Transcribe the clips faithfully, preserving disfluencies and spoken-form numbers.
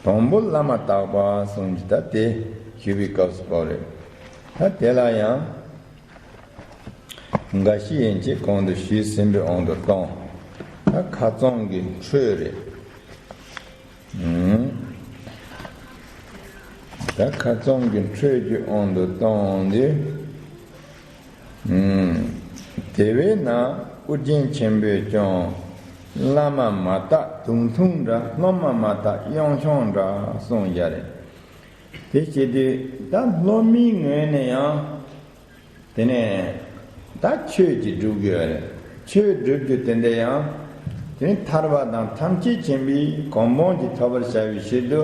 དང་པོ་བླ་མ་དག་པ་གསུངས་ཀྱི་ད་དེ་ཞུ་བའི་སྐབས་སུ་བབ་རེད། ད་དེ་ལ་ཡང་འགའ་ཞིག་ཡན་ཆད་གོང་དུ་ཞུས་ཟིན་པའི་དབང་དུ་བཏང་། ད་ཁ་ཚང་གི་འཕྲོས་རེད། ད་ཁ་ཚང་གི་འཕྲོས་ཀྱི་དབང་དུ་བཏང་སྟེ། དེ་བས་ན་ཨོ་རྒྱན་ཆེན་པོས་ཀྱང་། བླ་མ་མ་དག་དུག་འཐུང་འདྲ། སློབ་མ་མ་དག་གཡང་ཆང་འདྲ་གསུངས་ཡ་རེད། དེ་བྱེད་དུས་ད་སློབ་མའི་ངོས་ནས་ཡང་དེ་ནས་ད་ཆོས་ཀྱི་སྒྲུབ་དགོས་རེད། ཆོས་སྒྲུབ་རྒྱུ་དེ་འདྲ་ཡང་དེ་ནི་ཐར་པ་དང་ཐམས་ཅད་མཁྱེན་པའི་གོ་འཕང་གྱི་ཐོབ་པར་བྱ་བའི་ཕྱིར་དུ་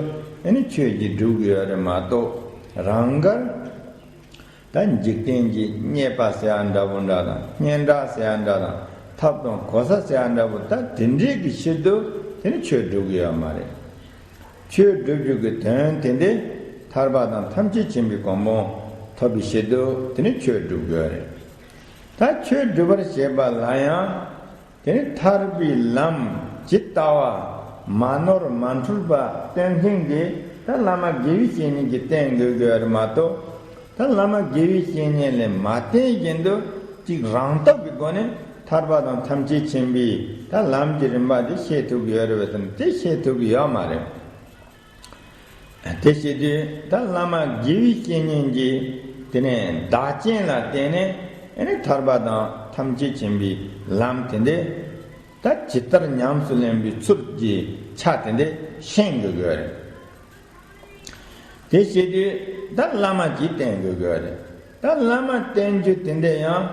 ཨ་ནི་ཆོས་ཀྱི་སྒྲུབ་དགོས་རེད་མ་གཏོགས། རང་དགར་ད་འཇིག་རྟེན་གྱི་རྙེད་པ་ཟེར་ཡ་འདྲ་བོ་འདྲ་དང་། སྙན་གྲགས་ཟེར་ཡ་འདྲ་དང་། ཐབས་དང་གོ་ས་ཟེར་ཡ་འདྲ་བོ་ད་དེ་འདྲས་ཀྱི་ཕྱིར་དུ་དེ་ནི་ཆོས་སྒྲུབ་དགོས་ཡ་མ་རེད། ཆོས་སྒྲུབ་རྒྱུ་གི་དོན་དེ་འདི་ཐར་པ་དང་ཐམས་ཅད་མཁྱེན་པའི་གོ་འཕང་ཐོབ་པའི་ཕྱིར་དུ་དེ་ནི་ཆོས་སྒྲུབ་དགོས་རེད། ད་ཆོས་སྒྲུབ་པར་བྱེད་པ་ལ་ཡང་དེ་ནི་ཐར་པའི་ལམ་ཇི་ལྟ་བ་མ་ནོར་མ་འཁྲུལ་པ་སྟོན་མཁན་གྱི་ད་བླ་མ་དགེ་བའི་བཤེས་གཉེན་གྱིས་བསྟེན་དགོས་དགོས་རེད་མ་གཏོགས། ད་བླ་མ་དགེ་བའི་བཤེས་གཉེན་ལས་མ་བསྟེན་བཞིན་དུ་གཅིག་རང་སྟོབས་ཀྱི་སྒོ་ནས་ཐར་པ་དང་ཐམས་ཅད་མཁྱེན་པའི་ད་ལམ་གྱི་རིམ་པ་དེ་ཤེས་ཐུབ་ཀྱི་ཡོད་རེད་པས་ཟེར་ན་དེ་ཤེས་ཐུབ་ཀྱི་ཡོད་མ་རེད། དེ་བྱེད་དུས་ད་བླ་མ་དགེ་བའི་བཤེས་གཉེན་གྱིས་དེ་ནས་བདག་རྐྱེན་ལ་བརྟེན་ནས་ཨ་ནི་ཐར་པ་དང་ཐམས་ཅད་མཁྱེན་པའི་ལམ་དེ་འདྲས་ད་ཇི་ལྟར་ཉམས་སུ་ལེན་པའི་ཚུལ་གྱི་ཆ་དེ་འདྲས་ཤེས་དགོས་ཀྱི་ཡོད་རེད། དེ་བྱེད་དུས་ད་བླ་མ་གིས་བསྟེན་དགོས་ཀྱི་ཡོད་རེད། ད་བླ་མ་བསྟེན་རྒྱུ་དེ་འདྲས་ཡང་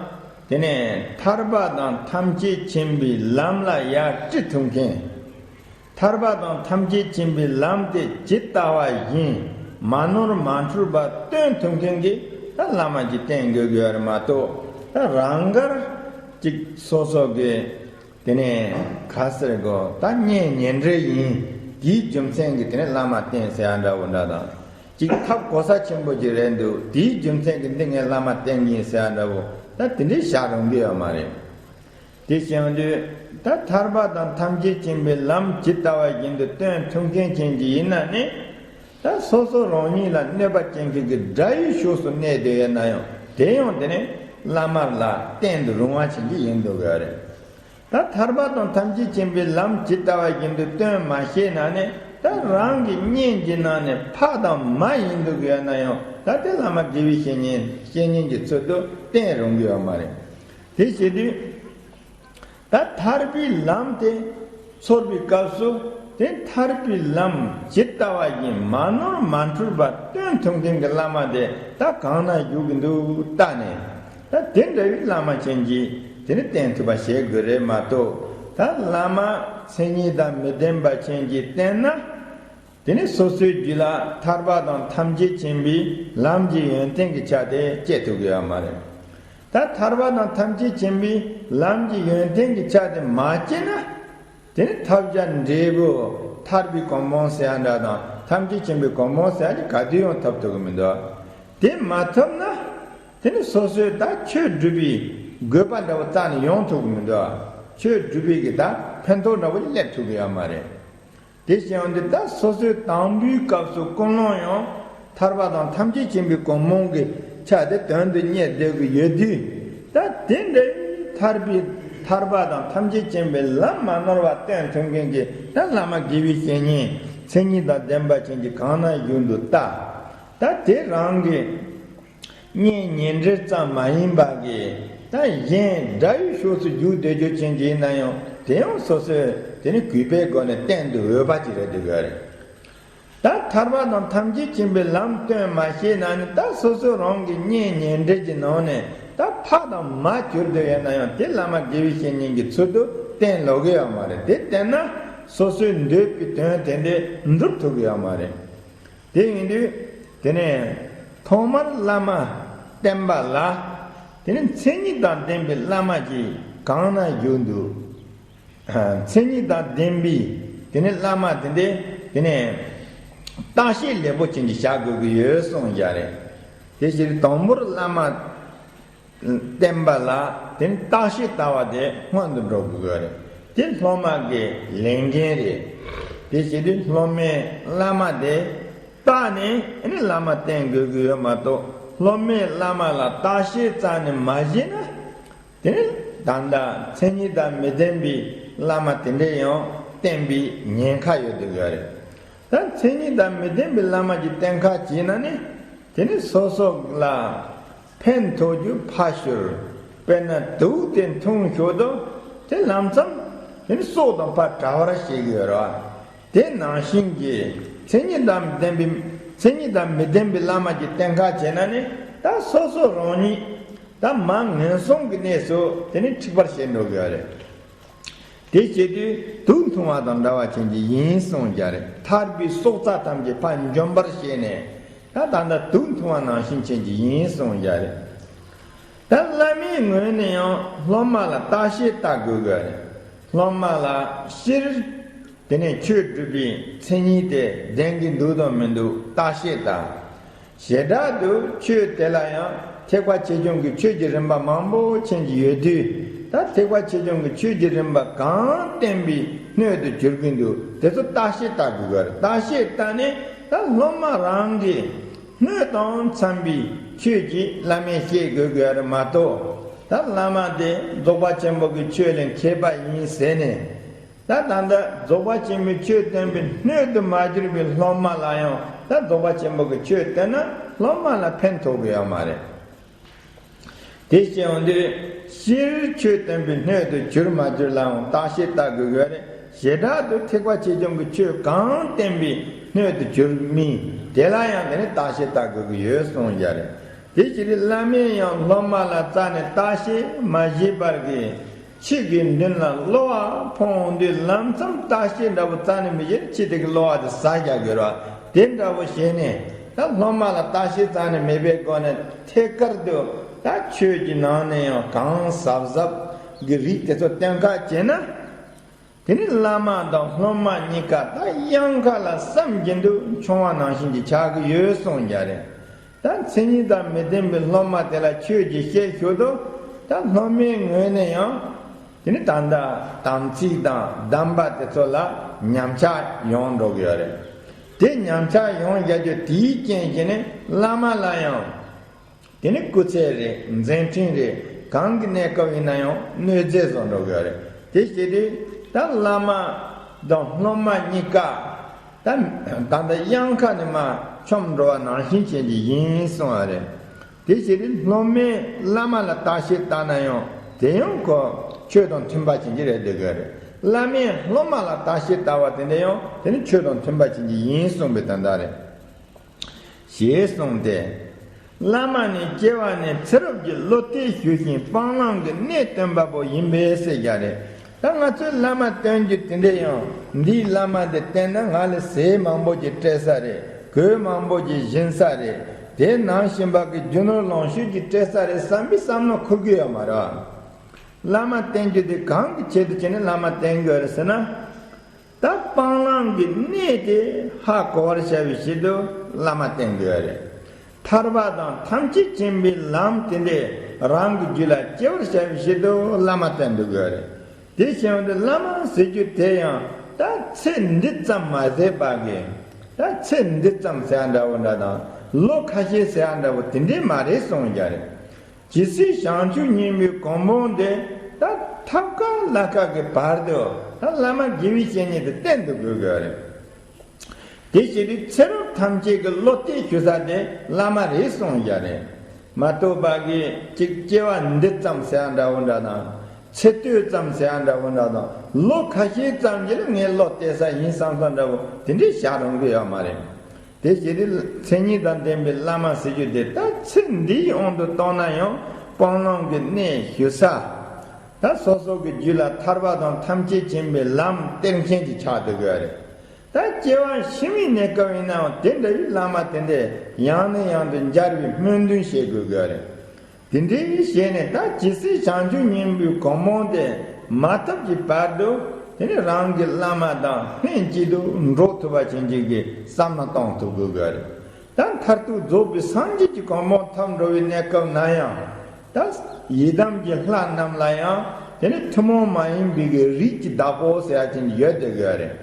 དེ་ནས་ཐར་པ་དང་ཐམས་ཅད་མཁྱེན་པའི་ལམ་ལ་ཡར་ཁྲིད་ཐུབ་མཁན། ཐར་པ་དང་ཐམས་ཅད་མཁྱེན་པའི་ལམ་དེ་ཇི་ལྟ་བ་བཞིན་མ་ནོར་མ་འཁྲུལ་པ་སྟོན་ཐུབ་མཁན་གྱི་ད་བླ་མ་གིས་བསྟེན་དགོས་ཀྱི་ཡོད་རེད་མ་གཏོགས། ད་རང་དགར་གཅིག་སོ་སོ་གི་དེ་ནས་ག་ཟེར་དགོས། ད་གཉེན་ཉེ་འབྲེལ་ཡིན། དེའི་རྒྱུ་མཚན་གྱིས་དེ་ནས་བླ་མ་བསྟེན་ཟེར་ཡ་འདྲ་བོ་འདྲ་དང་། གཅིག་ཐབས་གོ་ས་ཆེན་པོ་ཅིག་རེད་འདུག་དེའི་རྒྱུ་མཚན་གྱིས་འདི་ངས་བླ་མ་བསྟེན་གྱི་ཡིན་ཟེར་ཡ་འདྲ་བོ་ད་དེ་འདྲའི་བཞག་རུང་གི་ཡོད་མ་རེད། དེ་བྱུང་དུས་ད་ཐར་པ་དང་ཐམས་ཅད་མཁྱེན་པའི་ལམ་ཇི་ལྟ་བ་བཞིན་དུ་སྟོན་ཐུབ་མཁན་ཅན་གྱི་ཡིན་ན་ནི། ད་སོ་སོ་རང་ཉིད་ལ་གནོད་པ་བྱེད་མཁན་གྱི་དགྲ་ཡི་ཕྱོགས་སུ་གནས་བསྡད་ཡོད་ན་ཡང་དེ་ཡང་དེ་ནི་བླ་མ་ལ་བསྟེན་དུ་རུང་བ་ཅན་གྱི་ཡིན་འདུག་ཡོད་རེད། ད་ཐར་པ་དང་ཐམས་ཅད་མཁྱེན་པའི་ལམ་ཇི་ལྟ་བ་བཞིན་དུ་སྟོན་མ་ཤེས་ན་ནི་ད་རང་གི་གཉེན་གྱི་ནང་ནས་ཕ་དང་མ་ཡིན་འདུག་ཡོད་ན་ཡང་ད་དེ་བླ་མ་དགེ་བའི་བཤེས་གཉེན་བཤེས་གཉེན་གྱི་ཚུལ་དུ་བསྟེན་རུང་གི་ཡོད་མ་རེད། དེ་བྱེད་དུས། ད་ཐར་པའི་ལམ་དེ་ཚོར་བའི་སྐབས་སུ་དེ་ཐར་པའི་ལམ་ཇི་ལྟ་བ་བཞིན་མ་ནོར་མ་འཁྲུལ་པ་སྟོན་ཐུབ་མཁན་གྱི་བླ་མ་དེ་ད་གང་ན་བཞུགས་ཀྱི་འདུག་བལྟས་ནས་ད་དེ་འདྲ་བའི་བླ་མ་ཅན་གྱིས་དེ་ནི་བསྟེན་ཐུབ་པ་བྱེད་དགོས་རེད་མ་གཏོགས། ད་བླ་མ་མཚན་ཉིད་དང་མི་ལྡན་པ་ཅན་གྱིས་བསྟེན་ན། དེ་ནི་སོ་སོའི་རྒྱུད་ལ་ཐར་པ་དང་ཐམས་ཅད་མཁྱེན་པའི་ལམ་གྱི་ཡོན་ཏན་གྱི་ཆ་དེ་སྐྱེ་ཐུབ་ཀྱི་ཡོད་མ་རེད། ད་ཐར་པ་དང་ཐམས་ཅད་མཁྱེན་པའི་ལམ་གྱི་ཡོན་ཏན་གྱི་ཆ་དེ་མ་སྐྱེས་ན། དེ་ནི་ཐབས་བྱ་འབྲས་བུ་ཐར་པའི་གོ་འཕང་ཟེར་ཡ་འདྲ་དང་ཐམས་ཅད་མཁྱེན་པའི་གོ་འཕང་ཟེར་ཡ་དེ་ག་དུས་ཡང་ཐོབ་ཐུབ་ཀྱི་མི་འདུག་དེ་མ་ཐོབ་ན། དེ་ནི་སོ་སོའི་ད་ཆོས་སྒྲུབ་པའི་དགོས་པ་འདྲ་བོ་རྩ་ནས་ཡོང་ཐུབ་ཀྱི་མི་འདུག་ཆོས་སྒྲུབ་པའི་གི་ད་ཕན་ཐོགས་འདྲ་བོ་ཅིག་སླེབས་ཐུབ་ཀྱི་ཡོད་མ་རེད། དེ་བྱས་ཡོང་དུས་ད་སོ་སོའི་དང་པོའི་སྐབས་སུ་ཀུན་སློང་ཡང་ཐར་པ་དང་ཐམས་ཅད་མཁྱེན་པའི་གོ་འཕང་གི་ཆ་དེ་དོན་དུ་གཉེར་བསྡད་ཀྱི་ཡོད་དུས། ད་དེ་འདྲའི་ཐར་པའི་ཐར་པ་དང་ཐམས་ཅད་མཁྱེན་པའི་ལམ་མ་ནོར་བ་སྟོན་ཐུབ་མཁན་གྱི་ད་བླ་མ་དགེ་བའི་བཤེས་གཉེན་མཚན་ཉིད་དང་ལྡན་པ་ཅན་གྱི་གང་ན་བཞུགས་འདུག་ད་ད་དེ་རང་གི་གཉེན་ཉེ་འབྲེལ་ཙམ་མ་ཡིན་པ་གི་ད་གཞན་དགྲ་ཡི་ཕྱོགས་སུ་བཞུགས་བསྡད་རྒྱུ་ཅན་གྱི་ཡིན་ན་ཡང་དེ་ཡང་སོ་སོས་དེ་ནི་གུས་པའི་སྒོ་ནས་བསྟེན་དུ་འོས་པ་ཅིག་རེད་འདུག་ག་རེད། ད་ཐར་པ་དང་ཐམས་ཅད་མཁྱེན་པའི་ལམ་སྟོན་མ་ཤེས་ན་ནི་ད་སོ་སོ་རང་གི་གཉེན་ཉེ་འབྲེལ་གྱི་ནང་ནས་ད་ཕ་དང་མ་གྱུར་བསྡད་ཡོད་ན་ཡང་དེ་བླ་མ་དགེ་བའི་བཤེས་གཉེན་གྱི་ཚུལ་དུ་བསྟེན་ལོག་གི་ཡོད་མ་རེད། དེ་བསྟེན་ན་སོ་སོའི་འདོད་པའི་དོན་དེ་འདྲས་འགྲུབ་ཐུབ་ཀྱི་ཡོད་མ་རེད། དེ་ཡིན་དུས་དེ་ནས་ཐོག་མར་བླ་མ་བསྟེན་པ་ལ་དེ་ནས་མཚན་ཉིད་དང་ལྡན་པའི་བླ་མ་ཅིག་གང་ན་བཞུགས་འདུག་མཚན་ཉིད་དང་ལྡན་པའི་དེ་ནས་བླ་མ་དེ་འདྲས་དེ་ནས་བརྟག་དཔྱད་ལེགས་པོ་ཅན་ཅིག་བྱ་དགོས་ཀྱི་ཡོད་གསུངས་བཞག་རེད། དེ་ཕྱིར་དང་པོར་བླ་མ་བསྟེན་པ་ལ་དེ་ནི་བརྟག་དཔྱད་ལྟ་བ་དེ་སྔོན་དུ་འགྲོ་དགོས་ཀྱི་རེད། དེ་སློབ་མ་གི་ལས་འགན་རེད། དེ་བྱེད་དུས་སློབ་མས་བླ་མ་དེ་བལྟས་ནས་ཨ་ནི་བླ་མ་བསྟེན་དགོས་ཀྱི་ཡོད་མ་གཏོགས། སློབ་མས་བླ་མ་ལ་བརྟག་ཞིབ་རྩ་ནས་མ་བྱས་ན། དེ་ནི་ད་ལྟ་མཚན་ཉིད་དང་མི་ལྡན་པའི་བླ་མ་དེ་འདྲས་ཡང་བསྟེན་པའི་ཉེན་ཁ་ཡོད་དུ་ཡོད་རེད། ད་མཚན་ཉིད་དང་མི་ལྡན་པའི་བླ་མ་ཅིག་བསྟེན་ཁ་བྱས་ན་ནི། དེ་ནི་སོ་སོ་ལ་ཕན་ཐོགས་རྒྱུ་ཕར་ཞོག་དཔེར་ན་དུག་དེ་འཐུང་ཞོག་དོ། དེ་ལམ་སང་དེ་ནི་སྲོག་དང་ཕར་བྲལ་བར་བྱེད་ཀྱི་ཡོད་རེད་བ། དེ་ནང་བཞིན་གྱི་མཚན་ཉིད་དང་མི་ལྡན་པའི་མཚན་ཉིད་དང་མི་ལྡན་པའི་བླ་མ་ཅིག་བསྟེན་ཁ་བྱས་ན་ནི། ད་སོ་སོ་རང་ཉིད་ད་མར་ངན་སོང་གི་གནས་སུ་དེ་ནི་འཁྲིད་པར་བྱེད་འགྲོ་གི་ཡོད་རེད། དེ་བྱེད་དུས་དུག་འཐུང་བ་དང་འདྲ་བ་ཅན་གྱི་ཡིན་གསུངས་ཀྱི་རེད། ཐར་པའི་སྲོག་རྩ་ཐམས་ཅད་ཕར་འཇོམས་པར་བྱས་ནས། ད་ད་ལྟ་དུག་འཐུང་བ་ནང་བཞིན་ཅན་གྱི་ཡིན་གསུངས་ཀྱི་རེད། ད་བླ་མའི་ངོས་ནས་ཡང་སློབ་མ་ལ་བརྟག་ཞིབ་ལྟ་དགོས་ཀྱི་རེད། སློབ་མ་ལ་སྤྱིར་དེ་ནས་ཆོས་སྒྲུབ་པའི་མཚན་ཉིད་དེ་ལྡན་གྱི་འདུག་དང་མི་འདུག་བརྟག་ཞིབ་དང་། བྱེ་བྲག་ཏུ་ཆོས་དེ་ལ་ཡང་ཐེག་པ་ཆེ་ཆུང་གི་ཆོས་ཀྱི་རིམ་པ་མང་པོ་ཅན་གྱི་ཡོད་དུས། ད་ཐེག་པ་ཆེ་ཆུང་གི་ཆོས་ཀྱི་རིམ་པ་གང་བསྟེན་པའི་སྣོད་དུ་གྱུར་གྱིན་འདུག་དེ་ཚོ་བརྟག་ཞིབ་ལྟ་དགོས་ཀྱི་རེད། བརྟག་ཞིབ་ལྟ་ནས་ད་སློབ་མ་རང་གི་སྣོད་དང་འཚམ་པའི་ཆོས་ཀྱིས་བླ་མས་བཤད་དགོས་ཀྱི་རེད་མ་གཏོགས། ད་བླ་མ་དེ་རྫོགས་པ་ཆེན་པོ་གི་ཆོས་ལས་མཁས་པ་ཡིན་ཟེར་ནས། ད་ད་ལྟ་རྫོགས་པ་ཆེན་པོའི་ཆོས་སྟོན་པའི་སྣོད་དུ་མ་གྱུར་པའི་སློབ་མ་ལ་ཡང་ད་རྫོགས་པ་ཆེན་པོ་གི་ཆོས་སྟོན་ན་སློབ་མ་ལ་ཕན་ཐོགས་ཀྱི་ཡོད་མ་རེད། དེ་བྱས་ཡོང་དུས་སྤྱིར་ཆོས་སྟོན་པའི་སྣོད་དུ་གྱུར་མ་གྱུར་ལའང་བརྟག་ཞིབ་ལྟ་དགོས་ཀྱི་ཡོད་རེད། བྱེ་བྲག་ཏུ་ཐེག་པ་ཆེ་ཆུང་གི་ཆོས་གང་བསྟན་པའི་སྣོད་དུ་གྱུར་མིན་དེ་ལ་ཡང་དེ་ནི་བརྟག་ཞིབ་ལྟ་དགོས་ཀྱི་ཡོད་གསུངས་ཀྱི་རེད། དེ་ཕྱིར་བླ་མས་ཡང་སློབ་མ་ལ་རྩ་ནས་བརྟག་ཞིབ་མ་བྱས་པར་གྱི། ཁྱེད་ཀྱི་མདུན་ལ་གློ་བ་ཕོག་འོང་དུས་ལམ་སང་བརྟག་དཔྱད་འདྲ་པོ་རྩ་ནས་མི་བྱེད། ཁྱེད་དེ་གི་གློ་བ་དེ་ཟ་རྒྱག་དགོས་ར། དེ་འདྲ་པོ་བྱས་ནས་ད་སློབ་མ་ལ་བརྟག་དཔྱད་རྩ་ནས་མེད་པའི་སྒོ་ནས་ཐད་ཀར་དུ་ད་ཆོས་ཀྱི་ནང་ནས་ཡང་གང་གཟབ་གཟབ་གི་རིགས་དེ་ཚོ་བསྟེན་ཁ་བྱས་ན། དེ་ནི་བླ་མ་དང་སློབ་མ་གཉིས་ཀ་ད་གཡང་ཁ་ལ་བསམ་གྱིན་དུ་མཆོང་བ་ནང་བཞིན་གྱི་ཆགས་ཀྱི་ཡོད་གསུངས་ཀྱི་རེད། ད་མཚན་ཉིད་དང་མི་ལྡན་པའི་སློབ་མ་དེ་ལ་ཆོས་ཀྱི་བཤད་ཞུ་དོ། ད་སློབ་མའི་ངོས་ནས་ཡང་དེ་ནི་ད་ལྟ་དམ་ཚིག་དང་གདམས་པ་དེ་ཚོ་ལ་ཉམས་ཆག་ཡོང་འགྲོ་གི་ཡོད་རེད། དེ་ཉམས་ཆག་ཡོང་བཞག་རྒྱུ་དེའི་རྐྱེན་གྱིས་ནི་བླ་མ་ལ་ཡང་དེ་ནི་སྐུ་ཚེ་རེད། མཛད་འཕྲིན་རེད། གང་གི་གནས་སྐབས་ཡིན་ན་ཡང་གནོད་འཚེ་བཟོ་འགྲོ་གི་ཡོད་རེད། དེ་བྱེད་དུས་ད་བླ་མ་དང་སློབ་མ་གཉིས་ཀ་ད་ད་ལྟ་གཡང་ཁ་ནས་མར་མཆོངས་འགྲོ་བ་ནང་བཞིན་བྱེད་ཀྱི་ཡིན་གསུང་བ་རེད། དེ་བྱེད་དུས་སློབ་མས་བླ་མ་ལ་བརྟག་དཔྱད་བལྟས་ན་ཡང་དེ་ཡང་ཁོ་ཆོས་དང་མཐུན་པ་བྱེད་ཀྱི་རེད་འདོད་གི་རེད། བླ་མས་སློབ་མ་ལ་བརྟག་དཔྱད་བལྟས་པ་དེ་འདྲ་ཡང་དེ་ནི་ཆོས་དང་མཐུན་པ་བྱེད་ཀྱི་ཡིན་གསུངས་པའི་དོན་དག་རེད། ཞེས་གསུངས་ཏེ། བླ་མ་ནི་སྐྱེ་བ་ནས་ཚེ་རབས་ཀྱི་བློ་གཏད་ཞུ་ཞིང་སྤང་བླང་གི་གནས་སྟོན་པ་པོ་ཡིན་པས་ཟེར་རྒྱུ་རེད། ད་ང་ཚོས་བླ་མ་བསྟེན་རྒྱུ་དེ་འདྲ་ཡང་འདིའི་བླ་མ་འདི་བསྟེན་ན་ང་ལ་ཟས་མང་པོ་ཅིག་སྤྲད་ས་རེད། གོས་མང་པོ་ཅིག་བྱིན་ས་རེད། དེ་ནང་བཞིན་པ་གི་རྒྱུ་ནོར་ལོངས་སྤྱོད་ཅིག་སྤྲད་ས་རེད་བསམ་པའི་བསམ་བློ་འཁོར་གི་ཡོད་མ་རེད། བླ་མ་བསྟེན་རྒྱུ་དེ་གང་གི་ཆེད་དུ་བྱས་ནས་བླ་མ་བསྟེན་དགོས་རེད་ཟེར་ན། ད་སྤང་བླང་གི་གནས་དེ་ཧ་གོ་བར་བྱ་བའི་ཆེད་དུ་བླ་མ་བསྟེན་དགོས་རེད། ཐར་པ་དང་ཐམས་ཅད་མཁྱེན་པའི་ལམ་དེ་འདྲས་རང་གི་རྒྱུད་ལ་སྐྱེ་བར་བྱ་བའི་ཆེད་དུ་བླ་མ་བསྟེན་དགོས་རེད། དེ་བྱས་པ་འདི་བླ་མ་ཟེར་རྒྱུ་དེ་ཡང་ད་ཚེ་འདི་ཙམ་མ་ཟད་པ་གི། ད་ཚེ་འདི་ཙམ་ཟེར་ཡ་འདྲ་བོ་འདྲ་དང་ལོ་ཁ་ཤས་ཟེར་ཡ་འདྲ་བོ་དེ་འདྲས་མ་རེད་གསུངས་རྒྱུ་རེད། ཇི་སྲིད་བྱང་ཆུབ་སྙིང་པོའི་གོ་འཕང་དེ་ད་ཐབས་དཀའ་ལ་དཀའ་གི་བར་དུ་ད་བླ་མ་དགེ་བའི་བཤེས་གཉེན་དེ་བསྟེན་དུ་དགོས་ཀྱི་རེད། དེ་བྱེད་དུས་ཚེ་རབས་ཐམས་ཅད་ཀྱི་བློ་གཏད་ཞུ་ས་དེ་བླ་མ་རེད་གསུངས་ཀྱི་རེད། མ་གཏོགས་པ་གི་ཅིག་སྐྱེ་བ་འདི་ཙམ་ཟེར་ཡ་འདྲ་བོ་འདྲ་དང་། ཚེ་སྟོད་ཙམ་ཟེར་ཡ་འདྲ་བོ་འདྲ་དང་ལོ་ཁ་ཤས་ཙམ་གྱི་ལ་ངས་བློ་གཏད་ས་ཡིན་བསམ་ས་འདྲ་བོ་དེ་འདྲས་བཞག་རུང་གི་ཡོད་མ་རེད། དེ་བྱེད་དུས་མཚན་ཉིད་དང་ལྡན་པའི་བླ་མ་ཟེར་རྒྱུ་དེ་ད་ཚེ་འདིའི་དབང་དུ་བཏང་ན་ཡང་སྤང་བླང་གི་གནས་ཞུ་ས། ད་སོ་སོ་གི་རྒྱུད་ལ་ཐར་པ་དང་ཐམས་ཅད་མཁྱེན་པའི་ལམ་སྟེར་མཁན་གྱི་ཆགས་སྡོད་དགོས་རེད། ད་སྐྱེ་བ་ཕྱི་མའི་གནས་སྐབས་ཡིན་ནའང་དེ་འདྲ་བའི་བླ་མ་དེ་འདྲས་ཡང་ནས་ཡང་དུ་མཇལ་བའི་སྨོན་འདུན་བྱེད་དགོས་དགོས་རེད། དེ་འདྲའི་བྱས་ནས་ད་ཇི་སྲིད་བྱང་ཆུབ་སྙིང་པོའི་གོ་འཕང་དེ་མ་ཐོབ་ཀྱི་བར་དུ་དེ་ནི་རང་གི་བླ་མ་དང་ལྷན་ཅིག་ཏུ་འགྲོགས་ཐུབ་པ་བྱིན་གྱིས་ཀྱི་བསམ་བློ་གཏོང་ཐུབ་དགོས་དགོས་རེད། ད་མཐར་ཐུག་རྫོགས་པའི་སངས་རྒྱས་ཀྱི་གོ་འཕང་ཐོབ་འགྲོ་བའི་གནས་སྐབས་ན་ཡང་ད་ཡི་དམ་གྱི་ལྷ་རྣམས་ལ་ཡང་དེ་ནི་ཐུན་མོང་མ་ཡིན་པའི་གི་རིགས་ཀྱི་བདག་པོ་ཟེར་ཡ་ཅན་ཡོད་དེ་དགོས་རེད།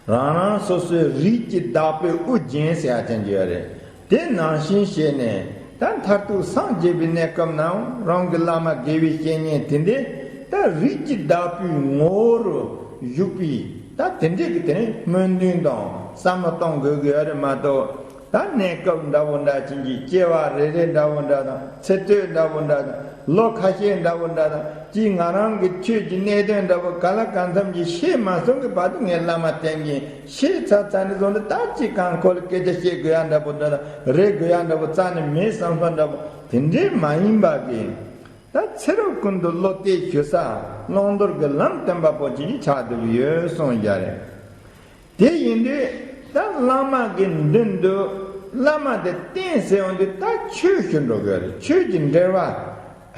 རང་རང་སོ་སོའི་རིགས་ཀྱི་བདག་པོས་དབུ་བརྒྱན་ཟེར་ཡ་ཅན་གྱི་ཡོད་རེད། དེ་ནང་བཞིན་བྱས་ནས་ད་མཐར་ཐུག་སངས་རྒྱས་པའི་གནས་སྐབས་ནའང་རང་གི་བླ་མ་དགེ་བའི་བཤེས་གཉེན་དེ་འདྲས་ད་རིགས་ཀྱི་བདག་པོའི་ངོ་བོ་རུ་བཞུགས་པའི་ད་དེ་འདྲས་ཀྱི་དེ་ནས་སྨོན་འདུན་དང་བསམ་བློ་གཏོང་དགོས་ཀྱི་ཡོད་རེད་མ་གཏོགས། ད་གནས་སྐབས་འདྲ་བོ་འདྲ་ཅན་གྱི་སྐྱེ་བ་རེ་རེ་འདྲ་བོ་འདྲ་དང་ཚེ་སྟོད་འདྲ་བོ་འདྲ་དང་ལོ་ཁ་ཤས་འདྲ་བོ་འདྲ་དང་ཅིག་ང་རང་གི་ཆོས་ཀྱི་གནད་དོན་འདྲ་བོ་ག་ལ་གང་འཚམ་གྱི་ཤེས་མ་སོང་གི་བར་དུ་ངས་བླ་མ་བསྟེན་གྱིན་ཤེས་ཚར་ཚར་ནས་བཟུང་སྟེ་ད་ཅིག་གང་ཁོ་ལ་སྐད་ཆ་བཤད་དགོས་ཡ་འདྲ་བོ་འདྲ་དང་རེ་དགོས་ཡ་འདྲ་བོ་རྩ་ནས་མེད་བསམ་བསམ་འདྲ་བོ་དེ་འདྲས་མ་ཡིན་པ་གི། ད་ཚེ་རབས་ཀུན་ཏུ་བློ་གཏད་ཞུ་ས་བླང་དོར་གྱི་ལམ་སྟོན་པ་པོ་ཅིག་ཆགས་བསྡད་ཡོད་གསུངས་ཡ་རེད། དེ་ཡིན་དུས་ད་བླ་མ་གི་མདུན་དུ་བླ་མ་དེ་བསྟེན་ཟེར་ཡོང་དུས་ད་ཆོས་ཞུ་འགྲོ་དགོས་རེད། ཆོས་ཀྱི་འབྲེལ་བ་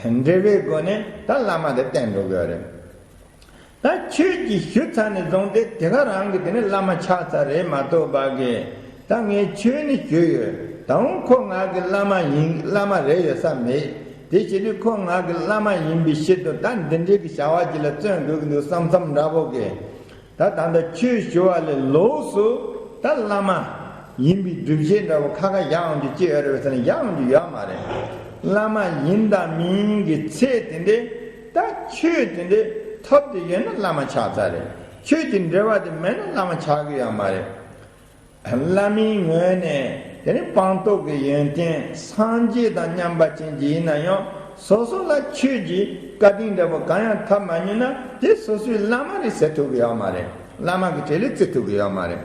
འབྲེལ་བའི་སྒོ་ནས་ད་བླ་མ་དེ་བསྟེན་འགྲོ་དགོས་རེད། ད་ཆོས་ཀྱི་ཞུ་ཚར་ནས་བཟུང་སྟེ་དེ་ག་རང་གི་དེ་ནི་བླ་མ་ཆགས་ཚར་རེད་མ་གཏོགས་པ་གི། ད་ངས་ཆོས་ནི་ཞུས་ཡོད། ད་འོང་ཁོ་ང་གི་བླ་མ་ཡིན་བླ་མ་རེད་ཡོད་ས་མེད། དེ་བྱེད་དུས་ཁོ་ང་གི་བླ་མ་ཡིན་པའི་ཕྱིར་དུ་ད་འདི་འདྲའི་གི་བྱ་བ་ཅིག་ལ་བརྩོན་དགོས་ཀྱི་འདུག་བསམ་བསམ་འདྲ་པོ་གི། ད་ད་ལྟ་ཆོས་ཞུ་བ་ལས་ལོགས་སུ་ད་བླ་མ་ཡིན་པའི་སྒྲུབ་བྱེད་འདྲ་བོ་ཁ་ཁ་བཞག་འོང་རྒྱུ་ཅི་ཡོད་རེད་ཟེར་ན་བཞག་འོང་རྒྱུ་ཡོད་མ་རེད། བླ་མ་ཡིན་དང་མིན་གྱི་ཚད་དེ་འདྲའི་ད་ཆོས་དེ་འདྲའི་ཐོབ་དེ་ཡོད་ན་བླ་མ་ཆགས་ཚར་རེད། ཆོས་ཀྱི་འབྲེལ་བ་དེ་མེད་ན་བླ་མ་ཆགས་ཀྱི་ཡོད་མ་རེད། བླ་མའི་ངོས་ནས་དེ་ནི་སྤངས་རྟོགས་ཀྱི་ཡོན་ཏན་སངས་རྒྱས་དང་མཉམ་པ་ཅན་གྱི་ཡིན་ན་ཡང་སོ་སོ་ལ་ཆོས་ཀྱི་བཀའ་དྲིན་འདྲ་བོ་གང་ཡང་ཐོབ་མ་མྱོང་ན་དེ་སོ་སོའི་བླ་མ་རེད་ཟེར་ཐུབ་ཀྱི་ཡོད་མ་རེད། བླ་མ་གི་གྲལ་ལས་བརྩི་ཐུབ་ཀྱི་ཡོད་མ་རེད།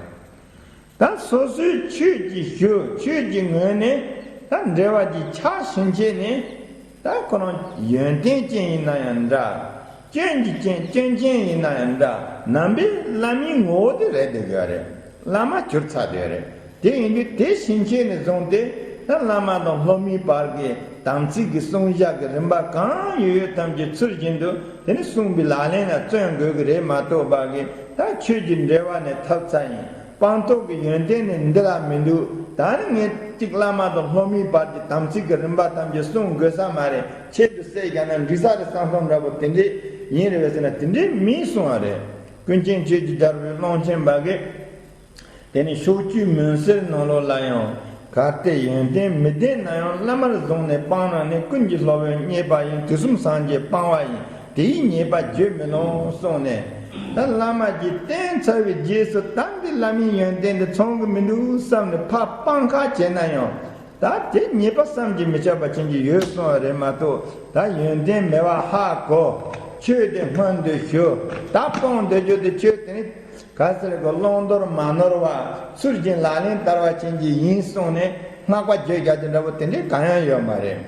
ད་སོ་སོའི་ཆོས་ཀྱི་ཞུ་ཆོས་ཀྱི་ངོས་ནས་ད་འབྲེལ་བ་གྱི་ཆགས་ཕྱིན་ཆད་ནས་ད་ཁོ་རང་ཡོན་ཏན་ཅན་ཡིན་ན་ཡང་འདྲ། སྐྱོན་གྱི་རྐྱེན་སྐྱོན་ཅན་ཡིན་ན་ཡང་འདྲ། ནང་པའི་བླ་མའི་ངོ་བོ་དེ་རེད་བསྡད་ཡོད་རེད། བླ་མ་གྱུར་ཚར་བསྡད་ཡོད་རེད། དེ་ཡིན་དུས་དེ་ཕྱིན་ཆད་ནས་བཟུང་སྟེ་ད་བླ་མ་དང་སློབ་མའི་བར་གྱི་དམ་ཚིག་གི་བསྲུང་བྱ་གི་རིམ་པ་གང་ཡོད་ཡོད་ཐམས་ཅད་ཚུལ་བཞིན་དུ་དེ་ནི་བསྲུང་བའི་ལག་ལེན་ལ་བརྩོན་དགོས་ཀྱི་རེད་མ་གཏོགས་པ་གི་ད་ཆོས་ཀྱི་འབྲེལ་བ་ནས་ཐབས་ཚ་ཡིན། སྤངས་རྟོགས་ཀྱི་ཡོན་ཏན་ནི་འདི་ལ་མི་འདུག་ད་ནི་ངས་གཅིག་བླ་མ་དང་སློབ་མའི་བར་གྱི་དམ་ཚིག་གི་རིམ་པ་ཐམས་ཅད་བསྲུང་དགོས་ས་མ་རེད། ཆེད་དུ་བསད་བཞག་ན་འགྲིག་ས་རེད་བསམ་བསམ་འདྲ་པོ་དེ་འདྲས་ཡིན་རེད་བས་ཟེར་ན་དེ་འདྲས་མིན་གསུང་བ་རེད། ཀུན་མཁྱེན་ཆོས་ཀྱི་རྒྱལ་པོའི་ཀློང་ཆེན་པ་གིས་དེ་ནི་ཕྱོགས་བཅུའི་མུན་སེལ་ནང་ལོགས་ལ་ཡང་གལ་ཏེ་ཡོན་ཏན་མི་ལྡན་ན་ཡང་བླ་མར་བཟུང་ནས་སྤང་ན་ནི་ཀུན་གྱི་སློབ་དཔོན་མཉེས་པ་ཡིན། དུས་གསུམ་སངས་རྒྱས་སྤང་བ་ཡིན། དེ་ཡི་ཉེས་པ་བརྗོད་མི་ལོང་གསུངས་ནས། ད་བླ་མ་གིས་བསྟེན་ཚར་བའི་རྗེས་སུ་ད་འདི་བླ་མའི་ཡོན་ཏན་འདི་ཚང་གི་མི་འདུག་བསམ་ནས་ཕར་སྤང་ཁ་བྱས་ན་ཡང་། ད་དེ་ཉེས་པ་བསམ་གྱིས་མི་ཁྱབ་པ་ཅན་གྱི་ཡོད་གསུངས་པ་རེད་མ་གཏོགས། ད་ཡོན་ཏན་མེད་པ་ཧ་གོ། ཆོས་དེ་སྔོན་དུ་ཞུ། ད་སྤོང་འདོད་རྒྱུ་དེ་ཆོས་དེ་ནི་ག་ཟེར་གོ་བླང་དོར་མ་ནོར་བ་ཚུལ་བཞིན་ལག་ལེན་བསྟར་བ་ཅན་གྱི་ཡིན་གསུངས་ནས་བསྔགས་པ་བརྗོད་རྒྱག་རྒྱུ་འདྲ་པོ་དེ་འདྲའི་གང་ཡང་ཡོད་མ་རེད།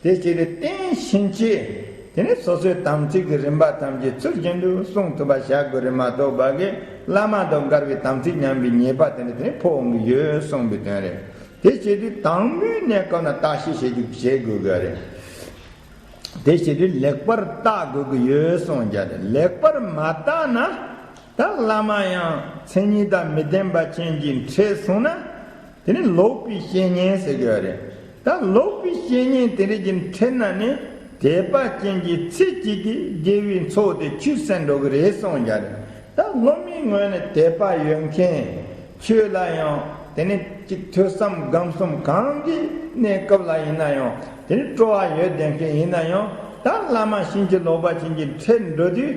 དེ་ཕྱིར་བསྟེན་ཕྱིན་ཆད་དེ་ནི་སོ་སོའི་དམ་ཚིག་གི་རིམ་པ་ཐམས་ཅད་ཚུལ་བཞིན་དུ་བསྲུང་ཐུབ་པ་བྱ་དགོས་རེད་མ་གཏོགས་པ་གི་བླ་མ་དང་འགལ་བའི་དམ་ཚིག་ཉམས་པའི་ཉེས་པ་དེ་འདྲ་དེ་ནི་ཕོག་འོང་གི་ཡོད་གསུངས་པའི་དོན་རེད། དེ་བྱེད་དུས་དང་པོའི་གནས་སྐབས་ན་བརྟག་ཞིབ་བྱེད་རྒྱུ་བྱེད་དགོས་དགོས་རེད། དེ་བྱེད་དུས་ལེགས་པར་བརྟག་དགོས་ཀྱི་ཡོད་གསུངས་ཀྱང་ལེགས་པར་མ་བརྟག་ན། ད་བླ་མ་ཡང་མཚན་ཉིད་དང་མི་ལྡན་པ་ཅན་གྱིས་ཁྲིད་སོང་ན། དེ་ནི་ལོག་པའི་བཤེས་གཉེན་ཟེར་གྱི་ཡོད་རེད། ད་ལོག་པའི་བཤེས་གཉེན་དེ་འདྲ་གྱིས་ཁྲིད་ན་ནི་དད་པ་ཅན་གྱི་ཚེ་གཅིག་གི་དགེ་བའི་ཚོགས་དེ་ཆུད་ཟོས་འགྲོ་གི་རེད་གསུངས་ཀྱང་རེད། ད་སློབ་མའི་ངོས་ནས་དད་པ་ཡོད་མཁན། ཆོས་ལ་ཡང་དེ་ནི་གཅིག་ཐོས་བསམ་སྒོམ་གསུམ་གང་གི་གནས་སྐབས་ལ་ཡིན་ན་ཡང་དེ་ནི་སྤྲོ་བ་ཡོད་བསྡད་མཁན་ཡིན་ན་ཡང་ད་བླ་མ་ཕྱིན་ཅི་ལོག་པ་ཅན་གྱིས་ཁྲིད་འགྲོ་དུས།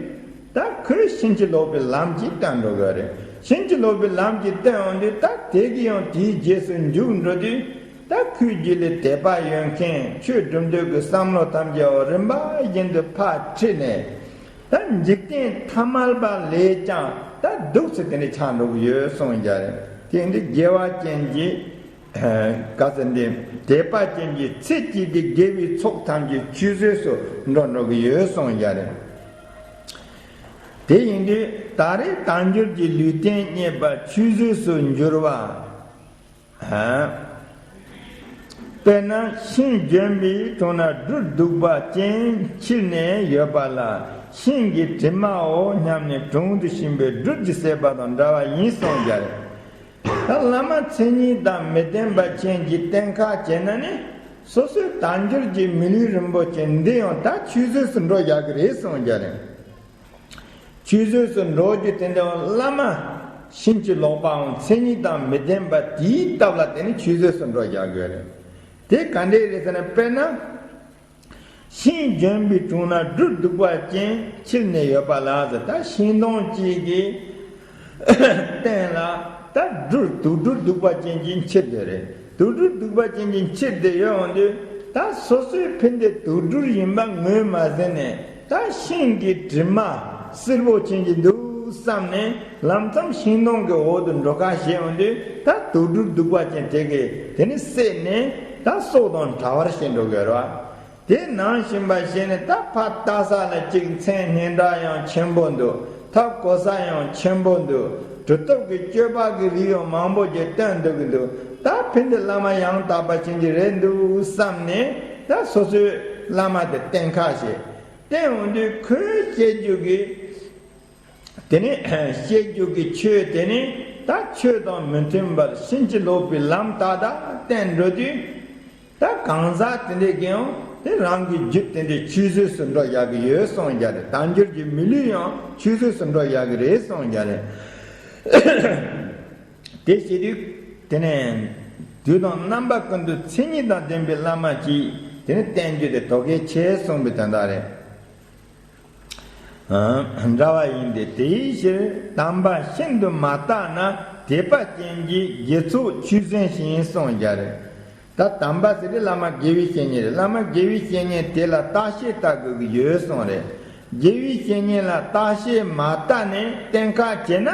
ད་ཁོས་ཕྱིན་ཅི་ལོག་པའི་ལམ་གྱིས་བསྟན་འགྲོ་གི་རེད། ཕྱིན་ཅི་ལོག་པའི་ལམ་གྱིས་བསྟན་འོང་དུས་ད་དེ་གིས་ཡང་དེའི་རྗེས་སུ་འཇུག་འགྲོ་དུས། ད་ཁོའི་རྒྱུད་ལ་དད་པ་ཡོད་མཁན་ཆོས་སྒྲུབ་འདོད་ཀྱི་བསམ་བློ་ཐམས་ཅད་རིམ་པ་བཞིན་དུ་ཕར་ཁྲིད་ནས། ད་འཇིག་རྟེན་ཐ་མལ་པ་ལས་ཀྱང་ད་སྡུག་ཚེ་དེ་འདྲ་ཆགས་འགྲོ་གི་ཡོད་གསུངས་ཀྱང་རེད། དེ་འདི་དགེ་བ་ཅན་གྱི། ག་ཟེར་འདི། དད་པ་ཅན་གྱི་ཚེ་གཅིག་གི་དགེ་བའི་ཚོགས་ཐམས་ཅད་ཆུད་ཟོས་སུ་འགྲོ་འགྲོ་གི་ཡོད་གསུངས་ཀྱང་རེད། དེ་ཡིན་དུས་ད་རེས་དལ་འབྱོར་གྱི་ལུས་རྟེན་རྙེད་པ་ཆུད་ཟོས་སུ་འགྱུར་བ། དཔེར་ན་ཤིང་ལྗོན་པའི་དྲུང་ན་སྦྲུལ་གདུག་པ་ཅན་འཁྱིལ་ནས་ཡོད་པ་ལ་ཤིང་གི་དྲི་མའོ་སྙམ་ནས་དྲུང་དུ་ཕྱིན་པའི་སྦྲུལ་གྱིས་བསད་པ་དང་འདྲ་བ་ཡིན་གསུངས་ཀྱང་རེད། ད་བླ་མ་མཚན་ཉིད་དང་མི་ལྡན་པ་ཅན་གྱིས་བསྟེན་ཁ་བྱས་ན་ནི་སོ་སོའི་དལ་འབྱོར་གྱི་མི་ལུས་རིན་པོ་ཆེ་འདི་ཡང་ད་ཆུད་ཟོས་སུ་འགྲོ་བཞག་གི་རེད་གསུངས་ཀྱང་རེད། ཆུད་ཟོས་སུ་འགྲོ་རྒྱུ་དེ་འདྲ་བླ་མ་ ཕྱིན་ཅི་ལོག་པའམ་མཚན་ཉིད་དང་མི་ལྡན་པ་དེའི་སྟབས་ལ་དེ་ནི་ཆུད་ཟོས་སུ་འགྲོ་བཞག་གི་ཡོད་རེད། དེ་ག་འདྲས་རེད་ཟེར་ན། དཔེར་ན། ཤིང་ལྗོན་པའི་དྲུང་ན་སྦྲུལ་གདུག་པ་ཅན་འཁྱིལ་ནས་ཡོད་པ་ལ་ཟེར། ད་ཤིང་སྡོང་གཅིག་གི་སྟེང་ལ་ད་སྦྲུལ་དུག་སྦྲུལ་གདུག་པ་ཅན་གྱིས་འཁྱིལ་བསྡད་རེད། དུག་སྦྲུལ་གདུག་པ་ཅན་གྱིས་འཁྱིལ་བསྡད་ཡོད་འོང་དུས། ད་སོ་སོའི་ཕན་བདེ་དུག་སྦྲུལ་ཡིན་པ་ངོས་མ་ཟིན་ནས། ད་ཤིང་གི་གྲིབ་མ་བསིལ་པོ་ཅན་གྱི་འདུག་བསམ་ནས། ལམ་མཚམས་ཤིང་སྡོང་གི་འོག་ཏུ་འགྲོ་ཁ་བྱས་འོང་དུས། ད་དུག་སྦྲུལ་གདུག་པ་ཅན་དེ་གིས་དེ་ནི་བསད་ནས། ད་སྲོག་དང་བྲལ་བར་བྱེད་འགྲོ་གི་ཡོད་རེད་བ། དེ་ནང་བཞིན་པ་བྱས་ནས། ད་ཕར་ལྟ་ས་ལ་གཅིག་མཚན་སྙན་གྲགས་ཡང་ཆེན་པོ་འདུག་ཐབས་གོ་ས་ཡང་ཆེན་པོ་འདུག་གྲུབ་ཐོབ་ཀྱི་སྤྱོད་པ་གི་རིགས་ཡང་མང་པོ་ཅིག་སྟོན་འདུག་གི་འདུག་ད་ཕན་བདེ་བླ་མ་ཡང་དག་པ་ཅན་གྱི་རེད་འདུག་བསམ་ནས། ད་སོ་སོའི་བླ་མ་དེ་བསྟེན་ཁ་བྱེད། བསྟེན་འོང་དུས་ཁོས་བཤད་རྒྱུ་གི། དེ་ནས་བཤད་རྒྱུ་གི་ཆོས་དེ་ནི་ད་ཆོས་དང་མི་མཐུན་པར་ཕྱིན་ཅི་ལོག་པའི་ལམ་ཏག་ཏག་བསྟན་འགྲོ་དུས། ད་གང་ཟག་དེ་འདྲས་ཀྱིས་ཡང་དེ་རང་གི་རྒྱུད་དེ་འདྲས་ཆུད་ཟོས་སུ་འགྲོ་བཞག་གི་ཡོད་གསུངས་བཞག་རེད། དལ་འབྱོར་གྱི་མི་ལུས་ཡང་ཆུད་ཟོས་སུ་འགྲོ་བཞག་གི་རེད་གསུངས་བཞག་རེད། དེ་བྱེད་དུས་དེ་ནས་དུས་དང་རྣམ་པ་ཀུན་ཏུ་མཚན་ཉིད་དང་ལྡན་པའི་བླ་མ་ཅིག་དེ་ནས་བསྟེན་རྒྱུ་དེ་དོ་གལ་ཆེ་གསུངས་པའི་དོན་དག་རེད། འདྲ་བ་ཡིན་ཏེ། དེའི་ཕྱིར་དམ་པ་ཤིན་ཏུ་མ་བརྟགས་ན། དད་པ་ཅན་གྱི་དགེ་ཚོགས་ཆུད་ཟོས་ཤིང་གསུངས་བཞག་རེད། ད་དམ་པ་ཟེར་དེ་བླ་མ་དགེ་བའི་བཤེས་གཉེན་རེད། བླ་མ་དགེ་བའི་བཤེས་གཉེན་དེ་ལ་བརྟག་དཔྱད་བལྟ་དགོས་ཀྱི་ཡོད་གསུངས་རེད། དགེ་བའི་བཤེས་གཉེན་ལ་བརྟག་དཔྱད་མ་བལྟས་ནས་བསྟེན་ཁ་བྱས་ན།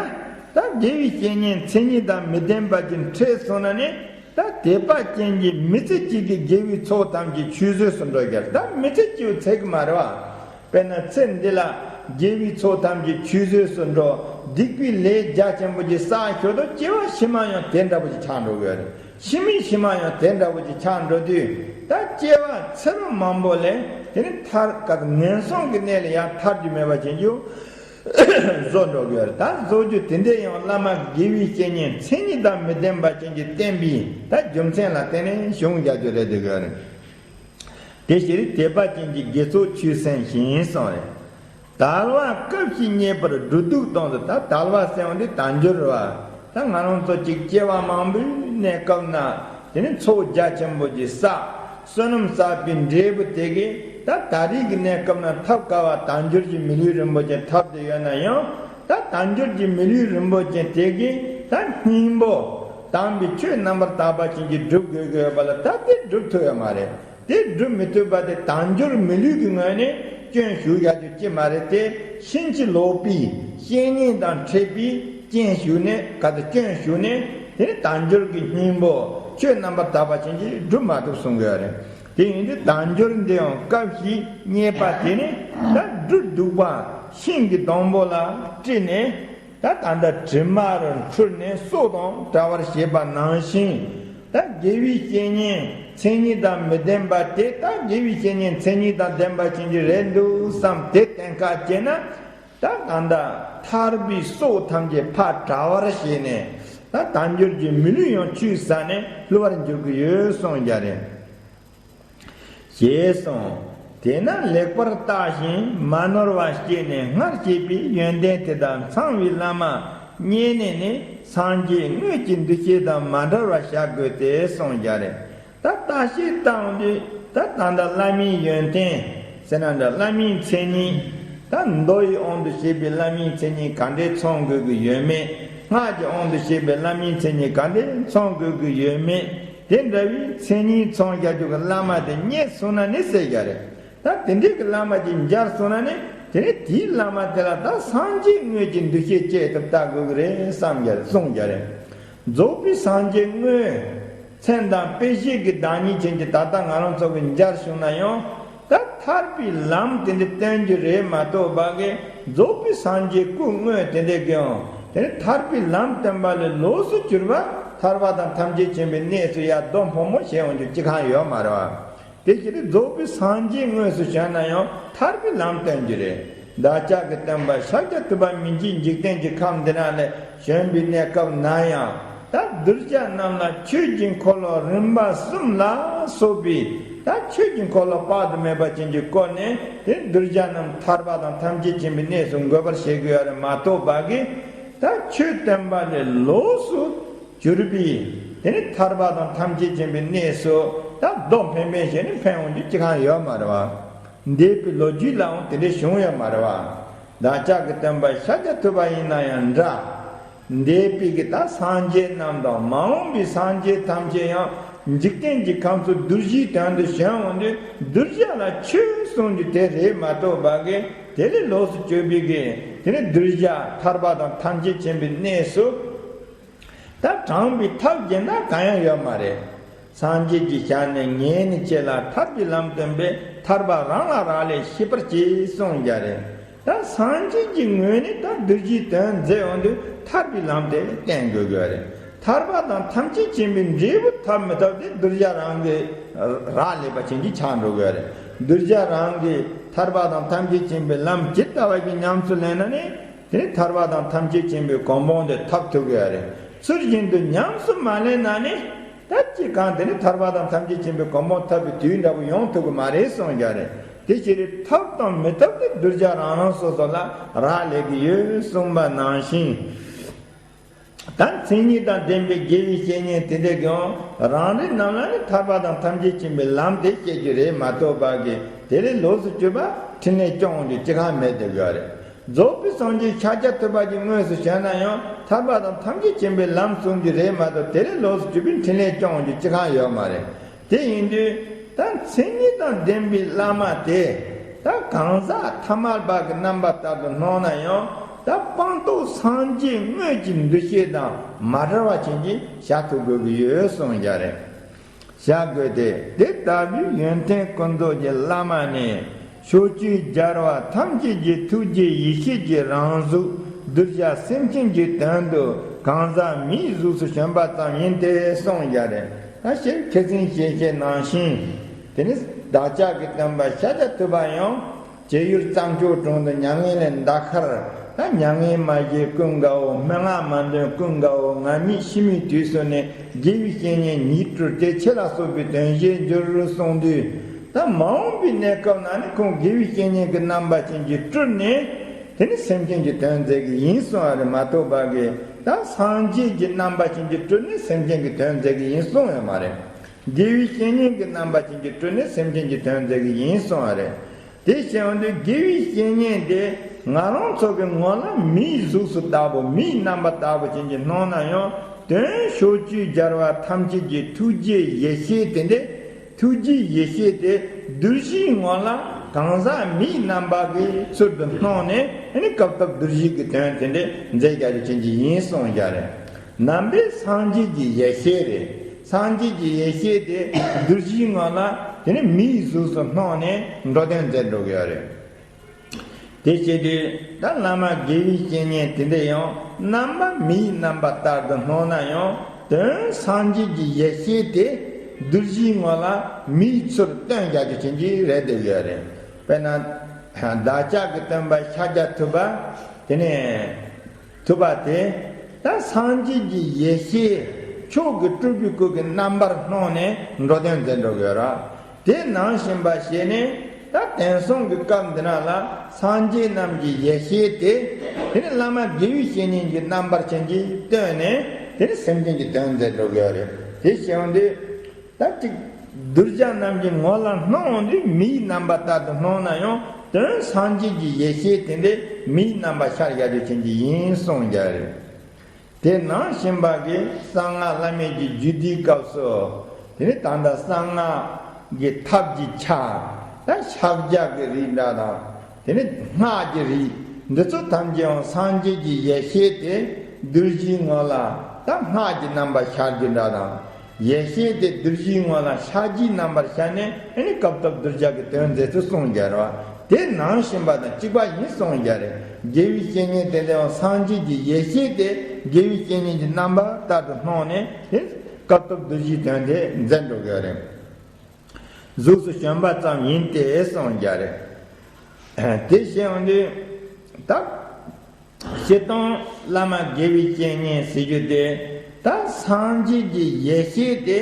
ད་དགེ་བའི་བཤེས་གཉེན་མཚན་ཉིད་དང་མི་ལྡན་པ་ཅིག་འཕྲད་སོང་ན་ནི། ད་དད་པ་ཅན་གྱི་མི་ཚེ་གཅིག་གི་དགེ་བའི་ཚོགས་ཐམས་ཅད་ཆུད་ཟོས་སུ་འགྲོ་རྒྱུ་རེད། ད་མི་ཚེ་གཅིག་ཚད་ཀྱི་མ་རེད་བ། དཔེར་ན་ཚེ་འདི་ལ་དགེ་བའི་ཚོགས་ཐམས་ཅད་ཆུད་ཟོས་སུ་འགྲོ། སྡིག་པའི་ལས་རྒྱ་ཆེན་པོ་ཅིག་བསགས་ཞོར་དུ་སྐྱེ་བ་ཕྱི་མ་ཡང་དེ་འདྲ་པོ་ཅིག་ཆགས་འགྲོ་གི་ཡོད་རེད། ཕྱི་མའི་ཕྱི་མ་ཡང་དེ་འདྲ་པོ་ཅིག་ཆགས་འགྲོ་དུས། ད་སྐྱེ་བ་ཚེ་རབས་མང་པོ་ལས་དེ་ནི་ཐར་ག་ངན་སོང་གི་གནས་ལས་ཡང་ཐར་རྒྱུ་མེད་པ་བྱེད་རྒྱུ། བཟོ་འགྲོ་གི་ཡོད་རེད། ད་བཟོ་རྒྱུ་དེ་འདྲ་ཡང་བླ་མ་དགེ་བའི་བཤེས་གཉེན་མཚན་ཉིད་དང་མི་ལྡན་པ་ཅན་གྱིས་བསྟེན་པའི་ད་རྒྱུ་མཚན་ལ་བརྟེན་ནས་བྱུང་བཞག་རྒྱུ་རེད་འདུག་གི་ཡོད་རེད། དེ་ཕྱིར་དད་པ་ཅན་གྱི་དགེ་ཚོགས་ཆུད་ཟོས་ཤིང་གསུངས་རེད། དལ་བ་སྐབས་ཤིག་རྙེད་པར་སྦྲུལ་གདུག་དང་། ད་དལ་བ་ཟེར་བ་འདི་དལ་འབྱོར་བ། ད་ང་རང་ཚོ་གཅིག་སྐྱེ་བ་མང་པོའི་གནས་སྐབས་ན་དེ་ནི་ཚོགས་རྒྱ་ཆེན་པོ་ཅིག་བསགས། བསོད་ནམས་བསགས་པའི་འབྲས་བུ་དེ་གིས་ད་ད་རེས་ཀྱི་གནས་སྐབས་ན་ཐོབ་དཀའ་བ་དལ་འབྱོར་གྱི་མི་ལུས་རིན་པོ་ཆེ་ཐོབ་བསྡད་ཡོད་ན་ཡང་། ད་དལ་འབྱོར་གྱི་མི་ལུས་རིན་པོ་ཆེ་དེ་གིས་ད་སྙིང་པོ་དམ་པའི་ཆོས་རྣམ་པར་དག་པ་ཅན་གྱི་སྒྲུབ་དགོས་ཀྱི་ཡོད་པ་ལ། ད་དེ་སྒྲུབ་ཐུབ་ཡོད་མ་རེད། དེ་སྒྲུབ་མི་ཐུབ་པ་དེ་དལ་འབྱོར་མི་ལུས་ཀྱི་ངོས་ནས་སྐྱོན་ཞུ་ཡག་རྒྱུ་ཅི་མ་རེད་དེ། ཕྱིན་ཅི་ལོག་པའི་བཤེས་གཉེན་དང་འཕྲད་པའི་རྐྱེན་ཞུགས་ནས། ག་ཚོད་སྐྱོན་ཞུགས་ནས། དེ་ནི་དལ་འབྱོར་གྱི་སྙིང་པོ་ཆོས་རྣམ་པར་དག་པ་ཅན་གྱིས་སྒྲུབ་མ་ཐུབ་གསུང་གི་ཡོད་རེད། དེ་ཡིན་དུས་དལ་འབྱོར་འདི་ཡང་སྐབས་ཤིག་རྙེད་པ་དེ་ནི་ད་སྦྲུལ་གདུག་པ་ཤིང་གི་སྡོང་པོ་ལ་དཀྲིས་ནས། ད་ད་ལྟ་དྲི་མ་རུ་འཁྲུལ་ནས་སྲོག་དང་བྲལ་བར་བྱེད་པ་ནང་བཞིན། ད་དགེ་བའི་བཤེས་གཉེན་མཚན་ཉིད་དང་མི་ལྡན་པ་དེ། ད་དགེ་བའི་བཤེས་གཉེན་མཚན་ཉིད་དང་ལྡན་པ་ཅན་གྱི་རེད་འདུག་བསམ་དེ་བསྟེན་ཁ་བྱས་ན། ད་གང་ལྟར་ཐར་པའི་སྲོག་ཐམས་ཅད་ཕར་བྲལ་བར་བྱས་ནས། ད་དལ་འབྱོར་གྱི་མི་ལུས་ཡང་ཆུད་ཟ་ནས་བསླུ་བར་འགྱུར་གྱི་ཡོད་གསུངས་ཀྱང་རེད། ཞེས་གསུངས། དེས་ན་ལེགས་པར་བརྟགས་ཤིང་མ་ནོར་བ་བསྐྱེད་ནས་སྔར་བཤད་པའི་ཡོན་ཏན་དེ་དག་ཚང་བའི་བླ་མ་རྙེད་ནས་ནི། སངས་རྒྱས་དངོས་ཀྱི་འདུ་ཤེས་དང་མ་བྲལ་བར་བཞག་དགོས་ཏེ་གསུངས་ཀྱང་རེད། ད་བརྟག་དཔྱད་བཏང་དུས། ད་ད་ལྟ་བླ་མའི་ཡོན་ཏན་ཟེར་ན་འདྲ། བླ་མའི་མཚན་ཉིད། ད་མདོ་ཡི་དབང་དུ་བྱས་པའི་བླ་མའི་མཚན་ཉིད་ག་འདྲས་ཚང་དགོས་ཀྱི་ཡོད་མེད། སྔགས་ཀྱི་དབང་དུ་བྱས་པའི་བླ་མའི་མཚན་ཉིད་ག་འདྲས་ཚང་དགོས་ཀྱི་ཡོད་མེད། དེ་འདྲ་བའི་མཚན་ཉིད་ཚང་བཞག་རྒྱུ་གི་བླ་མ་དེ་རྙེད་སོང་ན་ནི་ཟེར་བཞག་རེད། ད་དེ་འདྲས་ཀྱི་བླ་མ་ཅིག་མཇལ་སོང་ན་ནི། དེ་ནི་དེའི་བླ་མ་དེ་ལ་ད་སངས་རྒྱས་དངོས་ཀྱི་འདུ་ཤེས་བསྐྱེད་ཐུབ་ལྟ་དགོས་ཀྱི་རེད་བསམ་རྒྱ་གསུངས་རྒྱ་རེད། རྫོགས་པའི་སངས་རྒྱས་དངོས། མཚན་དང་དཔེ་བྱད་ཀྱི་བདག་ཉིད་ཅན་གྱི་ད་ལྟ་ང་རང་ཚོ་གི་མཇལ་བྱུང་ན་ཡང་། ད་ཐར་པའི་ལམ་དེ་འདྲ་སྟོན་རྒྱུ་རེད་མ་གཏོགས་པ་གི། རྫོགས་པའི་སངས་རྒྱས་སྐུ་དངོས་དེ་འདྲས་ཀྱང་དེ་ནི་ཐར་པའི་ལམ་སྟོན་པ་ལས་ལོགས་སུ་གྱུར་པ། ཐར་པ་དང་ཐམས་ཅད་མཁྱེན་པའི་གནས་སུ་ཡར་རྡོ་ཕོ་མོ་བྱེད་འོང་རྒྱུ་ཅི་གང་ཡོད་མ་རེད་བ། དེ་ཕྱིར་རྫོགས་པའི་སངས་རྒྱས་དངོས་སུ་བྱོན་ན་ཡང་ཐར་པའི་ལམ་སྟོན་རྒྱུ་རེད། བདག་ཅག་གི་སྟོན་པ་ཤཱཀྱ་ཐུབ་པ་མི་མཇེད་འཇིག་རྟེན་གྱི་ཁམས་འདི་ན་ལས་བྱོན་པའི་གནས་སྐབས་ན་ཡང་། ད་གདུལ་བྱ་རྣམས་ལ་ཆོས་ཀྱི་འཁོར་ལོ་རིམ་པ་གསུམ་ལ་སོགས་པའི། ད་ཆོས་ཀྱི་འཁོར་ལོ་དཔག་ཏུ་མེད་པ་ཅན་གྱིས་བསྐོར་ནས། དེ་གདུལ་བྱ་རྣམས་ཐར་པ་དང་ཐམས་ཅད་མཁྱེན་པའི་གནས་སུ་འགོད་པར་བྱེད་དགོས་ཡ་རེད་མ་གཏོགས་པ་གི། ད་ཆོས་སྟོན་པ་ལས་ལོགས་སུ་གྱུར་པའི་དེ་ནི་ཐར་པ་དང་ཐམས་ཅད་མཁྱེན་པའི་གནས་སུ་ད་མདོ་འཕེན་འཕེན་བྱས་ནས་འཕེན་འོང་རྒྱུ་ཅི་གང་ཡོད་མ་རེད་བ། འདས་པའི་ལོ་རྒྱུས་ལའང་དེ་འདྲ་བྱུང་ཡོད་མ་རེད་བ། བདག་ཅག་གི་སྟོན་པ་ཤཱཀྱ་ཐུབ་པ་ཡིན་ན་ཡང་འདྲ། འདས་པའི་གི་ད་སངས་རྒྱས་རྣམས་དང་མ་འོངས་པའི་སངས་རྒྱས་ཐམས་ཅད་ཡང་འཇིག་རྟེན་གྱི་ཁམས་སུ་གདུལ་བྱའི་དོན་དུ་བྱོན་འོང་དུས་གདུལ་བྱ་ལ་ཆོས་གསུང་རྒྱུ་དེ་རེད་མ་གཏོགས་པ་གི་དེ་ལས་ལོགས་སུ་གྱུར་པའི་གི་དེ་ནི་གདུལ་བྱ་ཐར་པ་དང་ཐམས་ཅད་མཁྱེན་པའི་གནས་སུ་ད་དྲངས་པའི་ཐབས་བྱས་ན་གང་ཡང་ཡོད་མ་རེད། སངས་རྒྱས་ཀྱི་ཞལ་ནས་ངས་ནི་ཁྱེད་ལ་ཐར་པའི་ལམ་སྟོན་པས་ཐར་པ་རང་ལ་རག་ལས་ཤེས་པར་གྱིས་གསུངས་རྒྱུ་རེད། ད་སངས་རྒྱས་ཀྱི་ངོས་ནས་ད་གདུལ་བྱའི་དོན་མཛད་འོང་དུས་ཐར་པའི་ལམ་དེ་བསྟན་དགོས་དགོས་རེད། ཐར་པ་དང་ཐམས་ཅད་མཁྱེན་པའི་འབྲས་བུ་ཐོབ་མི་ཐོབ་དེ་གདུལ་བྱ་རང་གི་རག་ལས་པ་ཅན་གྱི་ཆགས་འགྲོ་དགོས་རེད། གདུལ་བྱ་རང་གིས་ཐར་པ་དང་ཐམས་ཅད་མཁྱེན་པའི་ལམ་ཇི་ལྟ་བ་བཞིན་ཉམས་སུ་ལེན་ན་ནི། དེ་ནི་ཐར་པ་དང་ཐམས་ཅད་མཁྱེན་པའི་གོ་འཕང་དེ་ཐོབ་ཐུབ་ཀྱི་ཡོད་རེད། ཚུལ་བཞིན་དུ་ཉམས་སུ་མ་ལེན་ན་ནི། ད་ཅི་གང་དེ་ནི་ཐར་པ་དང་ཐམས་ཅད་མཁྱེན་པའི་གོ་འཕང་ཐོབ་པའི་དུས་འདྲ་པོ་ཡོང་ཐུབ་ཀྱི་མ་རེད་གསུངས་ཀྱི་རེད། དེ་ཕྱིར་ཐོབ་དང་མི་ཐོབ་དེ་གདུལ་བྱ་རང་རང་སོ་སོ་ལ་རག་ལས་ཀྱི་ཡོད་གསུངས་པ་ནང་བཞིན། ད་མཚན་ཉིད་དང་ལྡན་པའི་དགེ་བའི་བཤེས་གཉེན་དེ་འདྲས་ཀྱང་རང་རེ་རྣམས་ལ་ནི་ཐར་པ་དང་ཐམས་ཅད་མཁྱེན་པའི་ལམ་དེ་བཤད་རྒྱུ་རེད་མ་གཏོགས་པ་གི་དེ་ལས་ལོགས་སུ་གྱུར་པ་འཕྲིན་ལས་སྐྱོང་རྒྱུ་ཅི་གང་མེད་དེ་ཡོད་རེད། རྫོགས་པའི་སངས་རྒྱས་ཤཱཀྱ་ཐུབ་པ་གྱི་དངོས་སུ་བྱོན་ན་ཡང་ཐར་པ་དང་ཐམས་ཅད་མཁྱེན་པའི་ལམ་གསུང་རྒྱུ་རེད་མ་གཏོགས་དེ་ལས་ལོགས་སུ་གྱུར་པའི་འཕྲིན་ལས་སྐྱོང་རྒྱུ་ཅི་གང་ཡོད་མ་རེད། དེ་ཡིན་དུས་ད་མཚན་ཉིད་དང་ལྡན་པའི་བླ་མ་དེ་ད་གང་ཟག་ཐ་མལ་པ་གི་རྣམ་པ་ལྟར་དུ་སྣང་ན་ཡང་ད་སྤངས་རྟོགས་སངས་རྒྱས་དངོས་ཀྱི་འདུ་ཤེས་དང་མ་བྲལ་བ་ཅན་གྱིས་བཞག་ཐུབ་དགོས་ཀྱི་ཡོད་གསུངས་ཀྱི་རེད། བཞག་དགོས་ཏེ། དེ་ལྟ་བུའི་ཡོན་ཏན་ཀུན་རྫོབ་ཀྱི་བླ་མ་ནི། ཕྱོགས་བཅུའི་རྒྱལ་བ་ཐམས་ཅད་ཀྱི་ཐུགས་རྗེ་ཡེ་ཤེས་ཀྱི་རང་གཟུགས་གདུལ་བྱ་སེམས་ཅན་གྱི་དོན་དུ་གང་ཟག་མིའི་གཟུགས་སུ་བྱོན་པ་ཙམ་ཡིན་ཏེ་གསུངས་ཀྱི་རེད། ད་ཕྱིར་མཁས་བཙུན་ཞལ་བཞེས་ནང་བཞིན། དེ་ནི་བདག་ཅག་གི་སྟོན་པ་ཤཱཀྱ་ཐུབ་པ་ཡང་། བྱེད་ཡུལ་རྩྭ་མཆོག་གྲོང་དུ་མྱ་ངན་ལས་འདའ་ཁར། ད་མྱ་ངན་མ་བྱས་ཀུན་དགའ་བོ། སྨྲེ་སྔགས་མ་འདོན་ཀུན་དགའ་བོ། ང་མིའི་ཤི་མིའི་དུས་སུ་ནི། དགེ་བའི་བཤེས་གཉེན་ཉིད་སྤྲུལ་ཏེ། ཁྱེད་ལ་སོགས་པའི་དོན་བྱེད་འགྱུར་གསུངས་དུས། ད་མ་འོངས་པའི་གནས་སྐབས་ན་ནི་ཁོང་དགེ་བའི་བཤེས་གཉེན་གྱི་རྣམ་པ་ཅན་གྱིས་སྤྲུལ་ནས། དེ་ནི་སེམས་ཅན་གྱི་དོན་མཛད་ཀྱི་ཡིན་གསུངས་པ་རེད་མ་གཏོགས་པ་གི། ད་སངས་རྒྱས་ཀྱི་རྣམ་པ་ཅན་གྱིས་སྤྲུལ་ནས་སེམས་ཅན་གྱི་དོན་མཛད་ཀྱི་ཡིན་གསུངས་ཡོད་མ་རེད། དགེ་བའི་བཤེས་གཉེན་གྱི་རྣམ་པ་ཅན་གྱིས་སྤྲུལ་ནས་སེམས་ཅན་གྱི་དོན་མཛད་ཀྱི་ཡིན་གསུངས་པ་རེད། དེ་བྱས་པ་འདི་དགེ་བའི་བཤེས་གཉེན་དེ་ང་རང་ཚོ་གི་ངོ་ལ་མིའི་གཟུགས་སུ་ལྟ་བུ། མིའི་རྣམ་པ་ལྟ་བུ་ཅན་གྱིས་སྣང་ན་ཡང་། དོན་ཕྱོགས་བཅུའི་རྒྱལ་བ་ཐམས་ཅད་ཀྱི་ཐུགས་རྗེ་ཡེ་ཤེས་དེ་འདྲས། ཐུགས་རྗེ་ཡེ་ཤེས་དེ་གདུལ་བྱའི་ངོ་ལ་གང་ཟག་མིའི་རྣམ་པ་གི་ཚུལ་དུ་སྣང་ནས། ཨ་ནི་སྐབས་སྐབས་གདུལ་བྱའི་གི་དོན་དེ་འདྲས་མཛད་རྒྱུ་ཅན་གྱི་ཡིན་གསུངས་ཀྱི་རེད། ནང་པའི་སངས་རྒྱས་ཀྱི་ཡེ་ཤེས་རེད། སངས་རྒྱས་ཀྱི་ཡེ་ཤེས་དེ་གདུལ་བྱའི་ངོ་ལ་དེ་ནི་མིའི་གཟུགས་སུ་སྣང་ནས་འགྲོ་དོན་མཛད་འགྲོ་གི་ཡོད་རེད། དེ་བྱེད་དུས་ད་བླ་མ་དགེ་བའི་བཤེས་གཉེན་དེ་འདྲ་ཡང་རྣམ་པ་མིའི་རྣམ་པ་ལྟར་དུ་སྣང་ན་ཡང་། དོན་སངས་རྒྱས་ཀྱི་ཡེ་ཤེས་དེ་གདུལ་བྱའི་ངོ་ལ་མིའི་ཚུལ་སྟོན་རྒྱུ་ཅན་གྱི་རེད་འདུག་ཡོད་རེད། དཔེར་ན། བདག་ཅག་གི་སྟོན་པ་ཤཱཀྱ་ཐུབ་པ། དེ་ནས། ཐུབ་པ་དེ། ད་སངས་རྒྱས་ཀྱི་ཡེ་ཤེས་མཆོག་གི་སྤྲུལ་པའི་སྐུ་གི་རྣམ་པར་སྣང་ནས་འགྲོ་དོན་མཛད་འགྲོ་གི་ཡོད་ར། དེ་ནང་བཞིན་པ་བྱས་ནས། ད་དེང་སང་གི་སྐབས་འདི་ན་ལ་སངས་རྒྱས་རྣམས་ཀྱི་ཡེ་ཤེས་དེ། དེ་ནི་བླ་མ་དགེ་བའི་བཤེས་གཉེན་གྱི་རྣམ་པར་ཅན་གྱིས་སྟོན་ནས། དེ་ནི་སེམས་ཅན་གྱི་དོན་མཛད་འགྲོ་གི་ཡོད་རེད། དེ་བྱས་པ་འདི། ད་ཅིག་གདུལ་བྱ་རྣམས་ཀྱི་ངོ་ལ་སྣང་འོང་དུས་མིའི་རྣམ་པ་ལྟར་དུ་སྣང་ན་ཡང་། དོན་སངས་རྒྱས་ཀྱི་ཡེ་ཤེས་དེ་འདྲའི་མིའི་རྣམ་པ་ཤར་ཡག་རྒྱུ་ཅན་གྱི་ཡིན་གསུངས་ཀྱི་རེད། དེ་ནང་བཞིན་པ་གི་གསང་སྔགས་བླ་མེད་ཀྱི་རྒྱུད་སྡེའི་སྐབས་སུ། དེ་ནི་ད་ལྟ་གསང་སྔགས་ཀྱི་ཐབས་ཀྱི་ཆ། ད་ཕྱག་རྒྱ་གི་རིགས་འདྲ་དང་། དེ་ནི་སྔགས་ཀྱི་རིགས། འདི་ཚོ་ཐམས་ཅད་ཡང་སངས་རྒྱས་ཀྱི་ཡེ་ཤེས་དེ་གདུལ་བྱའི་ངོ་ལ་ད་སྔགས་ཀྱི་རྣམ་པ་ཤར་རྒྱུ་འདྲ་དང་། ཡེ་ཤེས་དེ་གདུལ་བྱའི་ངོ་ལ་ཕྱག་རྒྱའི་རྣམ་པར་ཤར་ནས། ཨ་ནི་སྐབས་སྐབས་གདུལ་བྱ་གི་དོན་མཛད་ཚུལ་གསུངས་ཀྱི་རེད་བ། དེ་ནང་བཞིན་པ་དང་གཅིག་པ་ཡིན་གསུངས་ཀྱི་རེད། དགེ་བའི་བཤེས་གཉེན་དེ་ལས་ཡང་སངས་རྒྱས་ཀྱི་ཡེ་ཤེས་དེ་དགེ་བའི་བཤེས་གཉེན་གྱི་རྣམ་པ་ལྟར་དུ་སྣང་ནས། དེ་སྐབས་སྐབས་གདུལ་བྱའི་དོན་དེ་མཛད་འགྲོ་གི་རེད། གཟུགས་སུ་བྱོན་པ་ཙམ་ཡིན་ཏེ་གསུངས་ཀྱི་རེད། དེ་བཞིན་དུ་ད། སྤྱིར་བཏང་བླ་མ་དགེ་བའི་བཤེས་གཉེན་ཟེར་རྒྱུ་དེ། ད་སངས་རྒྱས་ཀྱི་ཡེ་ཤེས་དེ།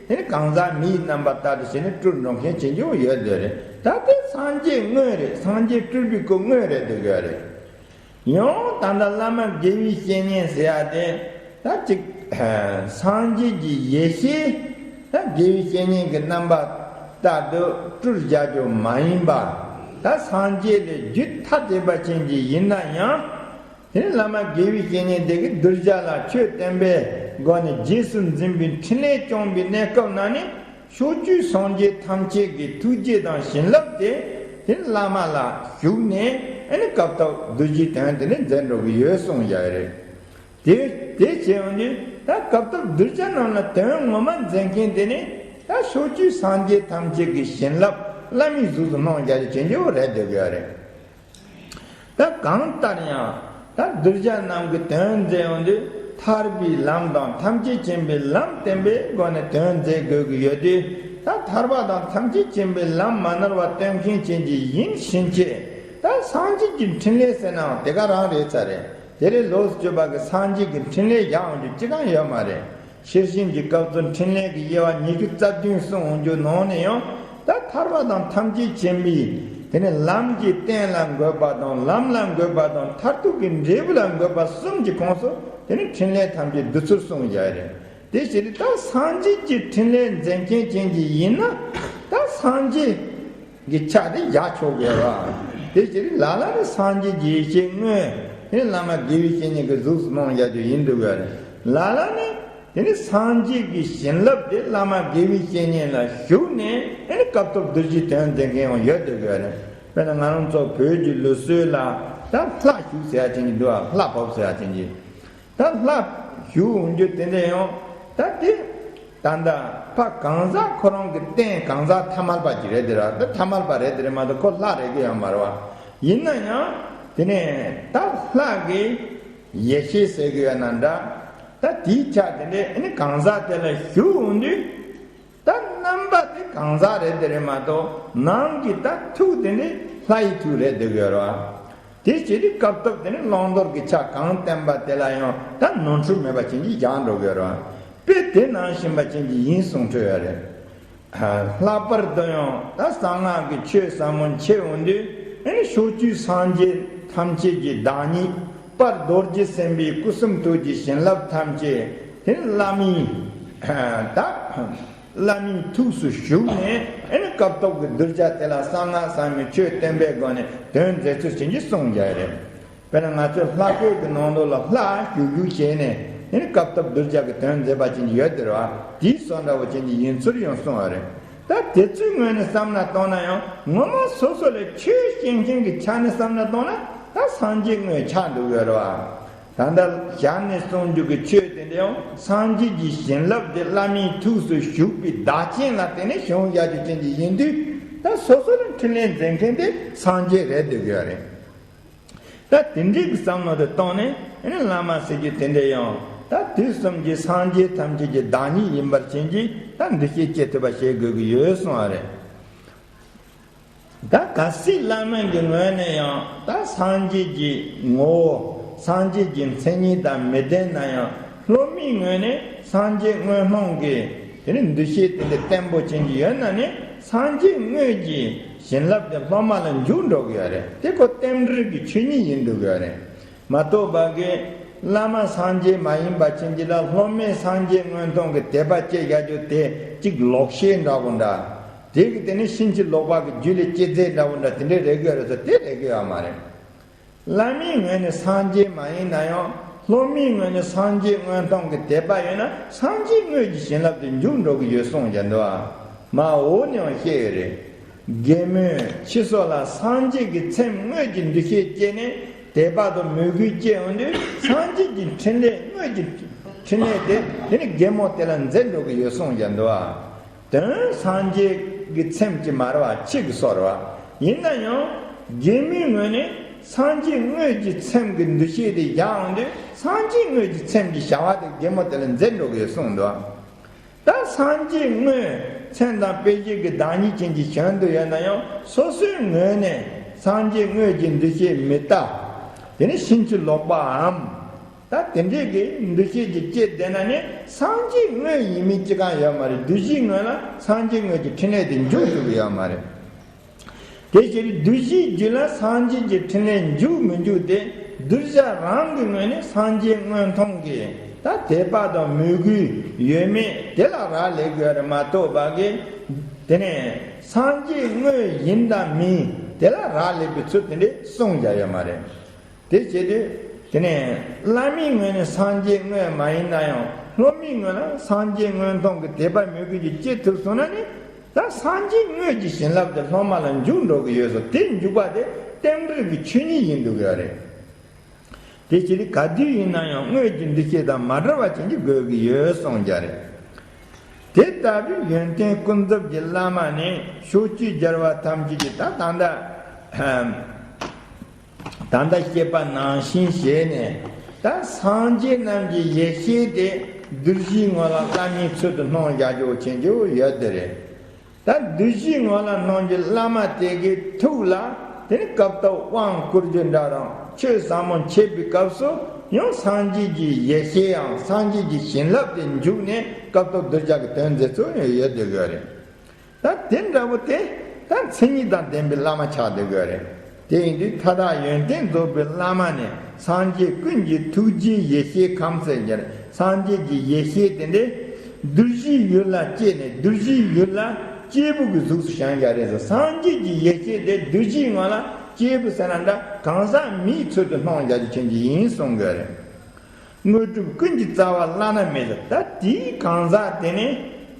དེ་ནི་གང་ཟག་མིའི་རྣམ་པ་ལྟར་དུ་བྱས་ནས་སྤྲུལ་འགྲོ་མཁན་ཅིག་ཡོད་དེ་རེད། ད་དེ་སངས་རྒྱས་དངོས་རེད། སངས་རྒྱས་སྤྲུལ་པའི་སྐུ་དངོས་རེད་འདུག་ཡོད་རེད། ཡང་ད་ལྟ་བླ་མ་དགེ་བའི་བཤེས་གཉེན་ཟེར་ཡ་དེ་ད་ཅིག་སངས་རྒྱས་ཀྱི་ཡེ་ཤེས་ད་དགེ་བའི་བཤེས་གཉེན་གྱི་རྣམ་པ་ལྟར་དུ་སྤྲུལ་བྱ་རྒྱུ་མ་ཡིན་པ། ད་སངས་རྒྱས་ལས་རྒྱུད་ཐ་དད་པ་ཅན་གྱི་ཡིན་ན་ཡང་། དེ་ནི་བླ་མ་དགེ་བའི་བཤེས་གཉེན་དེ་གིས་གདུལ་བྱ་ལ་ཆོས་བསྟན་པའི་སྒོ་ནས་རྗེས་སུ་འཛིན་པའི་འཕྲིན་ལས་བསྐྱངས་པའི་གནས་སྐབས་ན་ནི་ཕྱོགས་བཅུའི་སངས་རྒྱས་ཐམས་ཅད་ཀྱི་ཐུགས་རྗེ་དང་བྱིན་རླབས་དེ་དེ་ནི་བླ་མ་ལ་ཞུགས་ནས་ཨ་ནི་སྐབས་ཐོབ་རྡོ་རྗེའི་དོན་དེ་ནི་མཛད་འགྲོ་གི་ཡོད་གསུངས་ཡ་རེད། དེ་དེ་བྱས་ཡོང་དུས་ད་སྐབས་ཐོབ་གདུལ་བྱ་རྣམས་ལ་དོན་ངོ་མ་མཛད་མཁན་དེ་ནི་ད་ཕྱོགས་བཅུའི་སངས་རྒྱས་ཐམས་ཅད་ཀྱི་བྱིན་རླབས་བླ་མའི་གཟུགས་སུ་སྣང་རྒྱ་ཆེ་ཆེན་པོ་རེད་འདོད་ཀྱི་ཡོད་རེད། ད་གང་ལྟར་ཡང་ད་གདུལ་བྱ་རྣམས་ཀྱི་དོན་མཛད་ཡོང་དུས་ཐར་པའི་ལམ་དང་ཐམས་ཅད་མཁྱེན་པའི་ལམ་བསྟན་པའི་སྒོ་ནས་དོན་མཛད་དགོས་ཀྱི་ཡོད་དུས། ད་ཐར་པ་དང་ཐམས་ཅད་མཁྱེན་པའི་ལམ་མ་ནོར་བ་སྟོན་མཁན་ཅན་གྱི་ཡིན་ཕྱིན་ཆད་ད་སངས་རྒྱས་ཀྱི་འཕྲིན་ལས་ཟེར་ནའང་དེ་ག་རང་རེད་ཚར་རེད། དེ་ལས་ལོགས་སུ་གྱུར་པ་གི་སངས་རྒྱས་ཀྱི་འཕྲིན་ལས་བཞག་འོང་རྒྱུ་ཅི་གང་ཡོད་མ་རེད། ཤེར་ཕྱིན་གྱི་སྐབས་སུ་འཕྲིན་ལས་ཀྱི་དབྱེ་བ་ཉི་ཤུ་རྩ་བདུན་གསུངས་འོང་རྒྱུ་ནང་ནས་ཡང་ད་ཐར་པ་དང་ཐམས་ཅད་མཁྱེན་པའི་དེ་ནི་ལམ་གྱི་རྟེན་ལ་འགོད་པ་དང་ལམ་ལ་འགོད་པ་དང་མཐར་ཐུག་གི་འབྲས་བུ་ལ་འགོད་པ་གསུམ་གྱི་ཁོངས་སུ་དེ་ནི་འཕྲིན་ལས་ཐམས་ཅད་འདུ་ཚུལ་གསུངས་བཞག་རེད། དེ་ཕྱིར་ད་སངས་རྒྱས་ཀྱི་འཕྲིན་ལས་མཛད་མཁན་ཅན་གྱི་ཡིན་ན་ད་སངས་རྒྱས་གི་ཆ་དེ་བཞག་ཆོག་གི་རེད་བ། དེ་ཕྱིར་ལ་ལ་ནི་སངས་རྒྱས་ཀྱི་ཡེ་ཤེས་དངོས་དེ་ནི་བླ་མ་དགེ་བའི་བཤེས་གཉེན་གྱི་གཟུགས་སུ་སྣང་བཞག་རྒྱུ་ཡིན་འདུག་གི་རེད། ལ་ལ་ནི་དེ་ནི་སངས་རྒྱས་ཀྱི་བྱིན་རླབས་དེ་བླ་མ་དགེ་བའི་བཤེས་གཉེན་ལ་ཞུགས་ནས་དེ་ནི་སྐབས་ཐོབ་རྡོ་རྗེའི་དོན་མཛད་མཁན་ཡང་ཡོད་འདུག་གི་རེད། དཔེར་ན་ང་རང་ཚོ་བོད་ཀྱི་ལུགས་སྲོལ་ལ་ད་ལྷ་བཞུགས་ཟེར་ཡ་ཅན་གྱི་འདུག་ཨ། ལྷ་བབས་ཟེར་ཡ་ཅན་གྱི། ད་ལྷ་བཞུགས་འོང་རྒྱུ་དེ་འདྲ་ཡང་ད་དེ་ད་ལྟ་ཕ་གང་ཟག་ཁོ་རང་གི་རྟེན་གང་ཟག་ཐ་མལ་པ་ཅིག་རེད་དེ་ར། ད་ཐ་མལ་པ་རེད་དེ་རེད་མ་གཏོགས་ཁོ་ལྷ་རེད་གི་ཡོད་མ་རེད་བ། ཡིན་ན་ཡང་དེ་ནས་ད་ལྷ་གི་ཡེ་ཤེས་ཟེར་གི་ཡོད་ན་འདྲ། ད་དེའི་ཆ་དེ་འདྲ་ཨ་ནི་གང་ཟག་དེ་ལ་ཞུགས་འོང་དུས། ད་རྣམ་པ་དེ་གང་ཟག་རེད་དེ་རེད་མ་གཏོགས་ནང་གི་ད་ཐུགས་དེ་ནི་ལྷ་ཡི་ཐུགས་རེད་འདོད་ཀྱི་ཡོད་རེད་བ། དེ་བྱེད་དུས་སྐབས་ཐོབ་དེ་ནི་བླང་དོར་གྱི་ཆ་གང་བསྟན་པ་དེ་ལ་ཡང་ད་ནོར་འཁྲུལ་མེད་པ་བྱིན་གྱིས་བཞག་འགྲོ་གི་ཡོད་རེད་བ། དཔེ་དེ་ནང་བཞིན་པ་བྱིན་གྱིས་ཡིན་གསུང་འཕྲོས་ཡོད་རེད། ལྷག་པར་དུ་ཡང་ད་གསང་སྔགས་ཀྱི་ཆོས་ཟབ་མོ་མཁྱེན་འོང་དུས་ཨ་ནི་ཕྱོགས་བཅུའི་སངས་རྒྱས་ཐམས་ཅད་ཀྱི་བདག་ཉིད་དཔལ་རྡོ་རྗེ་སེམས་དཔའི་སྐུ་གསུང་ཐུགས་ཀྱི་བྱིན་རླབས་ཐམས་ཅད་དེ་ནི་བླ་མའི་ད། བླ་མའི་ཐུགས་སུ་ཞུགས་ནས་ཨེ་ནི་སྐབས་ཐོབ་ཀྱི་གདུལ་བྱ་དེ་ལ་གསང་སྔགས་ཟབ་མོའི་ཆོས་བསྟན་པའི་སྒོ་ནས་དོན་མཛད་ཚུལ་བྱིན་གྱིས་གསུངས་བཞག་ཡོད་རེད། དཔེར་ན་ང་ཚོས་ལྷ་བཀོད་ཀྱི་ནང་ལོགས་ལ་ལྷ་བཞུགས་བཞུགས་བྱས་ནས་ཨེ་ནི་སྐབས་ཐོབ་གདུལ་བྱ་གི་དོན་མཛད་པ་བྱིན་གྱིས་ཡོད་དེ་རེད་བ། དེའི་བཟོ་འདྲ་བོ་བྱིན་གྱིས་ཡིན་ཚུལ་ཡང་གསུངས་པ་རེད། ད་དེ་ཚོའི་ངོས་ནས་བསམ་ན་བཏང་ན་ཡང་ངོ་མ་སོ་སོ་ལས་ཆོས་བྱེད་མཁན་གྱི་ཆ་ནས་བསམ་ན་བཏང་ན་ད་སངས་རྒྱས་དངོས་ཆགས་འདུག་ཡོད་རེད་བ། ད་ལྟ་ཞལ་ནས་གསུང་རྒྱུ་གི་ཆོས་དེ་འདྲ་ཡང་སངས་རྒྱས་ཀྱི་བྱིན་རླབས་དེ་བླ་མའི་ཐུགས་སུ་ཞུགས་པའི་བདག་རྐྱེན་ལ་བརྟེན་ནས་བྱུང་བཞག་རྒྱུ་ཅན་གྱི་ཡིན་དུས་ད་སོ་སོ་ལ་འཕྲིན་ལས་མཛད་མཁན་དེ་སངས་རྒྱས་རེད་འདོད་ཀྱི་ཡོད་རེད། ད་དེ་འདྲའི་གི་བསམ་བློ་དེ་བཏང་ནས་ཨ་ནི་བླ་མ་ཟེར་རྒྱུ་དེ་འདྲ་ཡང་ད་དུས་གསུམ་གྱི་སངས་རྒྱས་ཐམས་ཅད་ཀྱི་བདག་ཉིད་ཡིན་པར་བྱིན་གྱིས་ད་འདུ་ཤེས་སྐྱེ་ཐུབ་པ་བྱེད་དགོས་ཀྱི་ཡོད་གསུངས་པ་རེད། ད་གལ་སྲིད་བླ་མ་གི་ངོས་ནས་ཡང་ད་སངས་རྒྱས་ཀྱི་ངོ་བོ་སངས་རྒྱས་ཀྱི་མཚན་ཉིད་དང་མི་ལྡན་ན་ཡང་སློབ་མའི་ངོས་ནས་སངས་རྒྱས་དངོས་སྣང་གི་དེ་ནི་འདུ་ཤེས་དེ་འདྲ་བརྟན་པོ་ཅན་གྱི་ཡོད་ན་ནི་སངས་རྒྱས་དངོས་ཀྱི་བྱིན་རླབས་དེ་སློབ་མ་ལ་འཇུག་འགྲོ་གི་ཡོད་རེད། དེ་ཁོ་རྟེན་འབྲེལ་གྱི་ཆོས་ཉིད་ཡིན་འདུག་གི་ཡོད་རེད། མ་གཏོགས་པ་གི་བླ་མ་སངས་རྒྱས་མ་ཡིན་པ་ཅན་གྱི་ལ་སློབ་མས་སངས་རྒྱས་དངོས་མཐོང་གི་དད་པ་སྐྱེ་བཞག་རྒྱུ་དེ་གཅིག་ལོག་ཤེས་འདྲ་བོ་འདྲ། དེ་གི་དེ་ནི་ཕྱིན་ཅི་ལོག་པ་གི་རྒྱུད་ལ་སྐྱེས་རྫས་འདྲ་བོ་འདྲ་དེ་འདྲའི་རེ་གི་ཡོད་རེད་ཟེར་དེ་རེ་གི་ཡོད་མ་རེད། བླ་མའི་ངོས་ནས་སངས་རྒྱས་མ་ཡིན་ན་ཡང་སློབ་མའི་ངོས་ནས་སངས་རྒྱས་དངོས་མཐོང་གི་དད་པ་ཡོད་ན་སངས་རྒྱས་དངོས་ཀྱི་བྱིན་རླབས་དེ་འཇུག་འགྲོ་གི་ཡོད་གསུངས་ཀྱང་འདུག་ཨ། མ་འོ་ནས་ཡང་བཤད་ཡོད་རེད། རྒན་མོས་ཕྱི་སོགས་ལ་སངས་རྒྱས་ཀྱི་ཚེམས་དངོས་ཀྱི་འདུ་ཤེས་སྐྱེས་ནས་དད་པ་དང་མོས་གུས་སྐྱེ་འོང་དུས་སངས་རྒྱས་ཀྱི་འཕྲིན་ལས་དངོས་ཀྱི་འཕྲིན་ལས་དེ་དེ་ནི་རྒན་མོ་དེ་ལ་མཛད་འགྲོ་གི་ཡོད་གསུངས་ཀྱང་འདུག་ཨ། དོན་སངས་རྒྱས་ཀྱི་ཚེམས་ཀྱི་མ་རེད་བ་ཕྱི་གི་སོགས་རེད་བ། ཡིན་ན་ཡང་རྒན་མོའི་ངོས་ནས་སངས་རྒྱས་དངོས་ཀྱི་ཚེམས་ཀྱི་འདུ་ཤེས་དེ་བཞག་འོང་དུས་སངས་རྒྱས་དངོས་ཀྱི་ཚེམས་ཀྱི་བྱ་བ་དེ་རྒན་མོ་དེ་ལ་མཛད་འགྲོ་གི་ཡོད་གསུངས་འདུག་ད་སངས་རྒྱས་དངོས་མཚན་དང་དཔེ་བྱད་ཀྱི་བདག་ཉིད་ཅན་གྱི་བྱོན་དུ་ཡོད་ན་ཡང་སོ་སོའི་ངོས་ནས་སངས་རྒྱས་དངོས་ཀྱི་འདུ་ཤེས་མི་ལྟ། དེ་ནི་ཕྱིན་ཅི་ལོག་པའམ། ད་དེ་འདྲའི་གི་འདུ་ཤེས་ཀྱི་སྐྱེ་བསྡད་ན་ནི་སངས་རྒྱས་དངོས་ཡིན་མིན་ཅི་གང་ཡོད་མ་རེད། བདུད་བཞིའི་ངོས་ལ་སངས་རྒྱས་དངོས་ཀྱི་འཕྲིན་ལས་དེ་འཇུག་ཐུབ་ཀྱི་ཡོད་མ་རེད། དེ་ཕྱིར་བདུད་བཞིའི་རྒྱུད་ལ་སངས་རྒྱས་ཀྱི་འཕྲིན་ལས་འཇུག་མི་འཇུག་དེ་ གདུལ་བྱ་རང་གི་ངོས་ནས་སངས་རྒྱས་དངོས་མཐོང་གི་ད་དད་པ་དང་མོས་གུས་ཡོད་མེད་དེ་ལ་རག་ལས་དགོས་རེད་མ་གཏོགས་པ་གི། དེ་ནས་སངས་རྒྱས་དངོས་ཡིན་དང་མིན་དེ་ལ་རག་ལས་པའི་ཚུལ་དེ་འདྲའི་གསུང་རྒྱ་ཡོད་མ་རེད། དེ་བྱེད་དུས་དེ་ནས་བླ་མའི་ངོས་ནས་སངས་རྒྱས་དངོས་མ་ཡིན་ན་ཡང་སློབ་མའི་ངོས་ལ་སངས་རྒྱས་དངོས་མཐོང་གི་དད་པ་མོས་གུས་ཀྱིས་སྐྱེ་ཐུབ་སོང་ན་ནི། ད་སངས་རྒྱས་དངོས་ཀྱི་བྱིན་རླབས་དེ་སློབ་མ་ལ་འཇུག་འགྲོ་གི་ཡོད་སོ། དེ་འཇུག་པ་དེ་རྟེན་འབྲེལ་གྱི་ཆོས་ཉིད་ཡིན་འདུག་ཡོད་རེད། དེ་ཕྱིར་ག་དུས་ཡིན་ན་ཡང་དངོས་ཀྱི་འདུ་ཤེས་དང་མ་བྲལ་བ་ཅན་གྱི་དགོས་ཀྱི་ཡོད་གསུངས་རྒྱུ་རེད། དེ་ལྟ་བུའི་ཡོན་ཏན་ཀུན་རྫོབ་ཀྱི་བླ་མ་ནི་ཕྱོགས་བཅུའི་རྒྱལ་བ་ཐམས་ཅད་ཀྱིས་ད་ད་ལྟ་ད་ལྟ་བཤད་པ་ནང་བཞིན་བྱས་ནས་ད་སངས་རྒྱས་རྣམས་ཀྱི་ཡེ་ཤེས་དེ་གདུལ་བྱའི་ངོ་ལ་བླ་མའི་ཚུལ་དུ་སྣང་རྒྱ་ཆེན་པོ་ཡོད་དེ་རེད། ད་གདུལ་བྱའི་ངོ་ལ་སྣང་རྒྱུ་བླ་མ་དེ་གའི་ཐུགས་ལ་དེ་ནི་སྐབས་ཐོག་དབང་བསྐུར་རྒྱུ་འདྲ་དང་ཆོས་ཟབ་མོ་འཆད་པའི་སྐབས་སུ་ཡང་སངས་རྒྱས་ཀྱི་ཡེ་ཤེས་ཡང་སངས་རྒྱས་ཀྱི་བྱིན་རླབས་དེ་འཇུག་ནས་སྐབས་ཐོག་གདུལ་བྱ་གི་དོན་མཛད་ཚུལ་ཡང་ཡོད་དེ་དགོས་རེད། ད་དེ་འདྲ་བོ་དེ་ད་མཚན་ཉིད་དང་ལྡན་པའི་བླ་མ་ཆགས་བསྡད་དགོས་རེད། དེ་ཡིན་དུས་མཐའ་དག་ཡོན་ཏན་རྫོགས་པའི་བླ་མ་ནི་སངས་རྒྱས་ཀུན་གྱི་ཐུགས་རྗེའི་ཡེ་ཤེས་ཁམས་ཟེར་རྒྱུ་རེད། སངས་རྒྱས་ཀྱི་ཡེ་ཤེས་དེ་འདྲས་གདུལ་བྱའི་ཡུལ་ལ་སྐྱེས་ནས་གདུལ་བྱའི་ཡུལ་ལ་སྐྱེས་བུ་གི་གཟུགས་སུ་བྱུང་བ་རེད་ཟེར། སངས་རྒྱས་ཀྱི་ཡེ་ཤེས་དེ་གདུལ་བྱའི་ངང་ལ་སྐྱེས་བུ་ཟེར་ན་འདྲ་གང་ཟག་མིའི་ཚུལ་དུ་སྣང་རྒྱ་ཆེན་པོ་ཡིན་གསུང་གི་རེད། དངོས་གྲུབ་ཀུན་གྱི་རྩ་བ་བླ་ན་མེད་ཟེར། ད་དེའི་གང་ཟག་དེ་ནི་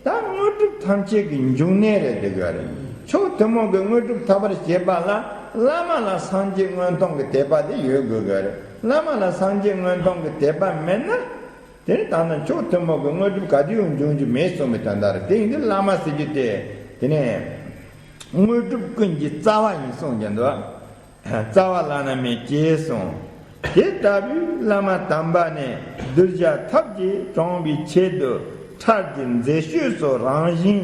ད་དངོས་གྲུབ་ཐམས་ཅད་ཀྱི་འབྱུང་གནས་རེད་འདུག་ག་རེད། ཕྱོགས་ཐུན་མོང་གི་དངོས་གྲུབ་ཐོབ་པར་བྱེད་པ་ལ་བླ་མ་ལ་སངས་རྒྱས་དངོས་མཐོང་གི་དད་པ་དེ་ཡོད་དགོས་ག་རེད། བླ་མ་ལ་སངས་རྒྱས་དངོས་མཐོང་གི་དད་པ་མེད་ན་དེ་ནི་ད་ནི་ཕྱོགས་ཐུན་མོང་གི་དངོས་གྲུབ་ག་དུས་ཡང་འབྱུང་རྒྱུ་མེད་གསུངས་པའི་དོན་དག་རེད། དེ་ཡིན་དུས་བླ་མ་ཟེར་རྒྱུ་དེ་དེ་ནི་དངོས་གྲུབ་ཀུན་གྱི་རྩ་བ་ཡིན་གསུངས་ཀྱི་འདུག་རྩ་བ་བླ་ན་མེད་ཅེས་གསུངས། དེ་ལྟ་བུའི་བླ་མ་དམ་པ་ནི་གདུལ་བྱ་ཐབས་ཀྱིས་དྲངས་པའི་ཆེད་དུ་ཁྲག་གི་མཛེས་ཤོས་སོགས་རང་བཞིན་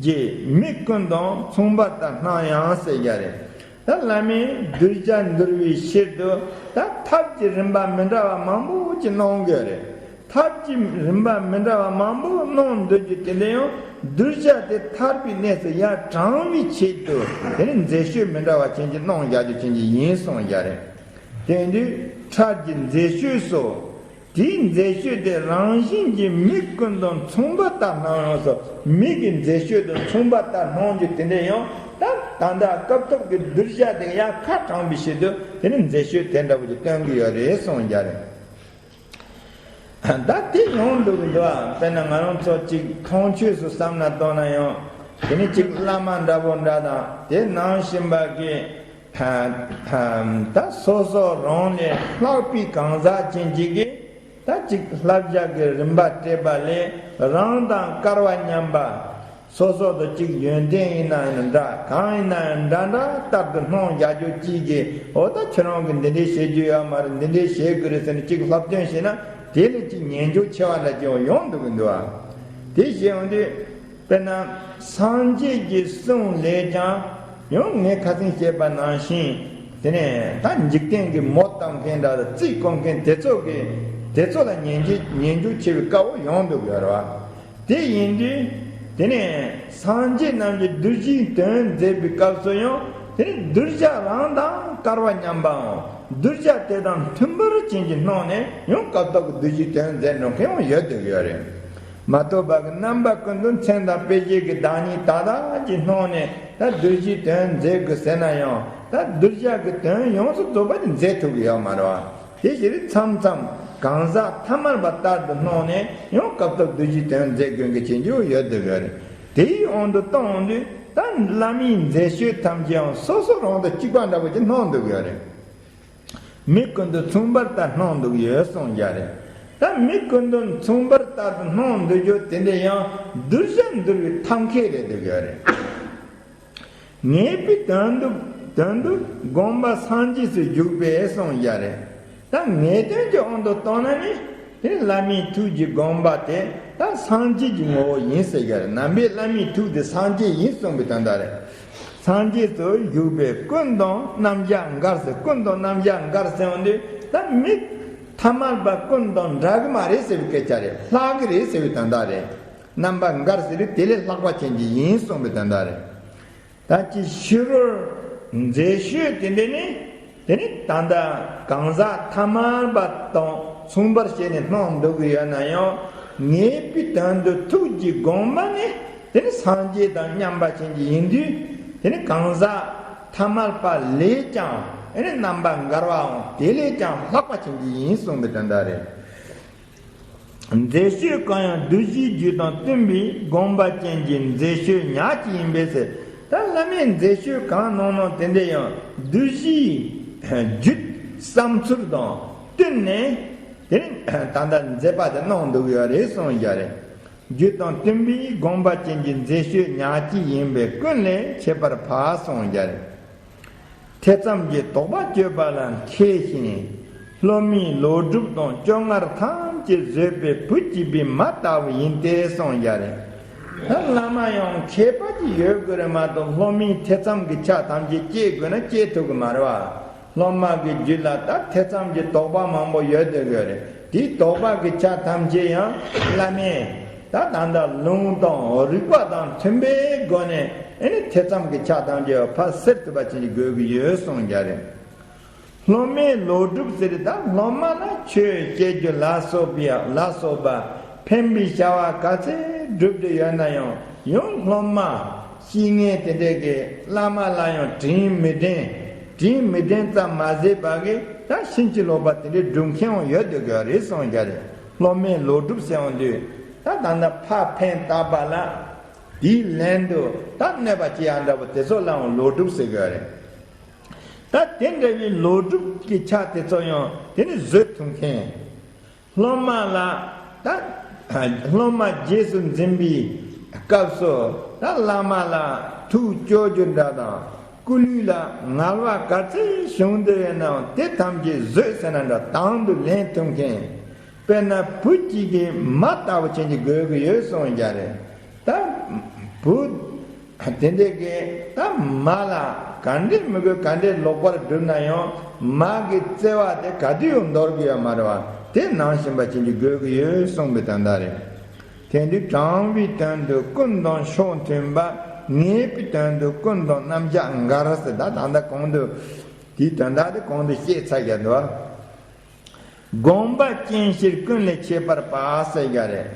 གྱིས་མི་ཀུན་དང་མཚུངས་པར་ད་སྣང་ཡང་ཟེར་རྒྱུ་རེད། ད་བླ་མས་གདུལ་བྱ་འདུལ་བའི་ཕྱིར་དུ་ད་ཐབས་ཀྱི་རིམ་པ་མི་འདྲ་བ་མང་པོ་ཅིག་གནང་གི་རེད། ཐབས་ཀྱི་རིམ་པ་མི་འདྲ་བ་མང་པོ་གནང་འདུག་རྒྱུ་དེ་འདྲ་ཡང་གདུལ་བྱ་དེ་ཐར་པའི་གནས་སུ་ཡར་དྲངས་པའི་ཆེད་དུ་དེ་ནི་མཛེས་ཤོས་མི་འདྲ་བ་ཅན་གྱི་གནང་རྒྱ་ཆེན་པོ་ཡིན་གསུངས་རྒྱུ་རེད། དེ་དུས་ཁྲག་གི་མཛེས་ཤོས་སོགས་དེའི་མཛེས་ཤོས་དེ་རང་བཞིན་གྱིས་མི་ཀུན་དང་མཚུངས་པ་ལྟར་སྣང་ཡང་སོ། མི་གི་མཛེས་ཤོས་དང་མཚུངས་པ་ལྟར་སྣང་རྒྱུ་དེ་འདྲ་ཡང་ད་ད་ལྟ་སྐབས་ཐོག་གི་གདུལ་བྱ་དེ་ཡར་ཁ་དྲངས་པའི་ཆེད་དུ་དེ་ནི་མཛེས་ཤོས་དེ་འདྲ་བོ་ཅིག་སྟོན་གྱི་ཡོད་རེད་གསུངས་རྒྱུ་རེད། ད་དེ་ཡོང་འདུག་གི་འདུག་ཨ། དཔེར་ན་ང་རང་ཚོ་གཅིག་མཐོང་ཆོས་སུ་བསམ་ན་གཏོང་ན་ཡང་དེ་ནི་གཅིག་བླ་མ་འདྲ་པོ་འདྲ་དང་དེ་ནང་བཞིན་པ་གི་ད་སོ་སོ་རང་ལས་ལྷག་པའི་གང་ཟག་ཅན་གཅིག་གིས་ད་གཅིག་བསླབ་བྱ་གི་རིམ་པ་སྤྲད་པ་ལས་རང་དང་སྐལ་བ་མཉམ་པ། སོ་སོ་དང་གཅིག་ཡོན་ཏན་ཡིན་ན་ཡང་འདྲ་གང་ཡིན་ན་ཡང་འདྲ་འདྲ་ལྟར་དུ་སྣང་རྒྱ་ཆེན་པོ་གཅིག་གིས་འོ་ད་ཁྱོད་རང་གིས་འདི་འདྲས་བྱེད་རྒྱུ་ཡོད་མ་རེད། འདི་འདྲས་བྱེད་དགོས་རེད་ཟེར་ནས་གཅིག་སློབ་སྟོན་བྱས་ན་དེ་ལས་གཅིག་ཉན་འཇོག་ཆེ་བ་འདྲ་ཅིག་ཡོང་འདུག་གི་འདུག་ཨ། དེ་བྱས་ཡོང་དུས་དཔེར་ན་སངས་རྒྱས་ཀྱི་གསུང་ལས་ཀྱང་ཡང་ངས་ཁ་སང་བཤད་པ་ནང་བཞིན་དེ་ནས་ད་འཇིག་རྟེན་གྱི་མོ་བཏང་མཁན་འདྲ་རྩིས་སྐོང་མཁན་དེ་ཚོ་གིས་དེ་ཚོ་ལ་ཉན་འཇོག་ཉན་འཇོག་ཆེ་བའི་དཀའ་བོ་ཡོང་འདུག་ཡོད་རེད་བ། དེ་ཡིན་དུས་དེ་ནས་སངས་རྒྱས་རྣམས་ཀྱིས་གདུལ་བྱའི་དོན་མཛད་པའི་སྐབས་སུ་ཡང་དེ་ནས་གདུལ་བྱ་རང་དང་སྐལ་བ་མཉམ་པའམ་གདུལ་བྱ་དེ་དང་མཐུན་པར་བྱིན་གྱིས་བརླབས་ནས་ཡང་སྐབས་ཐོག་གི་གདུལ་བྱའི་དོན་མཛད་འགྲོ་མཁན་ཡང་ཡོད་འདུག་ཡོད་རེད། མ་གཏོགས་པ་གི་རྣམ་པ་ཀུན་ཏུ་མཚན་དང་དཔེ་བྱད་ཀྱི་བདག་ཉིད་དག་དག་གིས་བརླབས་ནས་ད་གདུལ་བྱའི་དོན་མཛད་དགོས་ཟེར་ན་ཡང་ད་གདུལ་བྱ་གི་དོན་ཡོངས་སུ་རྫོགས་པ་དེ་མཛད་ཐུབ་ཀྱི་ཡོད་མ་རེད་བ། དེ་ཕྱིར་མཚམས་མཚམས་གང་ཟག་ཐ་མལ་པ་ལྟར་དུ་སྣང་ནས་ཡང་སྐབས་ཐོག་གདུལ་བྱའི་དོན་མཛད་དགོས་མཁན་ཆེན་པོ་ཡོད་འདུག་གི་རེད། དེའི་དབང་དུ་བཏང་དུས་ད་བླ་མའི་མཛད་སྤྱོད་ཐམས་ཅད་ཡང་སོ་སོ་རང་དང་གཅིག་པ་འདྲ་པོ་ཅིག་སྣང་འདུག་གི་རེད། མི་ཀུན་ཏུ་མཚུངས་པར་ལྟར་སྣང་འདུག་ཡོད་གསུངས་ཀྱི་རེད། ད་མི་ཀུན་ཏུ་མཚུངས་པར་ལྟར་དུ་སྣང་འདུག་རྒྱུ་དེ་འདྲ་ཡང་གདུལ་བྱ་འདུལ་བའི་ཐབས་མཁས་རེད་འདུག་གི་རེད། ངེས་པའི་དོན་དུ་དོན་དུ་དགོངས་པ་སངས་རྒྱས་སུ་འཇུག་པས་གསུངས་ཀྱི་རེད། ད་ངེས་དོན་གྱི་དབང་དུ་བཏང་ན་ནི་དེ་བླ་མའི་ཐུགས་ཀྱི་དགོངས་པ་དེ་ད་སངས་རྒྱས་ཀྱི་ངོ་བོ་ཡིན་ཟེར་གྱི་རེད། ནང་པའི་བླ་མའི་ཐུགས་དེ་སངས་རྒྱས་ཡིན་གསུངས་པའི་དོན་དག་རེད། སངས་རྒྱས་སུ་འཇུག་པས་ཀུན་དང་རྣམ་གཞག་འགལ་ཟེར། ཀུན་དང་རྣམ་གཞག་འགལ་ཟེར་བ་འདི་ད་མི་ཐ་མལ་པ་ཀུན་དང་འདྲ་གི་མ་རེད་ཟེར་བའི་སྐད་ཆ་རེད། ལྷག་གི་རེད་ཟེར་བའི་དོན་དག་རེད། རྣམ་པ་འགལ་ཟེར་བའི་དེ་ལས་ལྷག་པ་ཅན་གྱི་ཡིན་གསུངས་པའི་དོན་དག་རེད། ད་ཅི་ཕྱི་རོལ་མཛེས་ཤོས་དེ་འདྲ་ནི་ དེ་ནི་ད་ལྟ་གང་ཟག་ཐ་མལ་པ་དང་མཚུངས་པར་བྱས་ནས་སྣང་འདུག་གི་ཡོད་ན་ཡང་། ངེས་པའི་དོན་དུ་ཐུགས་ཀྱི་དགོངས་པ་ནི་དེ་ནི་སངས་རྒྱས་དང་མཉམ་པ་ཅན་གྱི་ཡིན་དུས། དེ་ནི་གང་ཟག་ཐ་མལ་པ་ལས་ཀྱང་དེ་ནི་རྣམ་པ་འགལ་བའམ་དེ་ལས་ཀྱང་ལྷག་པ་ཅན་གྱི་ཡིན་གསུངས་པའི་དོན་དག་རེད། མཛད་སྤྱོད་གང་ཡང་བསྡུ་བཞིའི་རྒྱུད་དང་བསྟུན་པའི་དགོངས་པ་ཅན་གྱི་མཛད་སྤྱོད་ཉག་གཅིག་ཡིན་པས་ཟེར། ད་བླ་མའི་མཛད་སྤྱོད་གང་གནང་གནང་དེ་འདྲ་ཡང་བསྡུ་བཞིའི་རྒྱུད་བསམ་ཚུལ་དང་བསྟུན་ནས་དེ་ནི་ད་ལྟ་མཛད་པ་དེ་གནང་འདུག་ཡོད་རེད་གསུངས་ཡོད་རེད། རྒྱུད་དང་བསྟུན་པའི་དགོངས་པ་ཅན་གྱི་མཛད་སྤྱོད་ཉག་གཅིག་ཡིན་པས་ཀུན་ལས་ཁྱད་པར་འཕགས་གསུངས་ཡོད་རེད། ཐེ་ཚོམ་གྱི་དོགས་པ་གཅོད་པ་ལ་མཁས་ཤིང་། སློབ་མའི་ལོག་སྒྲུབ་དང་སྤྱོད་ངན་ཐམས་ཅད་བཟོད་པའི་བུ་གཅིག་པའི་མ་ལྟ་བུ་ཡིན་ཏེ་གསུངས་ཡོད་རེད། ད་བླ་མ་ཡང་མཁས་པ་ཅིག་ཡོད་དགོས་རེད་མ་གཏོགས། སློབ་མའི་ཐེ་ཚོམ་གྱི་ཆ་ཐམས་ཅད་བཅད་དགོས་ན་བཅད་ཐུབ་ཀྱི་མ་རེད་བ། སློབ་མ་གི་རྒྱུད་ལ་ད་ཐེ་ཚོམ་གྱི་དོགས་པ་མང་པོ་ཡོད་དགོས་རེད། དེའི་དོགས་པ་གི་ཆ་ཐམས་ཅད་ཡང་བླ་མས་ད་ད་ལྟ་ལུང་དང་རིགས་པ་དང་མཐུན་པའི་སྒོ་ནས་ཨེ་ནི་ཐེ་ཚོམ་གྱི་ཆ་ཐམས་ཅད་ཕར་སེལ་ཐུབ་པ་ཅན་ཅིག་དགོས་ཀྱི་ཡོད་གསུངས་ཀྱི་རེད། སློབ་མའི་ལོག་སྒྲུབ་ཟེར་ད་སློབ་མ་ལ་ཆོས་བཤད་རྒྱུ་ལ་སོགས་པའི་ལ་སོགས་པ་ཕན་པའི་བྱ་བ་ག་ཚད་བསྒྲུབས་ཏེ་ཡོད་ན་ཡང་ཡང་སློབ་མ་བཤེས་གཉེན་དེ་འདྲས་ཀྱིས་བླ་མ་ལ་ཡང་དྲིན་མི་དྲན། དྲིན་མི་དྲན་ཙམ་མ་ཟད་པ་གི་ད་ཕྱིན་ཅི་ལོག་པ་དེ་འདྲའི་སྒྲུབ་མཁན་ཡང་ཡོད་དགོས་ཀྱི་རེད་གསུངས་ཀྱི་རེད། སློབ་མའི་ལོག་སྒྲུབ་ཟེར་ཡོང་དུས་ད་ད་ལྟ་ཕར་ཕན་བཏགས་པ་ལ་དེའི་ལན་དུ་ད་གནོད་པ་སྐྱེལ་ཡ་འདྲ་པོ་དེ་ཚོ་ལའང་ལོག་སྒྲུབ་ཟེར་གྱི་རེད། ད་དེ་འདྲ་བའི་ལོག་སྒྲུབ་ཀྱི་ཆ་དེ་ཚོ་ཡང་དེ་ནི་བཟོད་ཐུབ་མཁན། སློབ་མ་ལ་ད་སློབ་མ་རྗེས་སུ་འཛིན་པའི་སྐབས་སུ་ད་བླ་མ་ལ་ཐུགས་སྐྱོ་རྒྱུ་འདྲ་དང་། སྐུ་ལུས་ལ་ངལ་བ་ག་ཚད་བྱུང་འདུག་ཡོད་ནའང་དེ་ཐམས་ཅད་བཟོད་ཟེར་ན་འདྲ་དང་དུ་ལེན་ཐུབ་མཁན། དཔེར་ན་བུ་གཅིག་གི་མ་ལྟ་བུ་ཅན་གྱི་དགོས་ཀྱི་ཡོད་གསུངས་ཀྱི་རེད། ད་བུ་དེ་འདྲས་ཀྱི་ད་མ་ལ་ག་འདྲས་མི་དགོས་ག་འདྲས་ལོག་པར་བསྒྲུབས་ན་ཡང་མ་གི་བརྩེ་བ་དེ་ག་དུས་ཡང་འདོར་གི་ཡོད་མ་རེད་བ། དེ་ནང་བཞིན་པ་ཅན་གྱི་དགོས་ཀྱི་ཡོད་གསུངས་པའི་དོན་དག་རེད། དེང་དུས་དྲང་བའི་དོན་དུ་ཀུན་དང་ཕྱོགས་མཐུན་པ། ངེས་པའི་དོན་དུ་ཀུན་དང་རྣམ་གཞག་འགལ་ཟེར། ད་ད་ལྟ་གོང་དུ་དེའི་དོན་དག་དེ་གོང་དུ་བཤད་ཚར་ཡོད་འདུག་དགོངས་པ་ཅན་ཕྱིར་ཀུན་ལས་ཁྱད་པར་འཕགས་ཟེར་གྱི་རེད།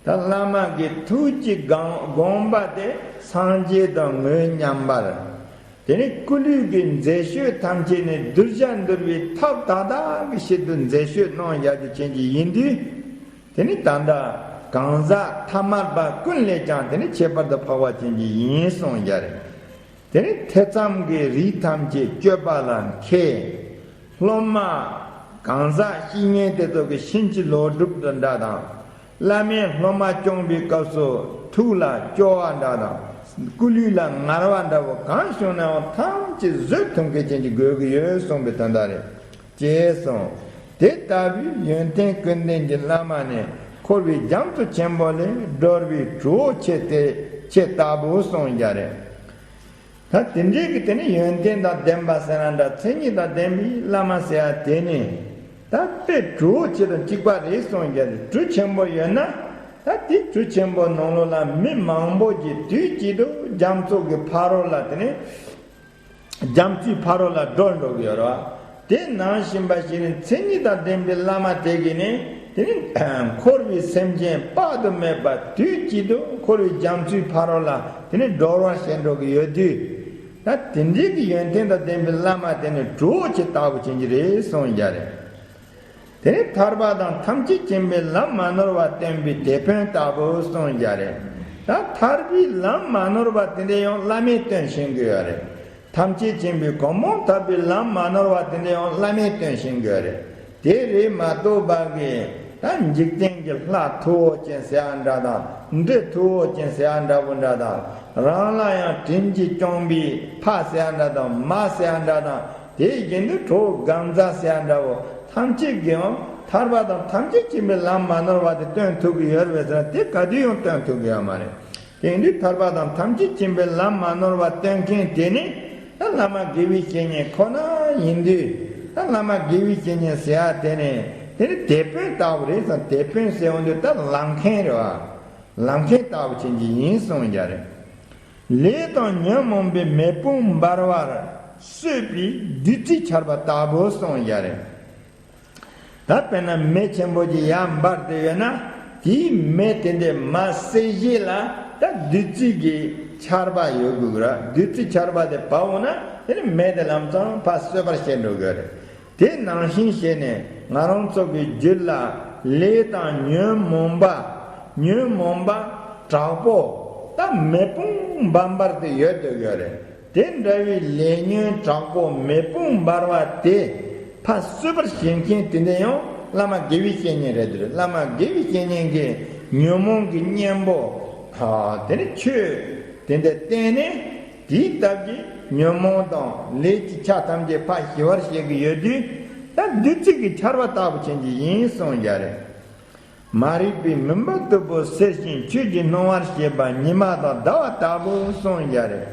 ད་བླ་མ་གི་ཐུགས་ཀྱི་དགོངས་དགོངས་པ་དེ་སངས་རྒྱས་དང་ངོས་མཉམ་པར། དེ་ནི་སྐུ་ལུས་ཀྱི་མཛད་སྤྱོད་ཐམས་ཅད་ནི་གདུལ་བྱ་འདུལ་བའི་ཐབས་དག་དག་གི་ཕྱིར་དུ་མཛད་སྤྱོད་གནང་ཡག་དུས་ཅན་གྱི་ཡིན་དུས། དེ་ནི་ད་ལྟ་གང་ཟག་ཐ་མལ་པ་ཀུན་ལས་ཀྱང་དེ་ནི་ཁྱད་པར་དུ་འཕགས་པ་ཅན་གྱི་ཡིན་གསུངས་ཡ་རེད། དེ་ནི་ཐེ་ཚོམ་གྱི་རིགས་ཐམས་ཅད་གཅོད་པ་ལ་མཁས། སློབ་མ་གང་ཟག་བཤེས་གཉེན་དེ་ཚོ་གི་ཕྱིན་ཅི་ལོག་སྒྲུབ་ཏུ་འདྲ་དང་། བླ་མས་སློབ་མ་སྐྱོང་བའི་སྐབས་སུ་ཐུགས་ལ་སྐྱོ་བ་འདྲ་དང་། སྐུ་ལུས་ལ་ངལ་བ་འདྲ་བོ་གང་བྱུང་ནའང་ཐམས་ཅད་བཟོད་ཐུབ་མཁན་ཅན་གྱི་དགོས་ཀྱི་ཡོད་གསུངས་པའི་དོན་དག་རེད། ཅེས་གསུངས། དེ་ལྟ་བུའི་ཡོན་ཏན་ཀུན་ལྡན་གྱི་བླ་མ་ནི་འཁོར་བའི་རྒྱ་མཚོ་ཆེན་པོ་ལས་སྒྲོལ་བའི་གྲོགས་ཆེ་སྟེ་ཆེ་ལྟ་བུ་གསུངས་ཀྱི་རེད། ད་དེ་འདྲའི་གི་དེ་ནི་ཡོན་ཏན་དང་ལྡན་པ་ཟེར་ན་འདྲ། མཚན་ཉིད་དང་ལྡན་པའི་བླ་མ་ཟེར་ཡ་དེ་ནི་ད་དཔེ་གྲོགས་ཆེ་དང་གཅིག་པ་རེད་གསུངས་ཀྱི་རེད། གྲུ་ཆེན་པོ་ཡོད་ན་ད་དེ་གྲུ་ཆེན་པོ་ནང་ལོགས་ལ་མི་མང་པོ་གིས་དུས་གཅིག་ཏུ་རྒྱ་མཚོ་གི་ཕ་རོལ་ལ་དེ་ནི་རྒྱ་མཚོའི་ཕ་རོལ་ལ་སྒྲོལ་འགྲོ་གི་ཡོད་རེད་བ། དེ་ནང་བཞིན་པ་ཞིག་ནི་མཚན་ཉིད་དང་ལྡན་པའི་བླ་མ་དེ་གིས་ནི་དེ་ནི་འཁོར་བའི་སེམས་ཅན་དཔག་ཏུ་མེད་པ་དུས་གཅིག་ཏུ་འཁོར་བའི་རྒྱ་མཚོའི་ཕ་རོལ་ལ་དེ་ནི་སྒྲོལ་བར་བྱེད་འགྲོ་གི་ཡོད་དུས། ད་དེ་འདྲའི་གི་ཡོན་ཏན་དང་ལྡན་པའི་བླ་མ་དེ་ནི་གྲོགས་ཆེ་ལྟ་བུ་ཅན་གྱི་རེད་གསུངས་ཀྱི་རེད། དེ་ནི་ཐར་པ་དང་ཐམས་ཅད་མཁྱེན་པའི་ལམ་མ་ནོར་བ་སྟོན་པའི་དེད་དཔོན་ལྟ་བུ་གསུངས་ཀྱི་རེད། ད་ཐར་པའི་ལམ་མ་ནོར་བ་དེ་འདྲ་ཡང་བླ་མས་སྟོན་ཤེས་ཀྱི་ཡོད་རེད། ཐམས་ཅད་མཁྱེན་པའི་གོ་འཕང་ཐོབ་པའི་ལམ་མ་ནོར་བ་དེ་འདྲ་ཡང་བླ་མས་སྟོན་ཤེས་ཀྱི་ཡོད་རེད། དེ་རེད་མ་གཏོགས་པ་གི་ད་འཇིག་རྟེན་གྱི་ལྷ་མཐུ་བོ་ཅན་ཟེར་ཡ་འདྲ་དང་། འདྲེ་མཐུ་བོ་ཅན་ཟེར་ཡ་འདྲ་བོ་འདྲ་དང་། རང་ལ་ཡང་དྲིན་གྱིས་སྐྱོང་བའི་ཕ་ཟེར་ཡ་འདྲ་དང་མ་ཟེར་ཡ་འདྲ་དང་། དེ་བཞིན་དུ་གྲོགས་གང་ཟག་ཟེར་ཡ་འདྲ་བོ་ཐམས་ཅད་ཀྱིས་ཡང་ཐར་པ་དང་ཐམས་ཅད་མཁྱེན་པའི་ལམ་མ་ནོར་བ་དེ་སྟོན་ཐུབ་ཀྱི་ཡོད་རེད་ཟེར་ན་དེ་ག་དུས་ཡང་སྟོན་ཐུབ་ཀྱི་ཡོད་མ་རེད། དེང་དུས་ཐར་པ་དང་ཐམས་ཅད་མཁྱེན་པའི་ལམ་མ་ནོར་བ་སྟོན་མཁན་དེ་ནི་ད་བླ་མ་དགེ་བའི་བཤེས་གཉེན་ཁོ་ན་ཡིན་དུས། ད་བླ་མ་དགེ་བའི་བཤེས་གཉེན་ཟེར་ཡ་དེ་ནི་དེ་ནི་དེད་དཔོན་ལྟ་བུ་རེད་ཙང་། དེད་དཔོན་ཟེར་འོང་དུས་ད་ལམ་མཁན་རེད་བ། ལམ་མཁན་ལྟ་བུ་ཅན་གྱི་ཡིན་གསུངས་ཀྱི་རེད། ལས་དང་ཉོན་མོངས་པའི་མེ་དཔུང་འབར་བར། གསོད་པའི་བདུད་རྩིའི་ཆར་པ་ལྟ་བུ་གསུངས་ཡ་རེད། ད་དཔེར་ན་མེ་ཆེན་པོ་ཅིག་ཡར་འབར་ཏེ་ཡོད་ན། དེའི་མེ་དེ་འདྲའི་མར་བསྲེགས་རྗེས་ལ་ད་བདུད་རྩི་གི་ཆར་པ་ཡོད་དགོས་ཀྱི་རེད། བདུད་རྩི་ཆར་པ་དེ་བབས་འོང་ན་དེ་ནི་མེ་དེ་ལམ་སང་ཕར་གསོད་པར་བྱེད་འགྲོ་གི་རེད། དེ་ནང་བཞིན་བྱས་ནས་ང་རང་ཚོ་གི་རྒྱུད་ལ་ལས་དང་ཉོན་མོངས་པ། ཉོན་མོངས་པ་དྲག་པོ་ད་མེ་དཔུང་འབར་འབར་དེ་ཡོད་དགོས་ཀྱི་རེད། དེ་འདྲ་བའི་ལས་ཉོན་དྲག་པོ་མེ་དཔུང་འབར་བ་དེ་ཕར་གསོད་པར་བྱེད་མཁན་དེ་འདྲ་ཡང་བླ་མ་དགེ་བའི་བཤེས་གཉེན་རེད་དེ། བླ་མ་དགེ་བའི་བཤེས་གཉེན་གྱིས་ཉོན་མོངས་ཀྱི་གཉེན་པོ་དེ་ནི་ཆོས་དེ་འདྲ་བསྟན་ནས། དེའི་སྟབས་ཀྱིས་ཉོན་མོངས་དང་ལས་ཀྱི་ཆ་ཐམས་ཅད་ཕར་ཞི་བར་བྱེད་ཀྱི་ཡོད་དུས། ད་བདུད་རྩི་གི་ཆར་པ་ལྟ་བུ་ཅན་གྱི་ཡིན་གསུངས་ཡ་རེད། མ་རིག་པའི་མུན་པ་སྟུག་པོ་སེལ་ཞིང་ཆོས་ཀྱི་སྣང་བར་བྱེད་པ་ཉི་མ་དང་ཟླ་བ་ལྟ་བུ་གསུངས་ཡ་རེད།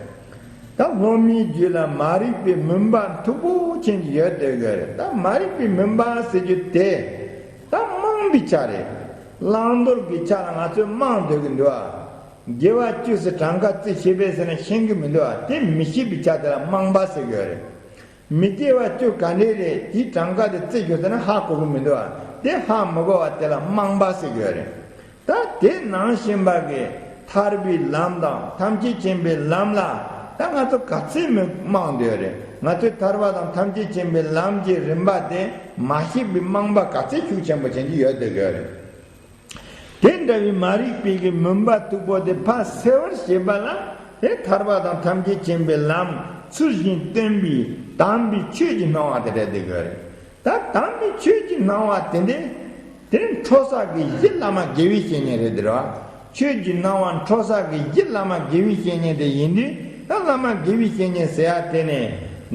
ད་སློབ་མའི་རྒྱུད་ལ་མ་རིག་པའི་མུན་པ་མཐུག་པོ་ཅན་གྱི་ཡོད་དེ་གི་རེད། ད་མ་རིག་པའི་མུན་པ་ཟེར་རྒྱུ་དེ་ད་རྨོངས་པའི་ཆ་རེད། བླང་དོར་གྱི་ཆ་ལ་ང་ཚོས་རྨོངས་སྡོད་ཀྱི་འདུག་ཨ། དགེ་བ་བཅུ་ཟེར་གྲངས་ཀ་རྩིས་བྱེད་པས་ཟེར་ན་ཤེས་ཀྱི་མི་འདུག་ཨ། དེ་མི་ཤེས་པའི་ཆ་དེ་ལ་རྨོངས་པ་ཟེར་གྱི་ཡོད་རེད། མི་དགེ་བ་བཅུ་ག་འདྲས་རེད། དེའི་གྲངས་ཀ་དེ་རྩིས་རྒྱུ་ཟེར་ན་ཧ་གོ་གི་མི་འདུག་ཨ། དེ་ཧ་མི་གོ་བ་དེ་ལ་རྨོངས་པ་ཟེར་གྱི་ཡོད་རེད། ད་དེ་ནང་བཞིན་པ་གི་ཐར་པའི་ལམ་དང་ཐམས་ཅད་མཁྱེན་པའི་ལམ་ལ་ད་ང་ཚོ་ག་ཚོད་མི་རྨོངས་སྡོད་རེད། ང་ཚོས་ཐར་པ་དང་ཐམས་ཅད་མཁྱེན་པའི་ལམ་གྱི་རིམ་པ་དེ་མ་ཤེས་པའི་རྨོངས་པ་ག་ཚོད་ཤུགས་ཆེན་པོ་ཅན་གྱི་ཡོད་སྡོད་ཀྱི་ཡོད་རེད། དེ་འདྲ་བའི་མ་རིག་པའི་གི་མུན་པ་མཐུག་པོ་དེ་ཕར་སེལ་བར་བྱེད་པ་ལ་དེ་ཐར་པ་དང་ཐམས་ཅད་མཁྱེན་པའི་ལམ་ཚུལ་བཞིན་སྟོན་པའི་དམ་པའི་ཆོས་ཀྱི་སྣང་བ་དེ་རེད་སྡོད་ཀྱི་ཡོད་རེད། ད་དམ་པའི་ཆོས་ཀྱི་སྣང་བ་དེ་འདྲས་དེ་ནི་འཕྲོ་བསགས་ཀྱི་གཞི་བླ་མ་དགེ་བའི་བཤེས་གཉེན་རེད་དེ་རེད་བ། ཆོས་ཀྱི་སྣང་བ་འཕྲོ་བསགས་ཀྱི་གཞི་བླ་མ་དགེ་བའི་བཤེས་གཉེན་དེ་ཡིན་དུས། ད་བླ་མ་དགེ་བའི་བཤེས་གཉེན་ཟེར་ཡ་དེ་ནི་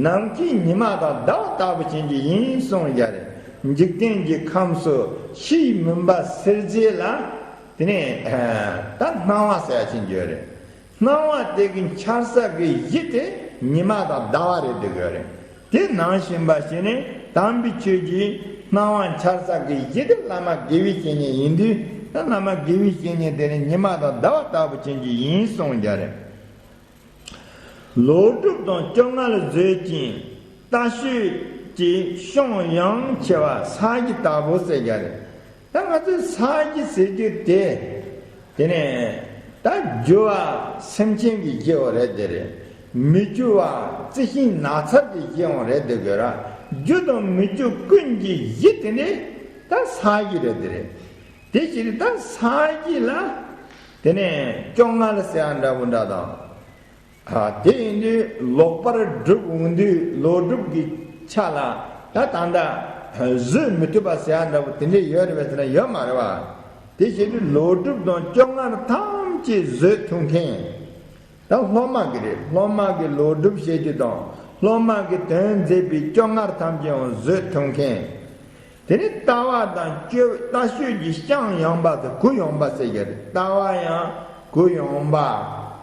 ནམ་མཁའི་ཉི་མ་དང་ཟླ་བ་ལྟ་བུ་ཅན་གྱི་ཡིན་གསུངས་ཡ་རེད། འཇིག་རྟེན་གྱི་ཁམས་སུ་ཕྱིའི་མུན་པ་སེལ་རྗེས་ལ་དེ་ནི་ད་སྣང་བ་ཟེར་ཡ་ཅན་གྱི་ཡོད་རེད། སྣང་བ་དེ་གི་འཆར་ས་གི་གཞི་དེ་ཉི་མ་དང་ཟླ་བ་རེད་སྡོད་ཀྱི་ཡོད་རེད། དེ་ནང་བཞིན་པ་ཞིག་ནི་དམ་པའི་ཆོས་ཀྱི་སྣང་བ་འཆར་ས་གི་གཞི་དེ་བླ་མ་དགེ་བའི་བཤེས་གཉེན་ཡིན་དུས། ད་བླ་མ་དགེ་བའི་བཤེས་གཉེན་དེ་ནི་ཉི་མ་དང་ཟླ་བ་ལྟ་བུ་ཅན་གྱི་ཡིན་གསུངས་ཡ་རེད། ལོག་སྒྲུབ་དང་སྐྱོ་ངལ་བཟོད་ཅིང་རྟ་ཤོད་ཀྱི་ཤོང་ཡང་ཆེ་བ་ས་གཞི་ལྟ་བུ་ཟེར་ཡ་རེད། ད་ང་ཚོས་ས་གཞི་ཟེར་རྒྱུ་དེ། དེ་ནས་ད་རྒྱུ་བ་སེམས་ཅན་གྱི་གཞི་བོ་རེད་དེ་རེད། མི་རྒྱུ་བ་རྩི་ཤིང་ནགས་ཚལ་གྱི་གཞི་བོ་རེད་དེ་དགོས་ར། རྒྱུ་དང་མི་རྒྱུ་ཀུན་གྱི་གཞི་དེ་ནི་ད་ས་གཞི་རེད་དེ་རེད། དེ་ཕྱིར་ད་ས་གཞི་ལ་དེ་ནས་སྐྱོ་ངལ་ཟེར་ཡ་འདྲ་བོ་འདྲ་དང་། ཨ། དེ་ཡིན་དུས་ལོག་པར་སྒྲུབ་འོང་དུས་ལོག་སྒྲུབ་ཀྱི་ཆ་ལ་ད་ད་ལྟ་བཟོད་མི་ཐུབ་པ་ཟེར་ཡ་འདྲ་བོ་དེ་འདྲས་ཡོད་རེད་པས་ཟེར་ན་ཡོད་མ་རེད་བ། དེ་བྱེད་དུས་ལོག་སྒྲུབ་དང་སྐྱོ་ངལ་ཐམས་ཅད་བཟོད་ཐུབ་མཁན། ད་སློབ་མ་གི་རེད། སློབ་མ་གི་ལོག་སྒྲུབ་བྱེད་རྒྱུ་དང་སློབ་མ་གི་དོན་མཛད་པའི་སྐྱོ་ངལ་ཐམས་ཅད་ཡང་བཟོད་ཐུབ་མཁན། དེ་ནི་ལྟ་བ་དང་སྤྱོད་ལྟ་སྤྱོད་ཀྱི་བཤང་ཡོང་བ་དང་གུ་ཡོང་བ་ཟེར་གྱི་རེད། ལྟ་བ་ཡང་གུ་ཡོང་བ།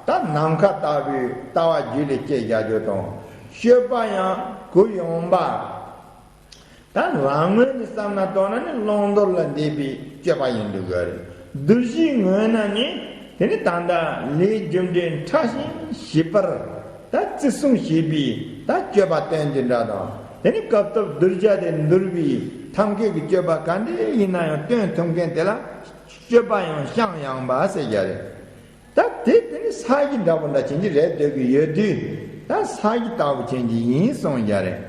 ད་ནམ་མཁའ་ལྟ་བུའི་ལྟ་བ་རྒྱུད་ལ་སྐྱེ་བཞག་རྒྱུ་དང་། སྤྱོད་པ་ཡང་གུ་ཡོང་བ། ད་རང་ངོས་ནས་བསམ་ན་ལྟོས་ན་ནི་བླང་དོར་ལ་འདས་པའི་སྤྱོད་པ་ཡིན་འདུག་གི་རེད། གདུལ་བྱའི་ངོས་ན་ནི་དེ་ནི་ད་ལྟ་ལས་རྒྱུ་འབྲས་ཕྲ་ཞིང་ཞིབ་པར་ད་བརྩི་སྲུང་བྱེད་པའི་ད་སྤྱོད་པ་སྟོན་རྒྱུ་འདྲ་དང་། དེ་ནི་སྐབས་ཐོབ་གདུལ་བྱ་དེ་འདུལ་བའི་ཐབས་མཁས་ཀྱི་སྤྱོད་པ་ག་འདྲ་ཡིན་ན་ཡང་སྟོན་ཐུབ་མཁན་དེ་ལ་སྤྱོད་པ་ཡང་བཤང་ཡོང་བ་ཟེར་རྒྱུ་རེད། ད་དེ་དེ་ནི་ས་གཞི་འདྲ་པོ་འདྲ་ཅན་གྱི་རེད་འདོད་ཀྱི་ཡོད་དུས། ད་ས་གཞི་ལྟ་བུ་ཅན་གྱི་ཡིན་གསུངས་རྒྱུ་རེད།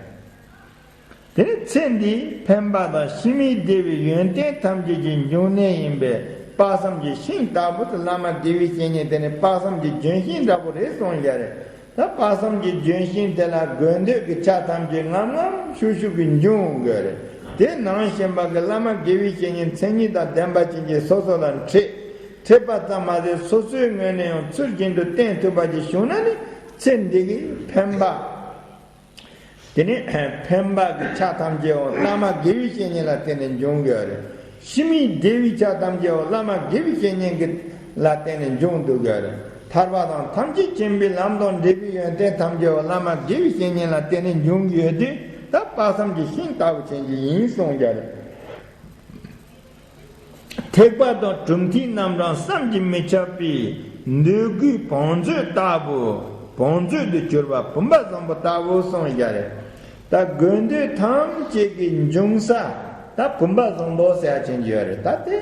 དེ་ནི་ཚེ་འདིའི་འཕེན་པ་དང་ཕྱི་མའི་བདེ་བའི་ཡོན་ཏན་ཐམས་ཅད་ཀྱི་འབྱུང་གནས་ཡིན་པས་དཔག་བསམ་གྱི་ཤིང་ལྟ་བུ་དེ་བླ་མ་དགེ་བའི་བཤེས་གཉེན་དེ་ནི་དཔག་བསམ་གྱི་ལྗོན་ཤིང་འདྲ་པོ་རེད་གསུངས་ཡ་རེད། ད་དཔག་བསམ་གྱི་ལྗོན་ཤིང་དེ་ལ་དགོས་འདོད་ཀྱི་ཆ་ཐམས་ཅད་ངམ་ངམ་ཤུགས་ཤུགས་ཀྱིས་འབྱུང་དགོས་རེད། དེ་ནང་བཞིན་པ་གི་བླ་མ་དགེ་བའི་བཤེས་གཉེན་མཚན་ཉིད་དང་ལྡན་པ་ཅན་གྱིས་སོ་སོ་ལ་འཕྲད། འཕྲད་པ་ཙམ་མ་ཟད་སོ་སོའི་ངོས་ནས་ཡང་ཚུལ་བཞིན་དུ་བསྟེན་ཐུབ་པ་ཅིག་བྱུང་ན་ནི་ཚེ་འདི་གི་འཕེན་པ། དེ་ནི་འཕེན་པ་གི་ཆ་ཐམས་ཅད་འོ་བླ་མ་དགེ་བའི་བཤེས་གཉེན་ལ་བརྟེན་ནས་འབྱུང་གི་ཡོད་རེད། ཕྱི་མའི་བདེ་བའི་ཆ་ཐམས་ཅད་འོ་བླ་མ་དགེ་བའི་བཤེས་གཉེན་གྱི་ལ་བརྟེན་ནས་འབྱུང་འདུག་གི་ཡོད་རེད། ཐར་པ་དང་ཐམས་ཅད་མཁྱེན་པའི་ལམ་དང་འབྲེལ་བའི་ཡོན་ཏན་ཐམས་ཅད་འོ་བླ་མ་དགེ་བའི་བཤེས་གཉེན་ལ་བརྟེན་ནས་འབྱུང་གི་ཡོད་དུས་ད་དཔག་བསམ་གྱི་ཤིང་ལྟ་བུ་ཅན་གྱི་ཡིན་གསུངས་ཀྱི་རེད། ཐེག་པ་དང་གྲུབ་མཐའི་རྣམ་གྲངས་བསམ་གྱིས་མི་ཁྱབ་པའི་འདོད་དགུའི་བང་མཛོད་ལྟ་བུ། བང་མཛོད་དུ་གྱུར་པ་བུམ་པ་བཟང་པོ་ལྟ་བུ་གསུངས་བཞག་རེད། ད་དགོས་འདོད་ཐམས་ཅད་ཀྱི་འབྱུང་ས་ད་བུམ་པ་བཟང་པོ་ཟེར་ཡ་ཅིག་ཡོད་རེད། ད་དེ་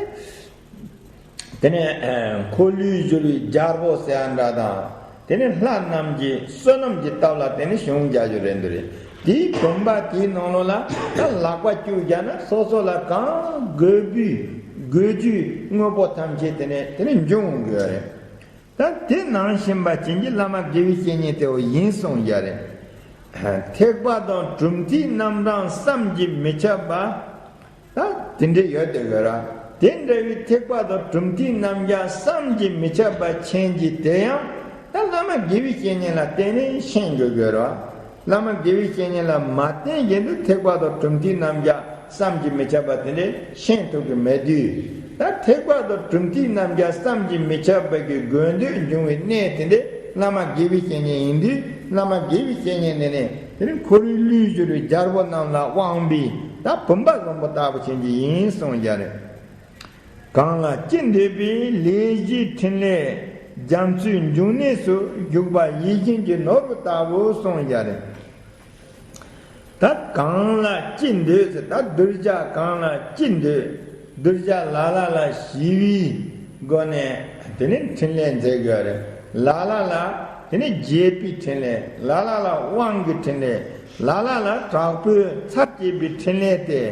དེ་ནས་ཨ་འཁོར་ལོས་སྒྱུར་བའི་རྒྱལ་པོ་ཟེར་ཡ་འདྲ་དང་། དེ་ནས་ལྷ་རྣམས་ཀྱི་བསོད་ནམས་ཀྱི་སྟབས་ལ་དེ་ནས་བྱུང་བཞག་རྒྱུ་རེད་འདུག་རེད། དེའི་བུམ་པ་དེའི་ནང་ལོགས་ལ་ད་ལག་པ་བཅུག་བཞག་ན་སོ་སོ་ལ་གང་དགོས་པའི་དགོས་རྒྱུའི་དངོས་པོ་ཐམས་ཅད་དེ་ནས་དེ་ནས་འབྱུང་དགོས་རེད། ད་དེ་ནང་བཞིན་པ་ཅན་གྱི་བླ་མ་དགེ་བའི་བཤེས་གཉེན་དེ་བོ་ཡིན་གསུངས་བཞག་རེད། ཐེག་པ་དང་གྲུབ་མཐའི་རྣམ་གྲངས་བསམ་གྱིས་མི་ཁྱབ་པ། ད་དེ་འདྲ་ཡོད་དེ་ཡོད་ར། དེ་འདྲ་བའི་ཐེག་པ་དང་གྲུབ་མཐའི་རྣམ་གཞག་བསམ་གྱིས་མི་ཁྱབ་པ་མཁྱེན་གྱི་དེ་ཡང་ད་བླ་མ་དགེ་བའི་བཤེས་གཉེན་ལ་བརྟེན་ནས་ཤེས་དགོས་དགོས་ར། བླ་མ་དགེ་བའི་བཤེས་གཉེན་ལ་མ་བརྟེན་བཞིན་དུ་ཐེག་པ་དང་གྲུབ་མཐའི་རྣམ་གཞག་བསམ་གྱིས་མི་ཁྱབ་པ་དེ་འདྲས་ཤེས་ཐུབ་ཀྱི་མེད་དུས། ད་ཐེག་པ་དང་གྲུབ་མཐའི་རྣམ་གཞག་བསམ་གྱིས་མི་ཁྱབ་པ་གི་དགོས་འདོད་འབྱུང་བའི་གནས་དེ་འདྲས་བླ་མ་དགེ་བའི་བཤེས་གཉེན་ཡིན་དུས། བླ་མ་དགེ་བའི་བཤེས་གཉེན་དེ་ནི་དེ་ནི་འཁོར་བའི་ལུས་སྒྱུར་བའི་རྒྱལ་པོ་རྣམས་ལ་དབང་བའི་ད་བུམ་པ་བཟང་པོ་ལྟ་བུ་ཅན་གྱི་ཡིན་གསུངས་བཞག་རེད། གང་ལ་ཅི་འདོད་པའི་ལས་བཞིའི་ཕྲིན་ལས་རྒྱ་མཚོའི་འབྱུང་གནས་སུ་བཞུགས་པ་ཡིད་བཞིན་གྱི་ནོར་བུ་ལྟ་བུ་གསུངས་བཞག་རེད། ད་གང་ལ་ཅི་འདོད་ཟེར། ད་གདུལ་བྱ་གང་ལ་ཅི་འདོད། གདུལ་བྱ་ལ་ལ་ལ་ཞི་བའི་སྒོ་ནས་དེ་ནི་ཕྲིན་ལས་མཛད་དགོས་རེད། ལ་ལ་ལ་དེ་ནི་རྒྱས་པའི་ཕྲིན་ལས། ལ་ལ་ལ་དབང་གི་ཕྲིན་ལས། ལ་ལ་ལ་དྲག་པོའི་ཚར་བཅད་པའི་ཕྲིན་ལས་ཏེ།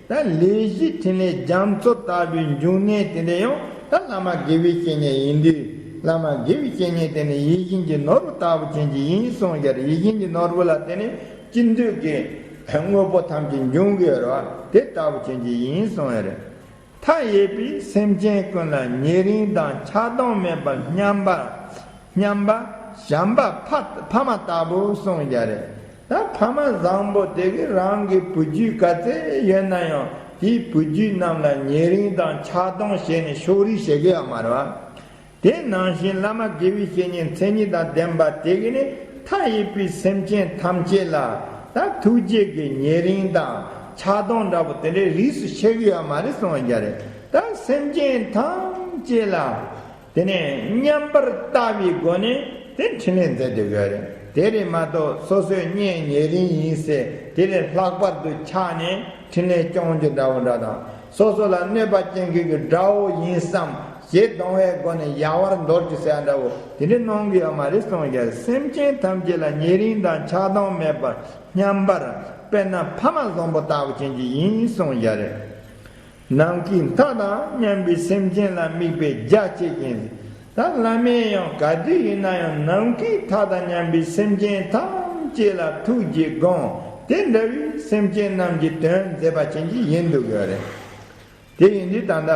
ད་ལས་བཞིའི་ཕྲིན་ལས་རྒྱ་མཚོ་ལྟ་བུའི་འབྱུང་གནས་དེ་འདྲ་ཡང་ད་བླ་མ་དགེ་བའི་བཤེས་གཉེན་ཡིན་དུས། བླ་མ་དགེ་བའི་བཤེས་གཉེན་དེ་ནི་ཡིད་བཞིན་གྱི་ནོར་བུ་ལྟ་བུ་ཅན་གྱི་ཡིན་གསུངས་བཞག་རེད། ཡིད་བཞིན་གྱི་ནོར་བུ་ལ་དེ་ནི་ཅི་འདོད་ཀྱི་དངོས་པོ་ཐམས་ཅད་འབྱུང་གི་ཡོད་རེད་བ། དེ་ལྟ་བུ་ཅན་གྱི་ཡིན་གསུངས་ཡོད་རེད། མཐའ་ཡས་པའི་སེམས་ཅན་ཀུན་ལ་ཉེ་རིང་དང་ཆགས་སྡང་མེད་པར་མཉམ་པ། མཉམ་པ་བྱམས་པ་ཕ་ཕ་མ་ལྟ་བུ་གསུངས་བཞག་རེད། ད་ཕ་མ་བཟང་པོ་དེ་གིས་རང་གི་བུ་རྒྱུད་ག་ཚད་ཡོད་ན་ཡང་དེའི་བུ་རྒྱུད་རྣམས་ལ་ཉེ་རིང་དང་ཆགས་སྡང་བྱས་ནས་ཕྱོགས་རིས་བྱེད་ཀྱི་ཡོད་མ་རེད་བ། དེ་ནང་བཞིན་བླ་མ་དགེ་བའི་བཤེས་གཉེན་མཚན་ཉིད་དང་ལྡན་པ་དེ་གིས་ནི་མཐའ་ཡས་པའི་སེམས་ཅན་ཐམས་ཅད་ལ་ད་ཐུགས་རྗེ་གི་ཉེ་རིང་དང་ཆགས་སྡང་འདྲ་པོ་དེ་འདྲའི་རིས་སུ་ཆད་ཀྱི་ཡོད་མ་རེད་གསུངས་བཞག་རེད། ད་སེམས་ཅན་ཐམས་ཅད་ལ་དེ་ནས་མཉམ་པར་ལྟ་བའི་སྒོ་ནས་དེ་ཕྲིན་ལས་མཛད་དེ་ཡོད་རེད། དེ་རེད་མ་གཏོགས་སོ་སོའི་གཉེན་ཉེ་རིང་ཡིན་ཟེར་དེ་ལས་ལྷག་པར་དུ་ཆགས་ནས་ཕྲིན་ལས་སྐྱོང་རྒྱུ་འདྲ་པོ་འདྲ་དང་། སོ་སོ་ལ་གནོད་པ་སྐྱེལ་མཁན་གྱི་དགྲ་བོ་ཡིན་བསམ་ཞེ་སྡང་བའི་སྒོ་ནས་ཡལ་བར་འདོར་རྒྱུ་ཟེར་ཡ་འདྲ་བོ་དེ་འདྲ་གནང་གི་ཡོད་མ་རེད་གསུངས་བཞག་སེམས་ཅན་ཐམས་ཅད་ལ་ཉེ་རིང་དང་ཆགས་སྡང་མེད་པར་མཉམ་པར། དཔེར་ན་ཕ་མ་བཟང་པོ་ལྟ་བུ་ཅན་གྱི་ཡིན་གསུངས་བཞག་རེད། ནམ་མཁའི་མཐའ་དང་མཉམ་པའི་སེམས་ཅན་ལ་དམིགས་པའི་རྒྱ་བསྐྱེད་ཅིང་། ད་བླ་མས་ཡང་ག་དུས་ཡིན་ན་ཡང་ནམ་མཁའི་མཐའ་དང་མཉམ་པའི་སེམས་ཅན་ཐམས་ཅད་ལ་ཐུགས་རྗེས་དགོངས་དེ་འདྲ་བའི་སེམས་ཅན་རྣམས་ཀྱི་དོན་མཛད་པ་ཅན་གྱི་ཡིན་འདུག་ཡོད་རེད། དེ་ཡིན་དུས་ད་ལྟ་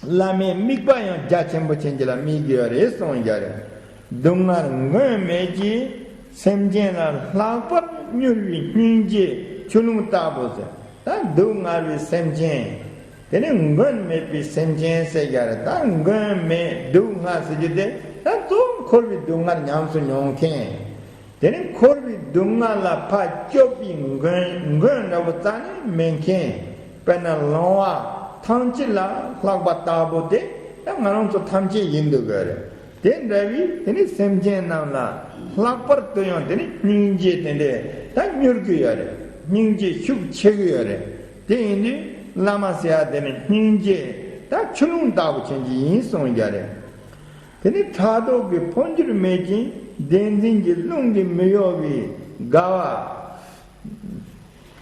བླ་མའི་དམིགས་པ་ཡང་རྒྱ་ཆེན་པོ་ཅན་གྱི་ལ་དམིགས་ཀྱི་ཡོད་རེད་གསུངས་བཞག་རེད། སྡུག་བསྔལ་མགོན་མེད་ཀྱི་སེམས་ཅན་ལ་ལྷག་པར་མྱུར་བའི་སྙིང་རྗེ་ཆུ་ཀླུང་ལྟ་བུ་ཟེར། ད་སྡུག་བསྔལ་བའི་སེམས་ཅན། དེ་ནི་མགོན་མེད་པའི་སེམས་ཅན་ཟེར་ཡ་རེད། ད་མགོན་མེད་སྡུག་བསྔལ་ཟེར་རྒྱུ་དེ་ད་གཙོ་བོ་འཁོར་བའི་སྡུག་བསྔལ་ཉམས་སུ་མྱོང་མཁན། དེ་ནི་འཁོར་བའི་སྡུག་བསྔལ་ལ་ཕར་སྐྱོབ་པའི་མགོན་མགོན་འདྲ་བོ་རྩ་ནས་མེད་མཁན། དཔེར་ན་ལོང་བ་ཐང་ཅིག་ལ་ལྷགས་པ་ལྟ་བུ་དེ་ད་ང་རང་ཚོ་ཐམས་ཅད་ཡིན་འདུག་གི་རེད། དེ་འདྲ་བའི་དེ་ནི་སེམས་ཅན་རྣམས་ལ་ལྷག་པར་དུ་ཡང་དེ་ནི་སྙིང་རྗེ་དེ་འདྲས་ད་མྱུར་གི་ཡོད་རེད། སྙིང་རྗེ་ཤུགས་ཆེ་གི་ཡོད་རེད། དེ་ཡིན་དུས་བླ་མ་ཟེར་ཡ་དེ་ནི་སྙིང་རྗེ་ད་ཆུ་ཀླུང་ལྟ་བུ་ཅན་གྱི་ཡིན་གསུངས་བཞག་རེད། དེ་ནི་ཕྲག་དོག་གི་འཕོ་འགྱུར་མེད་ཅིང་བདེན་འཛིན་གྱི་རླུང་གིས་མི་གཡོ་བའི་དགའ་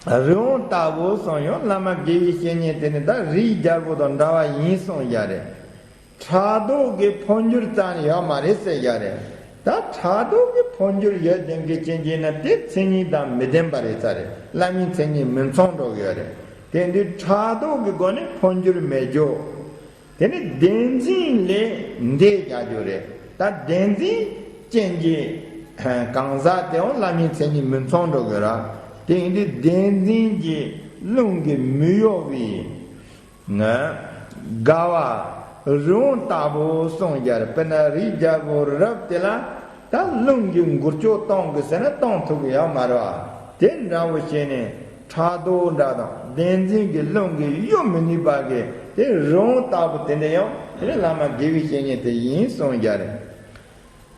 བ། རི་བོང་ལྟ་བུ་གསུངས་ཡང་བླ་མ་དགེ་བའི་བཤེས་གཉེན་དེ་ནི་ད་རིའི་རྒྱལ་པོ་དང་འདྲ་བ་ཡིན་གསུངས་བཞག་རེད། ཕྲག་དོག་གི་འཕོ་འགྱུར་ཙམ་ཡོད་མ་རེད་ཟེར་བཞག་རེད། ད་ཕྲག་དོག་གི་འཕོ་འགྱུར་ཡོད་བསྡད་མཁན་ཅན་གྱི་ན་དེ་མཚན་ཉིད་དང་མི་ལྡན་པ་རེད་ས་རེད། བླ་མའི་མཚན་ཉིད་མི་མཚུངས་འགྲོ་གི་ཡོད་རེད། དེ་འདུས་ཕྲག་དོག་གི་སྒོ་ནས་འཕོ་འགྱུར་མེད་རྒྱུ། དེ་ནི་བདེན་འཛིན་ལས་འདས་རྒྱག་རྒྱུ་རེད། ད་བདེན་འཛིན་ཅན་གྱི་གང་ཟག་དེའང་བླ་མའི་མཚན་ཉིད་མི་མཚུངས་འགྲོ་དགོས་ར། དེ་ཡིན་དུས་བདེན་འཛིན་གྱི་རླུང་གིས་མི་གཡོ་བའི་དགའ་བ་རི་བོང་ལྟ་བུ་གསུངས་བཞག་རེད། དཔེར་ན་རིའི་རྒྱལ་པོ་རི་རབ་དེ་ལ་ད་རླུང་གིས་འགུལ་སྐྱོད་གཏོང་དགོས་ཟེར་ན་གཏོང་ཐུབ་ཀྱི་ཡོད་མ་རེད་བ། དེ་འདྲ་བོ་བྱས་ནས་ཕྲག་དོག་འདྲ་དང་བདེན་འཛིན་གྱི་རླུང་གིས་གཡོ་མི་ནུས་པ་གི་དེ་རི་བོང་ལྟ་བུ་དེ་འདྲ་ཡང་དེ་ནི་བླ་མ་དགེ་བའི་བཤེས་གཉེན་དེ་ཡིན་གསུངས་བཞག་རེད།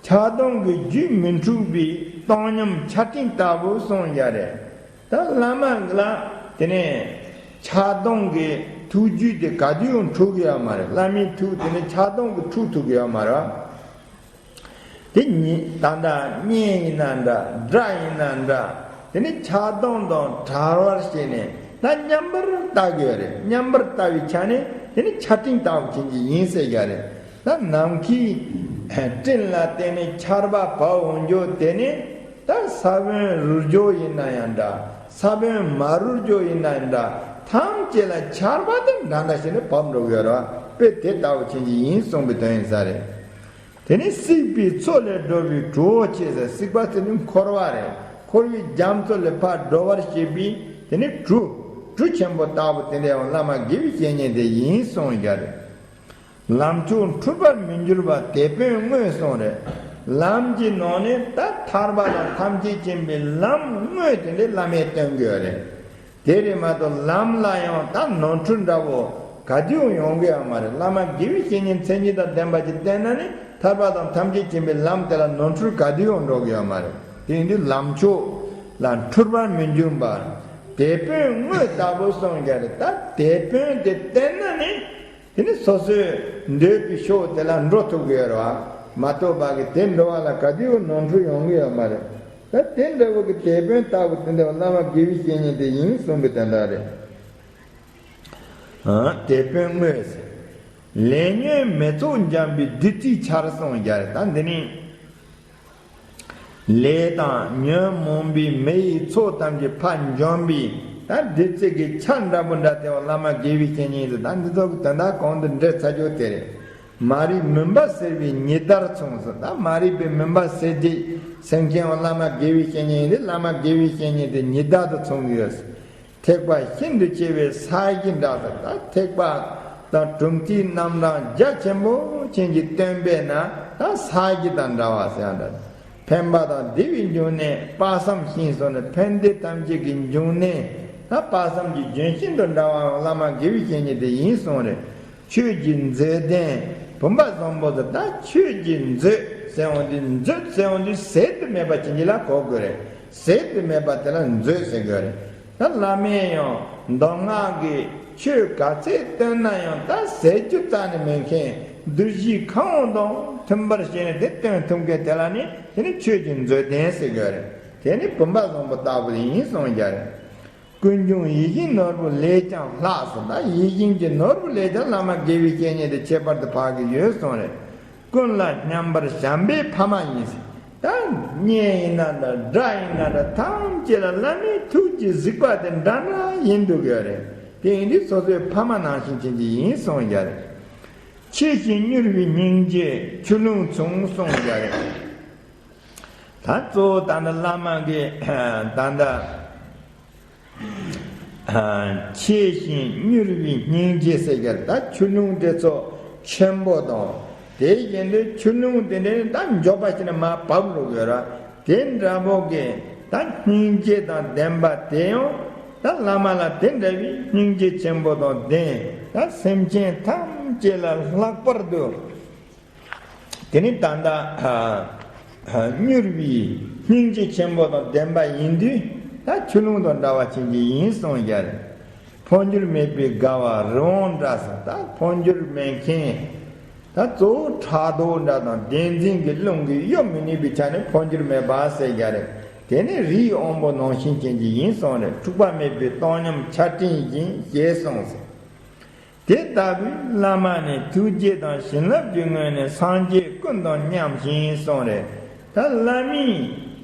ཆགས་སྡང་གི་རྒྱུད་མི་འཁྲུགས་པའི་བཏང་སྙོམས་ཆར་སྤྲིན་ལྟ་བུ་གསུངས་ཡ་རེད། ད་བླ་མ་ལ་དེ་ནས་ཆགས་སྡང་གི་ཐུགས་རྒྱུད་དེ་ག་དུས་ཡང་འཁྲུག་གི་ཡོད་མ་རེད། བླ་མའི་ཐུགས་དེ་ནས་ཆགས་སྡང་གིས་འཁྲུག་ཐུབ་ཀྱི་ཡོད་མ་རེད། དེ་ཉིད་ད་ལྟ་གཉེན་ཡིན་ན་འདྲ། དགྲ་ཡིན་ན་འདྲ། དེ་ནི་ཆགས་སྡང་དང་བྲལ་བར་བྱས་ནས་ད་མཉམ་པར་བལྟ་དགོས་རེད། མཉམ་པར་བལྟ་བའི་ཆ་ནས་དེ་ནི་ཆར་སྤྲིན་ལྟ་བུ་ཅན་གྱི་ཡིན་ཟེར་གྱི་རེད། ད་ནམ་མཁའི་སྤྲིན་ལ་བརྟེན་ནས་ཆར་པ་བབས་འོང་རྒྱུ་དེ་ནི་ད་ས་བོན་རུལ་རྒྱུ་ཡིན་ན་ཡང་འདྲ། ས་བོན་མ་རུལ་རྒྱུ་ཡིན་ན་ཡང་འདྲ། ཐམས་ཅད་ལ་ཆར་པ་དེ་འདྲ་འདྲ་བྱས་ནས་བབས་འགྲོ་གི་ཡོད་རེད་བ། དཔེ་དེ་ལྟ་བུ་ཅན་གྱི་ཡིན་གསུངས་པའི་དོན་ཡིན་ས་རེད། དེ་ནི་བསྲེགས་པའི་མཚོ་ལས་སྒྲོལ་བའི་གྲོགས་བྱེད་ཟེར། བསྲེགས་པ་ཟེར་ནི་འཁོར་བ་རེད། འཁོར་བའི་རྒྱ་མཚོ་ལས་ཕར་སྒྲོལ་བར་བྱེད་པའི་དེ་ནི་གྲུ། གྲུ་ཆེན་པོ་ལྟ་བུ་དེ་འདྲའི་བླ་མ་དགེ་བའི་བཤེས་གཉེན་དེ་ཡིན་གསུངས་ཡ་རེད། ལམ་མཆོག་འཁྲུལ་པར་མི་འགྱུར་བ་དེད་དཔོན་དངོས་གསུངས་རེད། ལམ་གྱི་ནང་ནས་ད་ཐར་པ་དང་ཐམས་ཅད་མཁྱེན་པའི་ལམ་དངོས་དེ་འདྲའི་བླ་མས་སྟོན་དགོས་རེད། དེ་རེད་མ་གཏོགས་ལམ་ལ་ཡང་ད་ནོར་འཁྲུལ་འདྲ་བོ་ག་དུས་ཡང་ཡོང་གི་ཡོད་མ་རེད། བླ་མ་དགེ་བའི་བཤེས་གཉེན་མཚན་ཉིད་དང་ལྡན་པ་ཅིག་བསྟེན་ན་ནི་ཐར་པ་དང་ཐམས་ཅད་མཁྱེན་པའི་ལམ་དེ་ལ་ནོར་འཁྲུལ་ག་དུས་ཡང་འགྲོ་གི་ཡོད་མ་རེད། དེ་ཡིན་དུས་ལམ་མཆོག་ལ་འཁྲུལ་པར་མི་འགྱུར་བར་དེད་དཔོན་དངོས་ལྟ་བུ་གསུངས་ཀྱང་རེད། ད་དེད་དཔོན་དེ་བསྟེན་ན་ནི་དེ་ནི་སོ་སོའི་འདོད་པའི་ཕྱོགས་དེ་ལ་འགྲོ་ཐུབ་ཀྱི་ཡོད་རེད་བ། མ་གཏོགས་པ་གི་དེ་འགྲོ་བ་ལ་ག་དུས་ཡང་ནོར་འཁྲུལ་ཡོང་གི་ཡོད་མ་རེད། ད་དེ་འདྲ་བོ་གི་དེད་དཔོན་ལྟ་བུ་དེ་འདྲ་བ་བླ་མ་དགེ་བའི་བཤེས་གཉེན་དེ་ཡིན་གསུངས་པའི་དོན་དག་རེད། ཨ། དེད་དཔོན་དངོས། ལས་ཉོན་མེ་ཚོགས་འཇོམས་པའི་བདུད་རྩིའི་ཆར་གསུངས་ཀྱང་རེད། ད་འདི་ནི་ལས་དང་ཉོན་མོངས་པའི་མེ་ཡི་ཚོགས་ཐམས་ཅད་ཕར་འཇོམས་པའི་ད་བདུད་རྩི་གི་ཆར་འདྲ་པོ་འདྲ་དེ་བ་བླ་མ་དགེ་བའི་བཤེས་གཉེན་ཟེར། ད་འདི་ཚོ་གི་དོན་དག་གོང་དུ་འགྲེལ་ཚར་རྒྱུ་དེ་རེད། མ་རིག་མུན་པ་སེལ་བའི་ཉི་ཟླར་མཚུངས་སོ། ད་མ་རིག་པའི་མུན་པ་སེལ་རྒྱུ་སེམས་ཅན་བ་བླ་མ་དགེ་བའི་བཤེས་གཉེན་ཡིན་ཏེ། བླ་མ་དགེ་བའི་བཤེས་གཉེན་དེ་ཉི་ཟླ་དང་མཚུངས་ཡོད། ཐེག་པ་ཤིན་ཏུ་ཆེ་བའི་ས་གཞི་འདྲ་ཟེར། ད་ཐེག་པ་དང་གྲུབ་མཐའི་རྣམ་གྲངས་རྒྱ་ཆེན་པོ་ཅན་གྱི་སྟོན་པས་ན་ད་ས་གཞི་དང་འདྲ་བ་ཟེར་ཡང་འདྲ། ཕན་པ་དང་བདེ་བའི་འབྱུང་གནས་དཔག་བསམ་ཤིང་སོགས་ནི་ཕན་བདེ་ཐམས་ཅད་ཀྱི་འབྱུང་གནས་ད་དཔག་བསམ་གྱི་ལྗོན་ཤིང་དང་འདྲ་བ་བླ་མ་དགེ་བའི་བཤེས་གཉེན་དེ་ཡིན་གསུངས་རེད། ཆོས་ཀྱི་མཛོད་ལྡན་བུམ་པ་བཟང་པོ་ཟེར། ད་ཆོས་ཀྱི་མཛོད་ཟེར་འོང་དུས། མཛོད་ཟེར་འོང་དུས་ཟད་དུ་མེད་པ་ཅན་གྱི་ལ་གོ་དགོས་རེད། ཟད་དུ་མེད་པ་དེ་ལ་མཛོད་ཟེར་དགོས་རེད། ད་བླ་མས་ཡང་མདོ་སྔགས་ཀྱི་ཆོས་ག་ཚད་བསྟན་ན་ཡང་ད་ཟད་རྒྱུ་རྩ་ནས་མེད་མཁན། བདུད་བཞིའི་ཁམས་དབང་དང་མཐུན་པར་བྱས་ནས་དེ་སྟོན་ཐུབ་མཁན་དེ་ལ་ནི་དེ་ནི་ཆོས་ཀྱི་མཛོད་ལྡན་ཟེར་དགོས་རེད། དེ་ནི་བུམ་པ་བཟང་པོ་ལྟ་བུ་ཡིན་གསུངས་ཀྱང་རེད། ཀུན་འབྱུང་ཡིད་བཞིན་ནོར་བུ་ལས་ཀྱང་ལྷག་སོ། ད་ཡིད་བཞིན་གྱི་ནོར་བུ་ལས་ཀྱང་བླ་མ་དགེ་བའི་བཤེས་གཉེན་དེ་ཁྱད་པར་དུ་འཕགས་ཀྱི་ཡོད་གསུངས་རེད། ཀུན་ལ་མཉམ་པར་བྱམས་པའི་ཕ་མ་ཡིན་ཟེར། ད་གཉེན་ཡིན་ན་འདྲ། དགྲ་ཡིན་ན་འདྲ། ཐམས་ཅད་ལ་བླ་མའི་ཐུགས་ཀྱི་གཟིགས་པ་དེ་འདྲ་འདྲ་ཡིན་འདུག་ཡོད་རེད། དེ་ཡིན་དུས་སོ་སོའི་ཕ་མ་ནང་བཞིན་ཅན་གྱི་ཡིན་གསུངས་ཀྱང་རེད། ཆེ་ཞིང་མྱུར་བའི་སྙིང་རྗེ་ཆུ་ཀླུང་མཚུངས་གསུངས་ཀྱང་རེད། ད་གཙོ་བོ་ད་ནི་བླ་མ་གིས་ད་ལྟ། ཆེ་ཞིང་མྱུར་བའི་སྙིང་རྗེ་ཟེར་གྱི་རེད། ད་ཆུ་ཀླུང་དེ་ཚོ་ཆེན་པོ་དང་། དེ་བཞིན་དུ་ཆུ་ཀླུང་དེ་འདྲའི་ད་མགྱོགས་པ་ཞིག་ནས་མར་བབས་འགྲོ་གི་ཡོད་ར། དེ་འདྲ་པོ་གི་ད་སྙིང་རྗེ་དང་ལྡན་པ་དེ་ཡང་ད་བླ་མ་ལ་དེ་འདྲ་བའི་སྙིང་རྗེ་ཆེན་པོ་དང་ལྡན། ད་སེམས་ཅན་ཐམས་ཅད་ལ་ལྷག་པར་དུ། དེ་ནི་ད་ལྟ་མྱུར་བའི་སྙིང་རྗེ་ཆེན་པོ་དང་ལྡན་པ་ཡིན་དུས། ད་ཆུ་ཀླུང་དང་འདྲ་བ་ཅན་གྱི་ཡིན་གསུངས་ཀྱང་རེད། འཕོ་འགྱུར་མེད་པའི་དགའ་བ་རི་བོང་འདྲ་ཟེར། ད་འཕོ་འགྱུར་མེད་མཁན། ད་གཙོ་བོ་ཕྲག་དོག་འདྲ་དང་བདེན་འཛིན་གྱི་རླུང་གིས་གཡོ་མི་ནུས་པའི་ཆ་ནས་འཕོ་འགྱུར་མེད་པ་ཟེར་ཀྱང་རེད། དེ་ནི་རིའི་དབང་པོ་ནང་བཞིན་ཅན་གྱི་ཡིན་གསུངས་རེད། འཁྲུགས་པ་མེད་པའི་བཏང་སྙོམས་ཆར་སྤྲིན་བཞིན་ཞེས་གསུངས་སོ། དེ་ལྟ་བུའི་བླ་མ་ནི་ཐུགས་རྗེ་དང་བྱིན་རླབས་ཀྱི་ངོས་ནས་སངས་རྒྱས་ཀུན་དང་མཉམ་ཞིང་གསུངས་རེད། ད་བླ་མའི་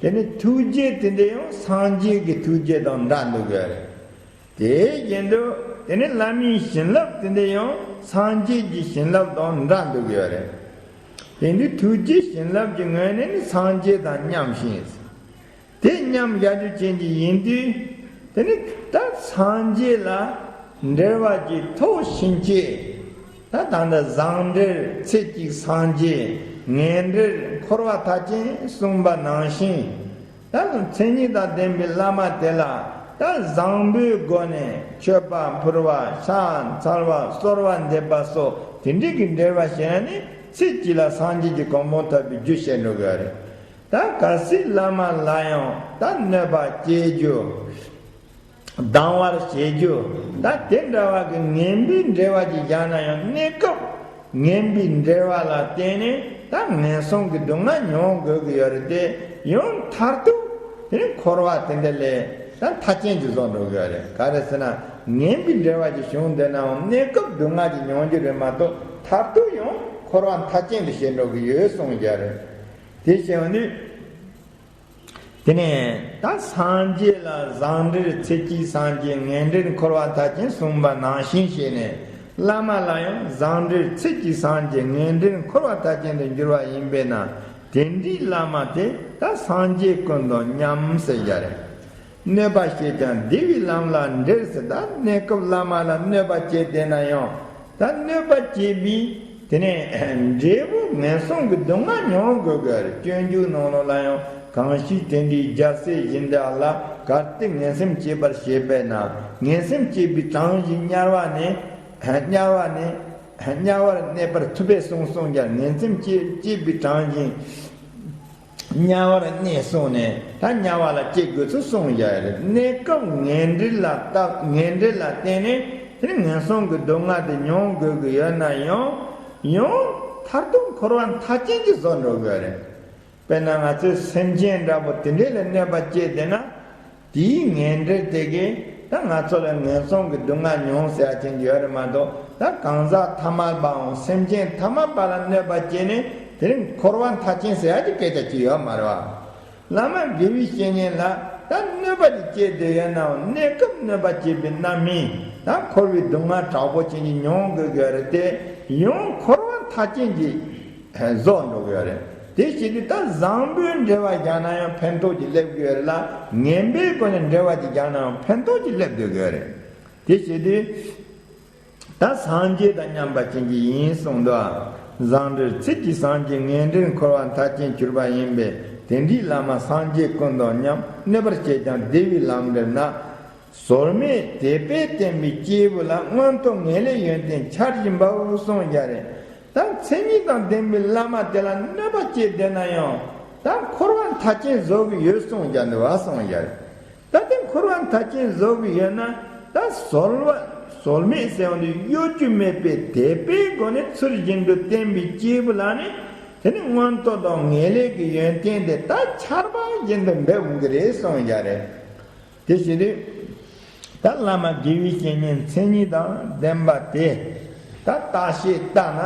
དེ་ནི་ཐུགས་རྗེ་དེ་འདྲ་ཡང་སངས་རྒྱས་ཀྱི་ཐུགས་རྗེ་དང་འདྲ་འདུག་གི་རེད། དེ་བཞིན་དུ་དེ་ནི་བླ་མའི་བྱིན་རླབས་དེ་འདྲ་ཡང་སངས་རྒྱས་ཀྱི་བྱིན་རླབས་དང་འདྲ་འདུག་གི་རེད། དེ་འདི་ཐུགས་རྗེ་བྱིན་རླབས་ཀྱི་ངོས་ནས་ནི་སངས་རྒྱས་དང་མཉམ་ཞིང་། དེ་མཉམ་བཞག་རྒྱུ་ཅན་གྱི་ཡིན་དུས། དེ་ནི་ད་སངས་རྒྱས་ལ་འབྲེལ་བ་གྱི་ཐོག་ཕྱིན་ཆད། ད་ད་ལྟ་བཟང་འབྲེལ་ཚེ་གཅིག་སངས་རྒྱས། ངན་འབྲེལ་འཁོར་བ་མཐའ་ཅན་གསུངས་པ་ནང་བཞིན། ད་མཚན་ཉིད་དང་ལྡན་པའི་བླ་མ་དེ་ལ། ད་བཟང་པོའི་སྒོ་ནས་མཆོད་པ་ཕུལ་བ། ཕྱག་འཚལ་བ། གསོལ་བ་འདེབས་པ་སོགས་དེ་འདྲའི་གི་འབྲེལ་བ་བྱས་ན་ནི། ཚེ་གཅིག་ལ་སངས་རྒྱས་ཀྱི་གོ་འཕང་ཐོབ་པའི་རྒྱུ་བཤད་འགྲོ་གི་ཡོད་རེད། ད་གལ་སྲིད་བླ་མ་ལ་ཡང་ད་གནོད་པ་སྐྱེལ་རྒྱུ། སྡང་བར་བྱེད་རྒྱུ། ད་དེ་འདྲ་བ་གི་ངན་པའི་འབྲེལ་བ་ཅིག་བཞག་ན་ཡང་གནས་སྐབས་ངན་པའི་འབྲེལ་བ་ལ་བརྟེན་ནས་ད་ངན་སོང་གི་སྡུག་བསྔལ་མྱོང་དགོས་ཀྱི་ཡོད་རེད་དེ། ཡང་མཐར་ཐུག་དེ་ནི་འཁོར་བ་དེ་འདྲ་ལས་ད་མཐའ་ཅན་ཅིག་བཟོ་འགྲོ་གི་ཡོད་རེད། ག་རེ་ཟེར་ན་ངན་པའི་འབྲེལ་བ་ཅིག་བྱུང་བསྡད་ནའང་གནས་སྐབས་སྡུག་བསྔལ་ཅིག་མྱོང་རྒྱུ་རེད་མ་གཏོགས་མཐར་ཐུག་ཡང་འཁོར་བ་མཐའ་ཅན་དུ་བྱེད་འགྲོ་གི་ཡོད་གསུངས་ཀྱི་ཡོད་རེད། དེ་བྱས་པ་ནི། དེ་ནས་ད་སངས་རྒྱས་ལ་བཟང་འབྲེལ་ཚེ་གཅིག་སངས་རྒྱས། ངན་འབྲེལ་འཁོར་བ་མཐའ་ཅན་གསུངས་པ་ནང་བཞིན་བྱས་ནས། བླ་མ་ལ་ཡང་བཟང་འབྲེལ་ཚེ་གཅིག་སངས་རྒྱས། ངན་འབྲེལ་འཁོར་བ་མཐའ་ཅན་དུ་འགྱུར་བ་ཡིན་པས་ན། དེ་འདྲའི་བླ་མ་དེ་ད་སངས་རྒྱས་ཀུན་དང་མཉམ་ཟེར་ཡ་རེད། གནོད་པ་བྱས་ཀྱང་བདེ་བའི་ལམ་ལ་འབྲེལ་ཟེར། ད་གནས་སྐབས་བླ་མ་ལ་གནོད་པ་བྱས་བསྡད་ན་ཡང་ད་གནོད་པ་བྱས་པའི། དེ་ནས་འབྲས་བུ་ངན་སོང་གི་སྡུག་བསྔལ་མྱོང་དགོས་ཀྱི་རེད། སྤྱོད་འཇུག་ནང་ལོགས་ལ་ཡང་གང་ཞིག་དེ་འདྲའི་རྒྱལ་སྲས་གཞན་དག་ལ། གལ་ཏེ་ངན་སེམས་སྐྱེས་པར་བྱེད་པས་ན། ངན་སེམས་སྐྱེས་པའི་གྲངས་ཀྱིས་དམྱལ་བ་ནས། དམྱལ་བ་ནས། དམྱལ་བར་གནས་པར་ཐུབ་པས་གསུངས་གསུངས་ཀྱང་། ངན་སེམས་སྐྱེས་སྐྱེས་པའི་གྲངས་ཀྱིས་དམྱལ་བར་གནས་གསུངས་ནས་ད་དམྱལ་བ་ལ་སྐྱེ་དགོས་ཚུལ་གསུངས་ཡ་རེད། གནས་སྐབས་ངན་འབྲེལ་ལ་བརྟག་ངན་འབྲེལ་ལ་བརྟེན་ནས་དེ་ནི་ངན་སོང་གི་སྡུག་བསྔལ་དེ་མྱོང་དགོས་ཀྱི་ཡོད་ན་ཡང་། ཡང་མཐར་ཐུག་འཁོར་བ་མཐའ་ཅན་གྱི་བཟོ་འགྲོ་དགོས་རེད། དཔེར་ན་ང་ཚོའི་སེམས་ཅན་འདྲ་པོ་དེ་འདྲས་ལ་གནོད་པ་སྐྱེལ་བསྡད་ན། དེའི་ངན་འབྲེལ་དེ་གིས་ད་ང་ཚོ་ལ་ངན་སོང་གི་སྡུག་བསྔལ་མྱོང་ཟེར་ཡ་ཅན་ཡོད་རེད་མ་གཏོགས། ད་གང་ཟག་ཐ་མལ་པའམ་སེམས་ཅན་ཐ་མལ་པ་ལ་གནོད་པ་སྐྱེལ་ནས་དེ་རིང་འཁོར་བ་མཐའ་ཅན་ཟེར་ཡ་ཅིག་སྐད་ཆ་ཅིག་ཡོད་མ་རེད་བ། བླ་མ་དགེ་བའི་བཤེས་གཉེན་ལ་ད་གནོད་པ་ཅིག་སྐྱེལ་བསྡད་ཡོད་ནའང་གནས་སྐབས་གནོད་པ་སྐྱེལ་བའི་རྣམ་སྨིན་ད་འཁོར་བའི་སྡུག་བསྔལ་དྲག་པོ་ཅན་ཅིག་མྱོང་དགོས་ཀྱི་རེད་དེ། ཡང་འཁོར་བ་མཐའ་ཅན་གྱི་བཟོ་འགྲོ་གི་ཡོད་རེད། དེ་བྱེད་དུས་ད་བཟང་པོའི་འབྲེལ་བ་རྒྱག་ན་ཡང་ཕན་ཐོགས་ཀྱི་སླེབས་ཀྱི་ཡོད་རེད་ལ། ངན་པའི་སྒོ་ནས་འབྲེལ་བ་ཅིག་རྒྱག་ན་ཡང་ཕན་ཐོགས་ཀྱི་སླེབས་སྡོད་ཀྱི་ཡོད་རེད། དེ་བྱེད་དུས་ད་སངས་རྒྱས་དང་མཉམ་པ་ཅན་གྱི་ཡིན་གསུངས་འདུག་ཨ། བཟང་འབྲེལ་ཚེ་གཅིག་སངས་རྒྱས། ངན་འབྲེལ་འཁོར་བ་མཐའ་ཅན་གྱུར་པ་ཡིན་པས། དེ་འདྲའི་བླ་མ་སངས་རྒྱས་ཀུན་དང་མཉམ། གནོད་པར་བྱེད་ཀྱང་བདེ་བའི་ལམ་འབྲེལ་ན། ཟོལ་མེད་དད་པས་བསྟེན་པའི་སྐྱེས་བུ་ལ། མངོན་མཐོ་ངེས་ལེགས་ཡོན་ཏན་འཆར་བཞིན་པའོ་གསུངས་ཀྱང་རེད། ད་མཚན་ཉིད་དང་ལྡན་པའི་བླ་མ་དེ་ལ་གནོད་པ་སྐྱེལ་བསྡད་ན་ཡང་ད་འཁོར་བ་མཐའ་ཅན་བཟོ་གི་ཡོད་གསུངས་ཀྱང་འདུག་བ་གསུངས་ཀྱང་རེད། ད་དེ་འཁོར་བ་མཐའ་ཅན་བཟོ་གི་ཡོད་ན་ད་ཟོལ་བ་ཟོལ་མེད་ཟེར་བ་འདི་གཡོ་སྒྱུ་མེད་པའི་དད་པའི་སྒོ་ནས་ཚུལ་བཞིན་དུ་བསྟེན་པའི་སྐྱེས་བུ་ལ་ནི་དེ་ནི་མངོན་མཐོ་དང་ངེས་ལེགས་ཀྱི་ཡོན་ཏན་དེ་ད་ཆར་པ་བཞིན་དུ་འབེབས་འོང་གི་རེད་གསུངས་ཀྱང་རེད། དེ་བྱེད་དུས། ད་བླ་མ་དགེ་བའི་བཤེས་གཉེན་མཚན་ཉིད་དང་ལྡན་པ་དེ། ད་བརྟག་ཤེས་བལྟ་ན།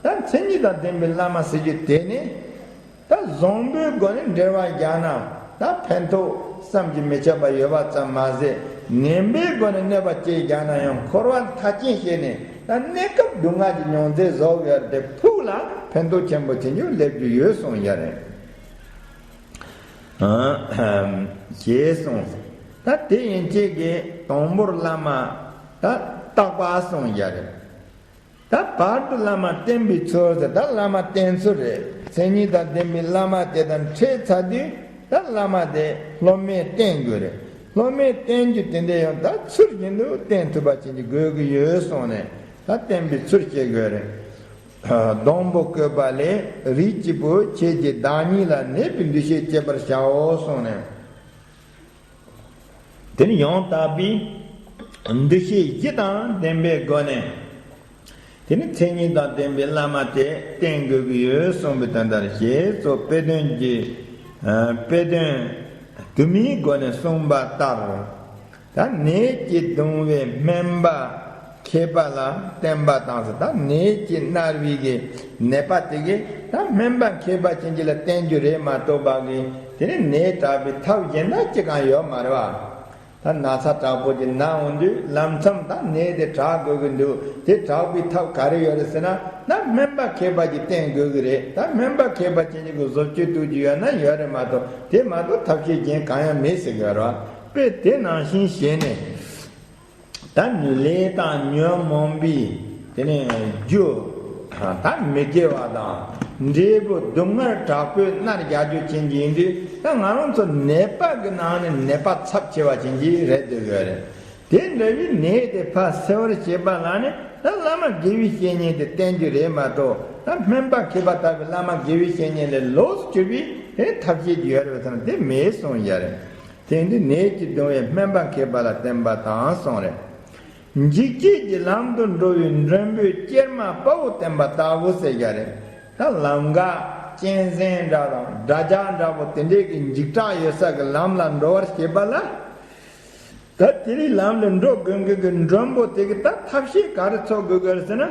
ད་མཚན་ཉིད་དང་ལྡན་པའི་བླ་མ་ཟེར་རྒྱུ་དེ་ནི། ད་བཟང་པོའི་སྒོ་ནས་འབྲེལ་བ་རྒྱག་ན། ད་ཕན་ཐོགས་བསམ་གྱིས་མི་ཁྱབ་པ་ཡོད་པ་ཙམ་མ་ཟད། ངན་པའི་སྒོ་ནས་གནོད་པ་སྐྱེལ་རྒྱག་ན་ཡང་འཁོར་བ་མཐའ་ཅན་བྱས་ནས། ད་གནས་སྐབས་སྡུག་བསྔལ་གྱི་མྱོང་ཚད་བཟོ་དགོས་ཡ་དེ་ཕུགས་ལ་ཕན་ཐོགས་ཆེན་པོ་ཆེན་པོ་སླེབས་རྒྱུ་ཡོད་གསུངས་ཡ་རེད། ཞེས་གསུངས། ད་དེ་ཡན་ཆད་ཀྱི་དང་པོར་བླ་མ་ད་བརྟག་པ་གསུངས་ཡ་རེད། ད་བར་དུ་བླ་མ་བསྟེན་པའི་ཚུལ་ཟེར། ད་བླ་མ་བསྟེན་ཚུལ་རེད། མཚན་ཉིད་དང་ལྡན་པའི་བླ་མ་དེ་དང་འཕྲད་ཚར་དུས་ད་བླ་མ་དེ་སློབ་མས་བསྟེན་དགོས་རེད། སློབ་མས་བསྟེན་རྒྱུ་དེ་འདྲ་ཡང་ད་ཚུལ་བཞིན་དུ་བསྟེན་ཐུབ་པ་བྱེད་ཀྱི་དགོས་ཀྱི་ཡོད་གསུངས་ནས། ད་བསྟེན་པའི་ཚུལ་བཤད་དགོས་རེད། སྡོང་པོ་བཀོད་པ་ལས། རིགས་གཅིག་པུ་ཁྱེད་ཀྱིས་བདག་ཉིད་ལ། གནས་པའི་འདུ་ཤེས་བསྐྱེད་པར་བྱའོ་གསུངས་ནས། དེ་ནི་ཡང་དག་པའི་འདུ་ཤེས་བཞི་དང་ལྡན་པའི་སྒོ་ནས། དེ་ནི་མཚན་ཉིད་དང་ལྡན་པའི་བླ་མ་དེ་བསྟེན་དགོས་ཀྱི་ཡོད་གསུངས་པའི་དོན་དག་ཞེས་སོགས་དཔེ་དོན་གྱི། དཔེ་དོན་དུ་མའི་སྒོ་ནས་གསུངས་པ་ལྟར། ད་ནད་ཀྱིས་གདུང་བའི་སྨན་པ་མཁས་པ་ལ་བསྟེན་པ་དང་ཟེར། ད་ནད་ཀྱིས་མནར་བའི་གི་ནད་པ་དེ་གིས་ད་སྨན་པ་མཁས་པ་ཅན་གྱི་ལ་བསྟེན་རྒྱུ་རེད་མ་གཏོགས་པ་གི་དེ་ནི་ནད་དྲག་པའི་ཐབས་གཞན་དག་ཅི་གང་ཡོད་མ་རེད་བ། ད་ན་ཚ་དྲག་པོ་ཅིག་ན་འོང་དུས་ལམ་མཚམས་ད་ནད་དེ་དྲག་དགོས་ཀྱི་འདུག་དེ་དྲག་པའི་ཐབས་ག་རེ་ཡོད་རེད་ཟེར་ན། ད་སྨན་པ་མཁས་པ་ཅིག་བསྟེན་དགོས་ཀྱི་རེད། ད་སྨན་པ་མཁས་པ་ཅན་གྱི་གི་བཟོ་བཅོས་གཏུག་རྒྱུ་ཡོད་ན་ཡོད་རེད་མ་གཏོགས་དེ་མ་གཏོགས་ཐབས་ཤེས་གཞན་གང་ཡང་མེད་ཟེར་གྱི་ཡོད་རེད་བ། དཔེ་དེ་ནང་བཞིན་བྱས་ནས། ད་ལས་དང་ཉོན་མོངས་པའི་དེ་ནས་རྒྱུ་ད་མི་དགེ་བ་དང་འབྲས་བུ་སྡུག་བསྔལ་དྲག་པོས་མནར་རྒྱག་རྒྱུ་ཅན་གྱི་ཡིན་དུས། ད་ང་རང་ཚོ་ནད་པ་གི་ནང་ནས་ནད་པ་ཚབས་ཆེ་བ་ཅན་གྱི་རེད་འདོད་ཡོད་རེད། དེ་འདྲ་བའི་ནད་དེ་ཕར་སེལ་བར་བྱེད་པ་ལ་ནི་ད་བླ་མ་དགེ་བའི་བཤེས་གཉེན་དེ་བསྟེན་རྒྱུ་རེད་མ་གཏོགས། ད་སྨན་པ་མཁས་པ་ལྟ་བུའི་བླ་མ་དགེ་བའི་བཤེས་གཉེན་ལས་ལོགས་སུ་གྱུར་པའི་དེ་ཐབས་ཤེས་ཀྱི་ཡོད་རེད་པས་ཟེར་ན་དེ་མེད་གསུངས་ཡ་རེད། དེ་འདི་ནད་ཀྱིས་གདུང་བའི་སྨན་པ་མཁས་པ་ལ་བསྟེན་པ་དང་གསུངས་རེད། འཇིགས་བྱེད་ཀྱི་ལམ་དུ་འགྲོ་བའི་མགྲོན་པོའི་སྐྱེལ་མ་དཔའ་བོ་བསྟེན་པ་ལྟ་བུ་ཟེར་ཡ་རེད། ད་ལམ་འགག་གཅན་གཟན་འདྲ་དང་དགྲ་ཇག་འདྲ་པོ་དེ་འདྲས་ཀྱི་འཇིགས་སྐྲག་ཡོད་ས་གི་ལམ་ལ་འགྲོ་བར་བྱེད་པ་ལ། ད་དེ་རིང་ལམ་ལ་འགྲོ་དགོས་མཁན་གྱི་མགྲོན་པོ་དེ་གི་ད་ཐབས་ཤེས་ག་རེ་འཚོལ་དགོས་ཀྱི་རེད་ཟེར་ན།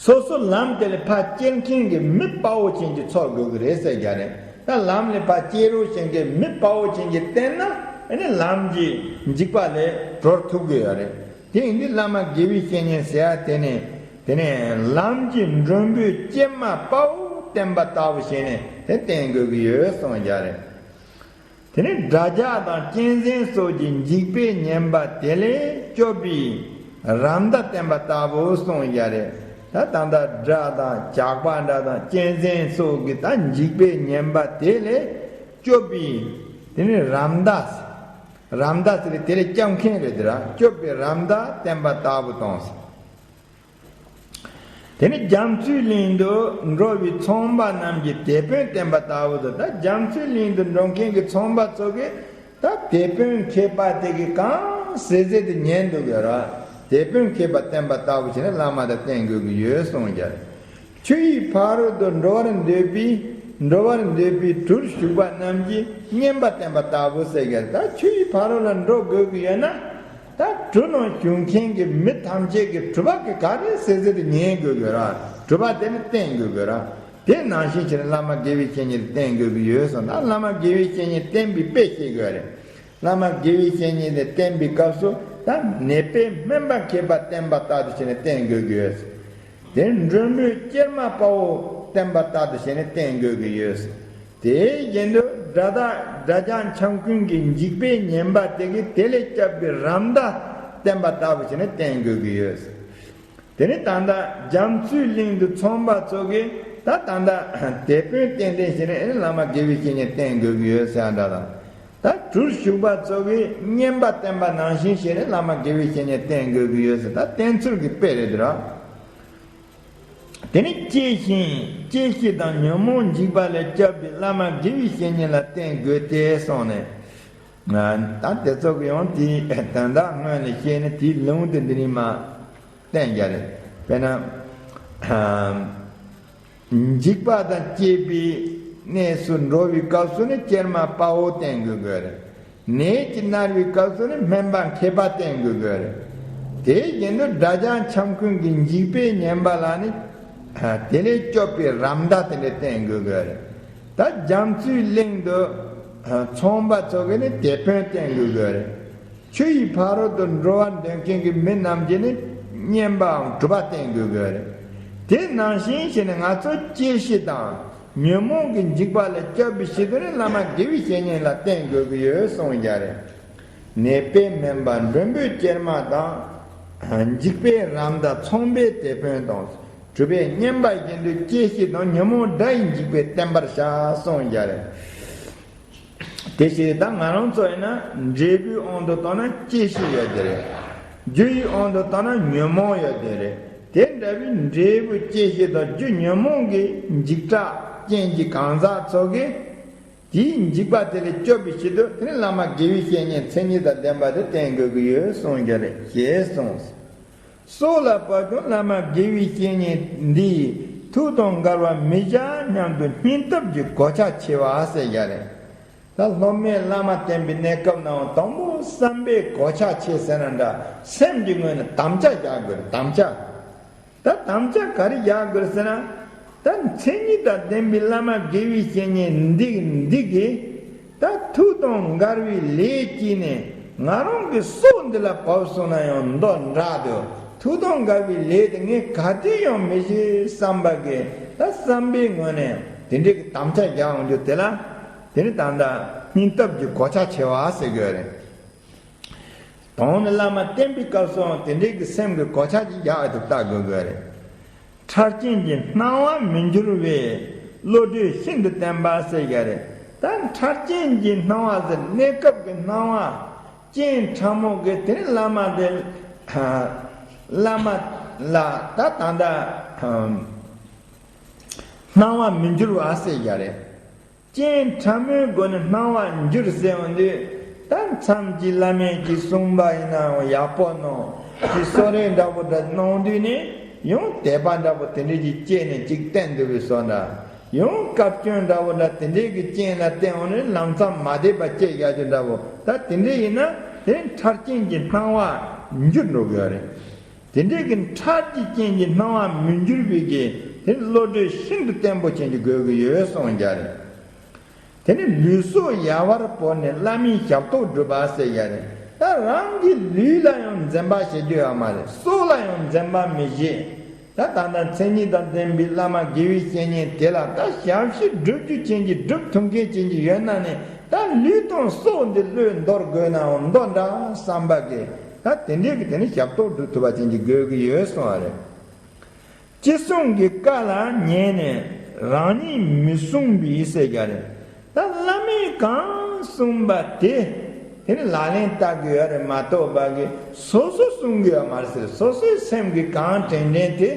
སོ་སོ་ལམ་དེ་ལ་ཕར་སྐྱེལ་མཁན་གྱི་མི་དཔའ་བོ་ཅན་གྱི་འཚོལ་དགོས་ཀྱི་རེད་ཟེར་རྒྱུ་རེད། ད་ལམ་ལ་ཕར་སྐྱེལ་རོགས་བྱེད་མཁན་གྱི་མི་དཔའ་བོ་ཅན་གྱིས་བསྟེན་ན་ཨ་ནི་ལམ་གྱི་འཇིགས་པ་ལས་གྲོལ་ཐུབ་ཀྱི་ཡོད་རེད། དེ་ཡིན་དུས་བླ་མ་དགེ་བའི་བཤེས་གཉེན་ཟེར་ཡ་དེ་ནི་དེ་ནས་ལམ་གྱི་མགྲོན་པོའི་སྐྱེལ་མ་དཔའ་བོ་བསྟེན་པ་ལྟ་བུ་བྱས་ནས་དེ་བསྟེན་དགོས་ཀྱི་ཡོད་གསུངས་རྒྱུ་རེད། དེ་ནས་དགྲ་ཇག་དང་གཅན་གཟན་སོགས་ཀྱི་འཇིགས་པས་ཉེན་པ་དེ་ལས་སྐྱོབ་པའི་རམ་མདའ་བསྟེན་པ་ལྟ་བུ་གསུངས་ཡ་རེད། ད་ད་ལྟ་དགྲ་དང་ཇག་པ་འདྲ་དང་གཅན་གཟན་སོགས་ཀྱི་ད་འཇིགས་པས་ཉེན་པ་དེ་ལས་སྐྱོབ་པའི་དེ་ནས་རམ་མདའ། རམ་མདའ་ཟེར་དེ་ལས་སྐྱོབ་མཁན་རེད་དེ་ར། སྐྱོབ་པའི་རམ་མདའ་བསྟེན་པ་ལྟ་བུ་དང་། དེ་ནས་རྒྱ་མཚོའི་གླིང་དུ་འགྲོ་བའི་ཚོང་པ་རྣམས་ཀྱི་དེད་དཔོན་བསྟེན་པ་ལྟ་བུ་དང་། ད་རྒྱ་མཚོའི་གླིང་དུ་འགྲོ་མཁན་གྱི་ཚོང་པ་ཚོ་གིས་ད་དེད་དཔོན་མཁས་པ་དེ་གིས་གང་ཟེར་ཟེར་དུ་ཉན་འདུག་ཡོད་ར། དེད་དཔོན་མཁས་པ་བསྟེན་པ་ལྟ་བུ་བྱས་ནས་བླ་མ་དང་བསྟེན་དགོས་ཀྱི་ཡོད་གསུངས་ཀྱང་། ཆུ་ཡི་ཕ་རོལ་ཏུ་འགྲོ་བར་འདོད་པའི་འགྲོ་བར་འདོད་པའི་གྲུར་ཞུགས་པ་རྣམས་ཀྱིས་རྔན་པ་བསྟེན་པ་ལྟ་བུ་ཟེར་གྱི་རེད། ད་ཆུ་ཡི་ཕ་རོལ་ལ་འགྲོ་དགོས་ཀྱི་ཡོད་ན། ད་གྲུ་ནང་ཞུགས་མཁན་གྱི་མི་ཐམས་ཅད་ཀྱིས་གྲུ་པ་གིས་ག་རེ་ཟེར་ཟེར་དུ་ཉན་དགོས་དགོས་ར། གྲུ་པ་དེ་ནི་བསྟེན་དགོས་དགོས་ར། དེ་ནང་བཞིན་བྱས་ནས་བླ་མ་དགེ་བའི་བཤེས་གཉེན་དེ་བསྟེན་དགོས་ཀྱི་ཡོད་གསུངས། ད་བླ་མ་དགེ་བའི་བཤེས་གཉེན་བསྟེན་པའི་དཔེ་བཤད་དགོས་རེད། བླ་མ་དགེ་བའི་བཤེས་གཉེན་དེ་བསྟེན་པའི་སྐབས་སུ་ད་ནད་པས་སྨན་པ་མཁས་པ་བསྟེན་པ་ལྟར་དུ་བྱས་ནས་བསྟེན་དགོས་ཀྱི་ཡོད། དེ་མགྲོན་པོས་སྐྱེལ་མ་དཔའ་བོ་བསྟེན་པ་ལྟར་དུ་བྱས་ནས་བསྟེན་དགོས་ཀྱི་ཡོད། དེའི་རྒྱན་དུ་དགྲ་དག་དགྲ་ཇག་འཆམ་མགོན་གྱི་འཇིགས་པས་ཉེན་པ་དེ་གིས་དེ་ལས་སྐྱོབ་པའི་རམ་མདའ་བསྟེན་པ་ལྟ་བུ་བྱས་ནས་བསྟེན་དགོས་ཀྱི་ཡོད། དེ་ནས་ད་ལྟ་རྒྱ་མཚོའི་གླིང་དུ་ཚོང་པ་ཚོ་གིས་ད་ད་ལྟ་དེད་དཔོན་བསྟེན་བསྟེན་བྱས་ནས་ཨེ་བླ་མ་དགེ་བའི་བཤེས་གཉེན་བསྟེན་དགོས་ཀྱི་ཡོད་ཟེར་ཡ་འདྲ་དང་། ད་གྲུར་ཞུགས་པ་ཚོ་གིས་རྔན་པ་བསྟེན་པ་ནང་བཞིན་བྱས་ནས་བླ་མ་དགེ་བའི་བཤེས་གཉེན་བསྟེན་དགོས་ཀྱི་ཡོད་ཟེར། ད་བསྟེན་ཚུལ་གྱི་དཔེ་རེད་དེ་ར། དེ་ནས་སྐྱེ་ཞིང་སྐྱེ་ཤི་དང་ཉོན་མོངས་འཇིགས་པ་ལས་སྐྱོབ་པའི་བླ་མ་དགེ་བའི་བཤེས་གཉེན་ལ་བསྟེན་དགོས་ཏེ་གསུངས་ནས། ད་དེ་ཚོ་གི་ཡང་དེའི་དོན་དག་སྔོན་ནས་བཤད་ནས་དེའི་ལུང་དེ་འདི་ནས་མར་བསྟན་རྒྱུ་རེད། དཔེར་ན། འཇིགས་པ་དང་བཅས་པའི་གནས་སུ་འགྲོ་བའི་སྐབས་སུ་ནི་སྐྱེལ་མ་དཔའ་བོ་བསྟེན་དགོས་དགོས་རེད། ནད་ཀྱིས་མནར་བའི་སྐབས་སུ་ནི་སྨན་པ་མཁས་པ་བསྟེན་དགོས་དགོས་རེད། དེའི་རྒྱན་དུ་དགྲ་ཇག་འཆམ་མགོན་གྱི་འཇིགས་པས་ཉེན་པ་ལ་ནི་དེ་ལས་སྐྱོབ་པའི་རམ་མདའ་དེ་འདྲ་བསྟེན་དགོས་དགོས་རེད། ད་རྒྱ་མཚོའི་གླིང་དུ་ཚོང་པ་ཚོ་གིས་ནི་དེད་དཔོན་བསྟེན་དགོས་དགོས་རེད། ཆུ་ཡི་ཕ་རོལ་ཏུ་འགྲོ་བར་འདོད་མཁན་གྱི་མི་རྣམས་ཀྱིས་ནི་རྔན་པའམ་གྲུ་པ་བསྟེན་དགོས་དགོས་རེད། དེ་ནང་བཞིན་བྱས་ནས་ང་ཚོ་སྐྱེ་ཤི་དང་ཉོན་མོངས་ཀྱི་འཇིགས་པ་ལས་སྐྱོབ་པའི་ཆེད་དུ་ནི་བླ་མ་དགེ་བའི་བཤེས་གཉེན་ལ་བསྟེན་དགོས་ཀྱི་ཡོད་གསུངས་རྒྱུ་རེད། ནད་པས་སྨན་པ་མགྲོན་པོས་སྐྱེལ་མ་དང་། འཇིགས་པས་རམ་མདའ་ཚོང་པས་དེད་དཔོན་དང་། གྲུ་པས་རྔན་པ་བཞིན་དུ་སྐྱེ་ཤི་དང་ཉོན་མོངས་དགྲ་ཡི་འཇིགས་པས་བསྟེན་པར་བྱ་གསུངས་རྒྱུ་རེད། དེ་བཞིན་ད་ང་རང་ཚོ་ཡིན་ན་འབྲས་བུའི་དབང་དུ་བཏང་ན་སྐྱེ་ཤི་ཡོད་དེ་རེད། རྒྱུ་ཡི་དབང་དུ་བཏང་ན་ཉོན་མོངས་ཡོད་དེ་རེད། དེ་འདྲ་བའི་འབྲས་བུ་སྐྱེ་ཤི་དང་རྒྱུ་ཉོན་མོངས་ཀྱི་འཇིགས་སྐྲག་ཅན་གྱི་གང་ཟག་ཚོ་གིས་དེའི་འཇིགས་པ་དེ་ལས་སྐྱོབ་པའི་ཆེད་དུ་དེ་ནི་བླ་མ་དགེ་བའི་བཤེས་གཉེན་མཚན་ཉིད་དང་ལྡན་པ་དེ་བསྟེན་དགོས་ཀྱི་ཡོད་གསུངས་རྒྱུ་རེད་ཞེས་གསུངས། སྲོག་ལ་བབ་ཀྱང་བླ་མ་དགེ་བའི་བཤེས་གཉེན་འདི་ཡིས་ཐུགས་དང་འགལ་བར་མི་བྱ་སྙམ་དུ་སྙིང་སྟོབས་ཀྱི་གོ་ཆ་ཆེ་བ་ཟེར་རྒྱུ་རེད། ད་སློབ་མས་བླ་མ་བསྟེན་པའི་གནས་སྐབས་ནང་དང་པོ་བསམ་པའི་གོ་ཆ་ཆེ་ཟེར་ན་འདྲ། སེམས་ཀྱི་ངོས་ནས་དམ་བཅའ་རྒྱག་དགོས་རེད། དམ་བཅའ། ད་དམ་བཅའ་ག་རེ་རྒྱག་དགོས་ཟེར་ན། ད་མཚན་ཉིད་དང་ལྡན་པའི་བླ་མ་དགེ་བའི་བཤེས་གཉེན་འདི་འདི་གིས་ད་ཐུགས་དང་འགལ་བའི་ལས་བགྱིས་ནས་ང་རང་གི་སྲོག་འདི་ལ་བབས་སོང་ན་ཡང་འདོད་འདྲ་དུ་ཐུགས་དང་འགལ་བའི་ལས་དེ་ངས་ག་དུས་ཡང་མི་བྱེད་བསམ་པ་གི་ད་བསམ་པའི་ངོས་ནས་དེ་འདྲའི་གི་དམ་བཅའ་རྒྱག་འོང་རྒྱུ་དེ་ལ་དེ་ནི་ད་ལྟ་སྙིང་སྟོབས་ཀྱི་གོ་ཆ་ཆེ་བ་ཟེར་དགོས་རེད། དང་ནི་བླ་མ་བསྟེན་པའི་སྐབས་སུའང་དེ་འདྲའི་གི་སེམས་ཀྱི་གོ་ཆ་ཅིག་རྒྱག་ཨེ་ཐུབ་ལྟ་དགོས་དགོས་རེད། འཕྲལ་རྐྱེན་གྱི་སྣང་བ་མི་འགྱུར་བའི་བློ་གྲོས་ཤིན་ཏུ་བརྟན་པ་ཟེར་ཡ་རེད། ད་འཕྲལ་རྐྱེན་གྱི་སྣང་བ་ཟེར་གནས་སྐབས་ཀྱི་སྣང་བ། སྤྱན་ཕྲ་མོ་གི་དེ་ནི་བླ་མ་དེ། བླ་མ་ལ་ད་ད་ལྟ་སྣང་བ་མི་འགྱུར་བ་ཟེར་ཡ་རེད། སྤྱན་ཕྲ་མོའི་སྒོ་ནས་སྣང་བ་འགྱུར་ཟེར་འོང་དུས། ད་མཚམས་ཀྱི་བླ་མས་ཀྱིས་གསུངས་པ་ཡིན་ནའང་ཡག་པོ་གནང་། ཀྱི་གསོལ་རས་འདྲ་པོ་འདྲ་གནང་དུས་ནས་ཡང་དད་པ་འདྲ་པོ་དེ་འདྲས་ཀྱི་སྐྱེས་ནས་ཅིག་བསྟན་འདུག་པའི་བཟོ་འདྲ། ཡང་སྐབས་སྐྱོན་འདྲ་པོ་འདྲ་དེ་འདྲས་ཀྱི་རྐྱེན་ལ་བརྟེན་འོང་ནས་ལམ་མཚམས་མ་བདེ་བ་སྐྱེ་ཡག་རྒྱུ་འདྲ་པོ། ད་དེ་འདྲས་ཡིན་ན་དེ་ཕྲ་རྐྱེན་གྱི་སྣང་བ་འགྱུར་འགྲོ་གི་ཡོད་རེད། དེ་འདྲའི་གི་ཕྲ་རྒྱུ་རྐྱེན་གྱི་སྣང་བ་མི་འགྱུར་བའི་གི་དེ་བློ་གྲོས་ཤིན་ཏུ་བརྟན་པོ་ཅན་གྱི་དགོས་ཀྱི་ཡོད་གསུངས་ཀྱི་རེད། དེ་ནི་ལུས་སྲོག་ཡལ་བར་བོར་ནས་བླ་མའི་ཞབས་ཏོག་སྒྲུབ་པ་ཟེར་ཡ་རེད། ད་རང་གི་ལུས་ལ་ཡང་འཛེམ་པ་བྱེད་རྒྱུ་ཡོད་མ་རེད། སྲོག་ལ་ཡང་འཛེམ་པ་མི་བྱེད། ད་ད་ལྟ་མཚན་ཉིད་དང་ལྡན་པའི་བླ་མ་དགེ་བའི་བཤེས་གཉེན་དེ་ལ་ད་ཞབས་ཕྱི་སྒྲུབ་རྒྱུ་ཅན་གྱི་སྒྲུབ་ཐུབ་མཁན་ཅན་གྱི་ཡོད་ན་ནི། ད་ལུས་དང་སྲོག་འདི་བློས་འདོར་དགོས་ནའང་འདོར་འདྲ་བསམ་པ་གི། ད་དེ་འདྲའི་གི་དེ་ནི་ཞབས་ཏོག་སྒྲུབ་ཐུབ་པ་ཅན་གྱི་དགོས་ཀྱི་ཡོད་གསུངས་པ་རེད། ཅི་གསུང་གི་བཀའ་ལ་ཉན་ནས་རང་ཉིད་མི་བསྲུང་བའི་ཟེར་གྱི་རེད། ད་བླ་མས་གང་གསུངས་པ་དེ་དེ་ནི་ལག་ལེན་བསྟར་གྱི་ཡོད་རེད་མ་གཏོགས་པ་གི་སོ་སོ་བསྲུང་གི་ཡོད་མ་རེད་ཟེར། སོ་སོའི་སེམས་ཀྱི་གང་དྲན་དྲན་དེ་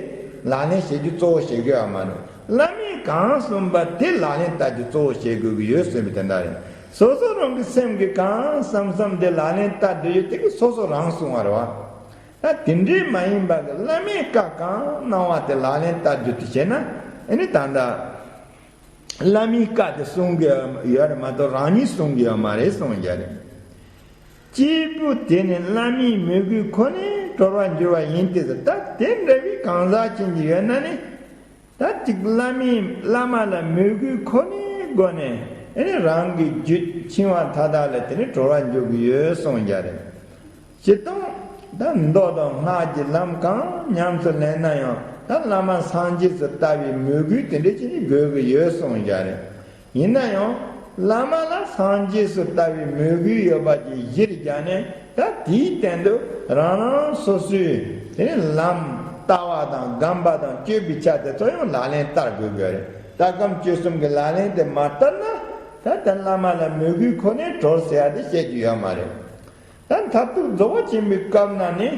ལག་ལེན་བྱེད་རྒྱུ་གཙོ་བོ་བྱེད་ཀྱི་ཡོད་མ་རེད། བླ་མས་གང་གསུངས་པ་དེ་ལག་ལེན་བསྟར་རྒྱུ་གཙོ་བོ་བྱེད་དགོས་ཀྱི་ཡོད་ཟེར་བའི་དོན་དག་རེད། སོ་སོ་རང་གི་སེམས་ཀྱི་གང་བསམ་བསམ་དེ་ལག་ལེན་བསྟར་འདོད་ཡོད་དེ་གི་སོ་སོ་རང་བསྲུང་བ་རེད་བ། ད་དེ་འདྲའི་མ་ཡིན་པ་གི་བླ་མས་བཀའ་གང་གནང་བ་དེ་ལག་ལེན་བསྟར་རྒྱུ་དེ་བྱས་ན། ཨེ་ནི་ད་ལྟ་བླ་མའི་བཀའ་དེ་སྲུང་གི་ཡོད་རེད་མ་གཏོགས་རང་ཉིད་སྲུང་གི་ཡོད་མ་རེད་གསུངས་ཀྱི་རེད། སྐྱེས་བུ་དེ་ནི་བླ་མའི་མོས་གུས་ཁོ་ནས་གྲོལ་བར་འགྱུར་བ་ཡིན་ཏེ་ཟེར། ད་དེ་འདྲ་བའི་གང་ཟག་ཅན་གྱི་ཡོད་ན་ནི། ད་ཅིག་བླ་མའི་བླ་མ་ལ་མོས་གུས་ཁོ་ནའི་སྒོ་ནས་ཨེ་ནི་རང་གི་རྒྱུད་འཆིང་བ་མཐའ་དག་ལས་དེ་ནི་གྲོལ་བར་འགྱུར་གྱི་ཡོད་གསུངས་ཀྱི་རེད། སྤྱིར་བཏང་ད་མདོ་དང་སྔགས་ཀྱི་ལམ་གང་ཉམས་སུ་ལེན་ན་ཡང་ད་བླ་མ་སངས་རྒྱས་སུ་ལྟ་བའི་མོས་གུས་དེ་འདྲ་ཅིག་ནི་དགོས་ཀྱི་ཡོད་གསུངས་ཀྱི་རེད། ཡིན་ན་ཡང་བླ་མ་ལ་སངས་རྒྱས་སུ་ལྟ་བའི་མོས་གུས་ཡོད་པ་ཅིག་གཞིར་བཞག་ནས། ད་དེའི་སྟེང་དུ་རང་རང་སོ་སོའི་དེ་ནི་ལམ་ལྟ་བ་དང་སྒོམ་པ་དང་སྤྱོད་པའི་ཆ་དེ་ཚོ་ཡང་ལག་ལེན་བསྟར་དགོས་ཀྱི་རེད། ད་སྒོམ་སྤྱོད་གསུམ་གྱི་ལག་ལེན་དེ་མ་བསྟར་ན། ད་ལྟ་བླ་མ་ལ་མོས་གུས་ཁོ་ནས་གྲོལ་ཟེར་ཡ་དེ་བཤད་རྒྱུ་ཡོད་མ་རེད། ད་མཐར་ཐུག་རྫོགས་པ་ཆེན་པོའི་སྐབས་ན་ནི།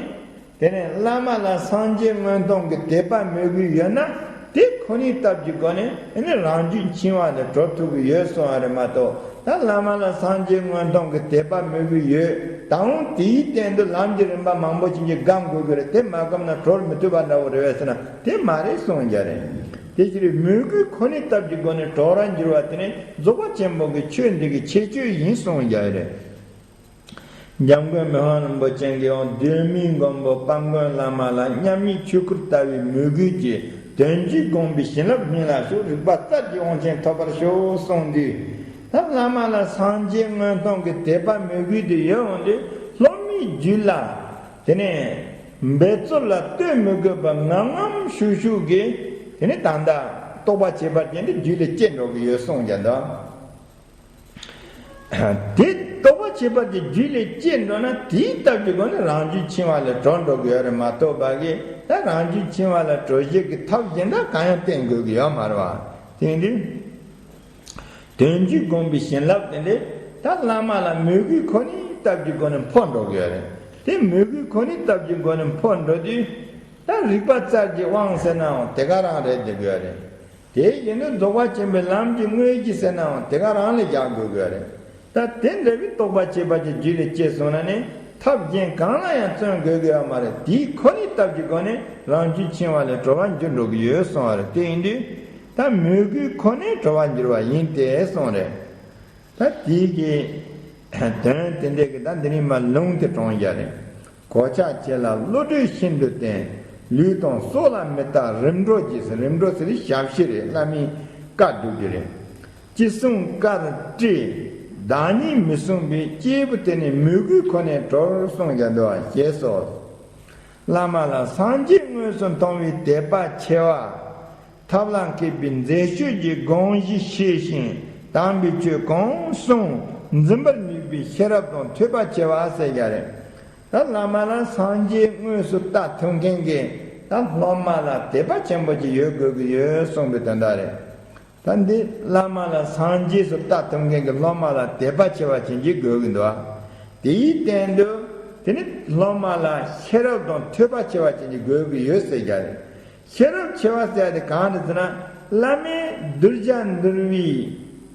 དེ་ནས་བླ་མ་ལ་སངས་རྒྱས་མངོན་མཐོང་གི་དད་པ་མོས་གུས་ཡོད་ན། དེ་ཁོ་ནའི་སྟབས་ཀྱི་སྒོ་ནས་ཨེ་ནི་རང་རྒྱུད་འཆིང་བ་ལས་གྲོལ་ཐུབ་ཀྱི་ཡོད་གསུངས་པ་རེད་མ་གཏོགས། ད་བླ་མ་ལ་སངས་རྒྱས་མངོན་མཐོང་གི་དད་པ་མོས་གུས་ཡོད། ད་འོང་དེའི་སྟེང་དུ་ལམ་གྱི་རིམ་པ་མང་པོ་ཅིག་གི་སྒོམ་དགོས་ཀྱི་རེད། དེ་མ་བསྒོམས་ན་གྲོལ་མི་ཐུབ་པ་འདྲ་བོ་རེད་པས་ཟེར་ན་དེ་མ་རེད་གསུངས་ཀྱི་རེད། དེ་ཕྱིར་མོས་གུས་ཁོ་ནའི་སྟབས་ཀྱི་སྒོ་ནས་གྲོལ་བར་འགྱུར་བ་དེ་ནི་རྫོགས་པ་ཆེན་པོ་གི་ཆོས་འདི་གི་ཁྱད་ཆོས་ཡིན་གསུངས་ཀྱི་རེད། འཇམ་མགོན་མི་ཕམ་རིན་པོ་ཆེ་གིས་ཡང་གདོད་མའི་མགོན་པོ་དཔལ་མགོན་བླ་མ་ལ་མཉམ་ཉིད་ཆོས་སྐུར་ལྟ་བའི་མོས་གུས་ཀྱིས་དོན་བཅུ་དགོངས་པའི་བྱིན་རླབས་སྨིན་ལ་ཤོག་རིག་པ་རྩལ་གྱི་དབང་ཆེན་ཐོབ་པར་ཤོག་གསུངས་དུས། ད་བླ་མ་ལ་སངས་རྒྱས་མངོན་མཐོང་གི་དད་པ་མོས་གུས་དེ་ཡོད་འོང་དུས་སློབ་མའི་རྒྱུད་ལ་དེ་ནས་འབད་རྩོལ་ལ་ལྟོས་མི་དགོས་པར་ངམ་ངམ་ཤུགས་ཤུགས་ཀྱིས་དེ་ནས་ད་ལྟ་རྟོགས་པ་ཁྱད་པར་ཅན་དེ་རྒྱུད་ལ་སྐྱེ་འགྲོ་གི་ཡོད་གསུངས་ཀྱང་འདུག་དེ་རྟོགས་པ་ཁྱད་པར་གྱི་རྒྱུད་ལས་སྐྱེས་འགྲོ་ན་དེའི་སྟབས་ཀྱི་སྒོ་ནས་རང་རྒྱུད་འཆིང་བ་ལས་གྲོལ་འགྲོ་གི་ཡོད་རེད་མ་གཏོགས་པ་གི་ད་རང་རྒྱུད་འཆིང་བ་ལས་གྲོལ་བྱེད་ཀྱི་ཐབས་གཞན་དག་གང་ཡང་བསྟེན་དགོས་ཀྱི་ཡོད་མ་རེད་བ། དེ་ཡིན་དུས་དོན་བཅུ་དགོངས་པའི་བྱིན་རླབས་དེ་འདྲས་ད་བླ་མ་ལ་མོས་གུས་ཁོ་ནའི་སྟབས་ཀྱི་སྒོ་ནས་འཕོ་འགྲོ་གི་ཡོད་རེད། དེ་མོས་གུས་ཁོ་ནའི་སྟབས་ཀྱི་སྒོ་ནས་འཕོ་འགྲོ་དུས་ད་རིག་པ་རྩལ་གྱི་དབང་ཟེར་ནའང་དེ་ག་རང་རེད་བསྡད་ཀྱི་ཡོད་རེད། དེ་ཡིན་དུས་རྫོགས་པ་ཆེན་པོའི་ལམ་གྱི་དངོས་གཞི་ཟེར་ནའང་དེ་ག་རང་ལ་རྒྱག་དགོས་ཀྱི་རེད། ད་དེ་འདྲ་བའི་རྟོགས་པ་ཁྱད་པར་གྱི་རྒྱུད་ལ་སྐྱེས་སོང་ན་ནི་ཐབས་གཞན་གང་ལ་ཡང་བརྩོན་དགོས་ཀྱི་ཡོད་མ་རེད། དེའི་ཁོ་ནའི་སྟབས་ཀྱི་སྒོ་ནས་རང་རྒྱུད་འཆིང་བ་ལས་གྲོལ་བར་འགྱུར་འགྲོ་གི་ཡོད་གསུངས་པ་རེད། དེ་ཡིན་དུས་ད་མོས་གུས་ཁོ་ནས་གྲོལ་བར་འགྱུར་བ་ཡིན་ཏེ་གསུངས་རེད། ད་དེའི་གི་དོན་དེ་འདྲའི་གི་ད་འདི་ནི་མ་ལུང་དེ་དྲངས་ཡ་རེད། གོ་ཆ་ཆེ་ལ་བློ་གྲོས་ཤིན་ཏུ་བརྟན། ལུས་དང་སྲོག་ལ་མི་ལྟ་རིམ་གྲོ་གྱིས། རིམ་གྲོ་ཟེར་ཞབས་ཕྱི་རེད། བླ་མའི་བཀའ་སྒྲུབ་རྒྱུ་རེད། ཅི་གསུང་བཀའ་བཀྲི། བདག་ཉིད་མི་བསྲུང་བའི་སྐྱེས་བུ་དེ་ནི་མོས་གུས་ཁོ་ནས་གྲོལ་གསུངས་ཀྱང་འདུག་པ་ཞེས་སོ། བླ་མ་ལ་སངས་རྒྱས་དངོས་སུ་མཐོང་བའི་དད་པ་ཆེ་བ། ཐབས་ལ་མཁས་པའི་མཛད་སྤྱོད་ཀྱི་དགོངས་གཞི་ཤེས་ཤིང་དམ་པའི་ཆོས་གང་གསུང་འཛིན་པར་ནུས་པའི་ཤེས་རབ་དང་ཐོས་པ་ཆེ་བ་ཟེར་ཡ་རེད། ད་བླ་མ་ལ་སངས་རྒྱས་དངོས་སུ་ལྟ་ཐུབ་མཁན་གྱི་ད་སློབ་མ་ལ་དད་པ་ཆེན་པོ་ཅིག་ཡོད་དགོས་ཀྱི་ཡོད་གསུངས་པའི་དོན་དག་རེད། ད་འདི་བླ་མ་ལ་སངས་རྒྱས་སུ་ལྟ་ཐུབ་མཁན་གྱི་སློབ་མ་ལ་དད་པ་ཆེ་བ་ཅན་ཅིག་དགོས་ཀྱི་འདུག་ཨ། དེའི་སྟེང་དུ་དེ་ནི་སློབ་མ་ལ་ཤེས་རབ་དང་ཐོས་པ་ཆེ་བ་ཅན་གྱི་དགོས་ཀྱི་ཡོད་ཟེར་རྒྱུ་རེད། ཤེས་རབ་ཆེ་བ་ཟེར་དེ་གང་རེད་ཟེར་ན། བླ་མས་གདུལ་བྱ་འདུལ་བའི་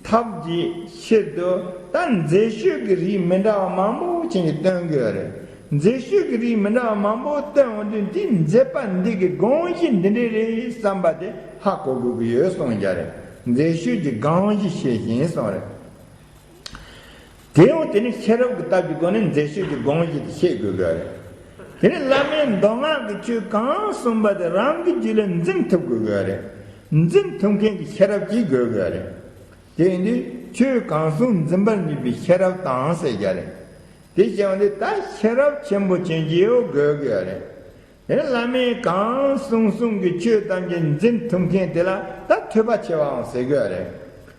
ཐབས་ཀྱི་ཕྱིར་དུ་ད་མཛེས་དཔྱོད་ཀྱི་རིགས་མི་འདྲ་བ་མང་པོ་ཅན་གྱི་སྟོན་དགོས་རེད། མཛེས་དཔྱོད་ཀྱི་རིགས་མི་འདྲ་བ་མང་པོ་སྟོན་འོང་དུས་འདིའི་མཛེས་པ་འདི་གི་དགོངས་གཞི་འདི་འདྲ་རེད་བསམ་པ་དེ་ཧ་གོ་དགོས་ཀྱི་ཡོད་གསུངས་རྒྱུ་རེད། མཛེས་དཔྱོད་ཀྱི་དགོངས་གཞི་ཤེས་བཞིན་གསུངས་རེད། དེ་ཡང་དེ་ནི་ཤེས་རབ་ཀྱི་སྟོབས་ཀྱི་སྒོ་ནས་མཛེས་དཔྱོད་ཀྱི་དགོངས་གཞི་དེ་ཤེས་དགོས་དགོས་རེད། དེ་ནི་བླ་མས་མདོ་སྔགས་ཀྱི་ཆོས་གང་གསུངས་པ་དེ་རང་གི་རྒྱུད་ལ་འཛིན་ཐུབ་དགོས་དགོས་རེད། འཛིན་ཐུབ་མཁན་གྱི་ཤེས་རབ་ཅིག་དགོས་དགོས་རེད། དེ་ཡིན་དུས་ཆོས་གང་གསུང་འཛིན་པར་ནུས་པའི་ཤེས་རབ་དང་ཟེར་རྒྱུ་རེད། དེ་བྱས་པ་འདི་ད་ཤེས་རབ་ཆེན་པོ་ཅན་གྱི་ཡོད་དགོས་དགོས་རེད། དེ་ནི་བླ་མས་གང་གསུང་གསུང་གི་ཆོས་ཐམས་ཅད་འཛིན་ཐུབ་མཁན་དེ་ལ་ད་ཐོས་པ་ཆེ་བའང་ཟེར་དགོས་རེད།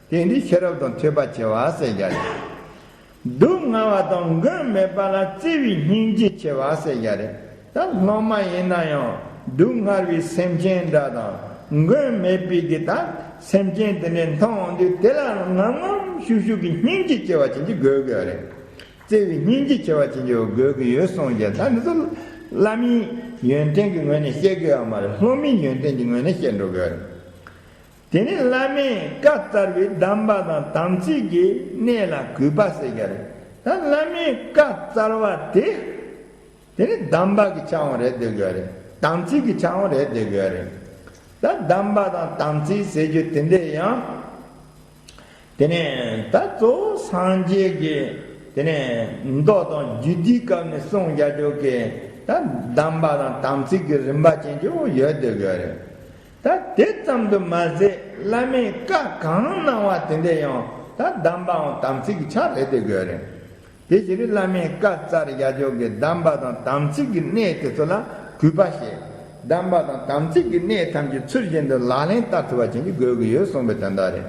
དེ་འདི་ཤེས་རབ་དང་ཐོས་པ་ཆེ་བ་ཟེར་རྒྱུ་རེད། སྡུག་བསྔལ་བ་དང་མགོན་མེད་པ་ལ་བརྩེ་བའི་སྙིང་རྗེ་ཆེ་བ་ཟེར་རྒྱུ་རེད། ད་སློབ་མ་ཡིན་ན་ཡང་སྡུག་བསྔལ་བའི་སེམས་ཅན་འདྲ་དང་མགོན་མེད་པའི་གི་ད་སེམས་ཅན་དེ་འདྲ་མཐོང་དུས་དེ་ལ་ངམ་ངམ་ཤུགས་ཤུགས་ཀྱི་སྙིང་རྗེ་ཆེ་བ་ཅན་གྱི་དགོས་དགོས་རེད། བརྩེ་བའི་སྙིང་རྗེ་ཆེ་བ་ཅན་གྱི་དགོས་ཀྱི་ཡོད་གསུངས་ཀྱང་། ད་འདི་ཚོ་བླ་མའི་ཡོན་ཏན་གྱི་ངོས་ནས་བཤད་དགོས་ཡོད་མ་རེད། སློབ་མའི་ཡོན་ཏན་གྱི་ངོས་ནས་བཤད་འགྲོ་དགོས་རེད། དེ་ནས་བླ་མས་བཀའ་སྩལ་བའི་གདམས་པ་དང་དམ་ཚིག་གི་གནད་ལ་གུས་པ་ཟེར་རྒྱུ་རེད། ད་བླ་མས་བཀའ་སྩལ་བ་དེ་དེ་ནི་གདམས་པ་གི་ཆ་ཡང་རེད་བསྡད་དགོས་རེད། དམ་ཚིག་གི་ཆ་ཡང་རེད་བསྡད་དགོས་རེད། ད་གདམས་པ་དང་དམ་ཚིག་ཟེར་རྒྱུ་དེ་འདྲས་ཡང་དེ་ནས་ད་གཙོ་བོ་སངས་རྒྱས་ཀྱི་དེ་ནས་མདོ་དང་རྒྱུད་སྡེའི་སྐབས་ནས་གསུངས་རྒྱག་རྒྱུ་གི་ད་གདམས་པ་དང་དམ་ཚིག་གི་རིམ་པ་ཅན་གྱི་ཡོད་བསྡད་དགོས་རེད། ད་དེ་ཙམ་དུ་མ་ཟད་བླ་མས་བཀའ་གང་གནང་བ་དེ་འདྲས་ཡང་ད་གདམས་པའམ་དམ་ཚིག་གི་ཆ་རེད་བསྡད་དགོས་རེད། དེ་ཕྱིར་བླ་མས་བཀའ་སྩལ་རྒྱག་རྒྱུ་གི་གདམས་པ་དང་དམ་ཚིག་གི་གནད་དེ་ཚོ་ལ་གུས་པ་བྱེད། གདམས་པ་དང་དམ་ཚིག་གི་གནད་ཐམས་ཅད་ཚུལ་བཞིན་དུ་ལག་ལེན་བསྟར་ཐུབ་པ་ཅན་གྱི་དགོས་ཀྱི་ཡོད་གསུངས་པའི་དོན་དག་རེད།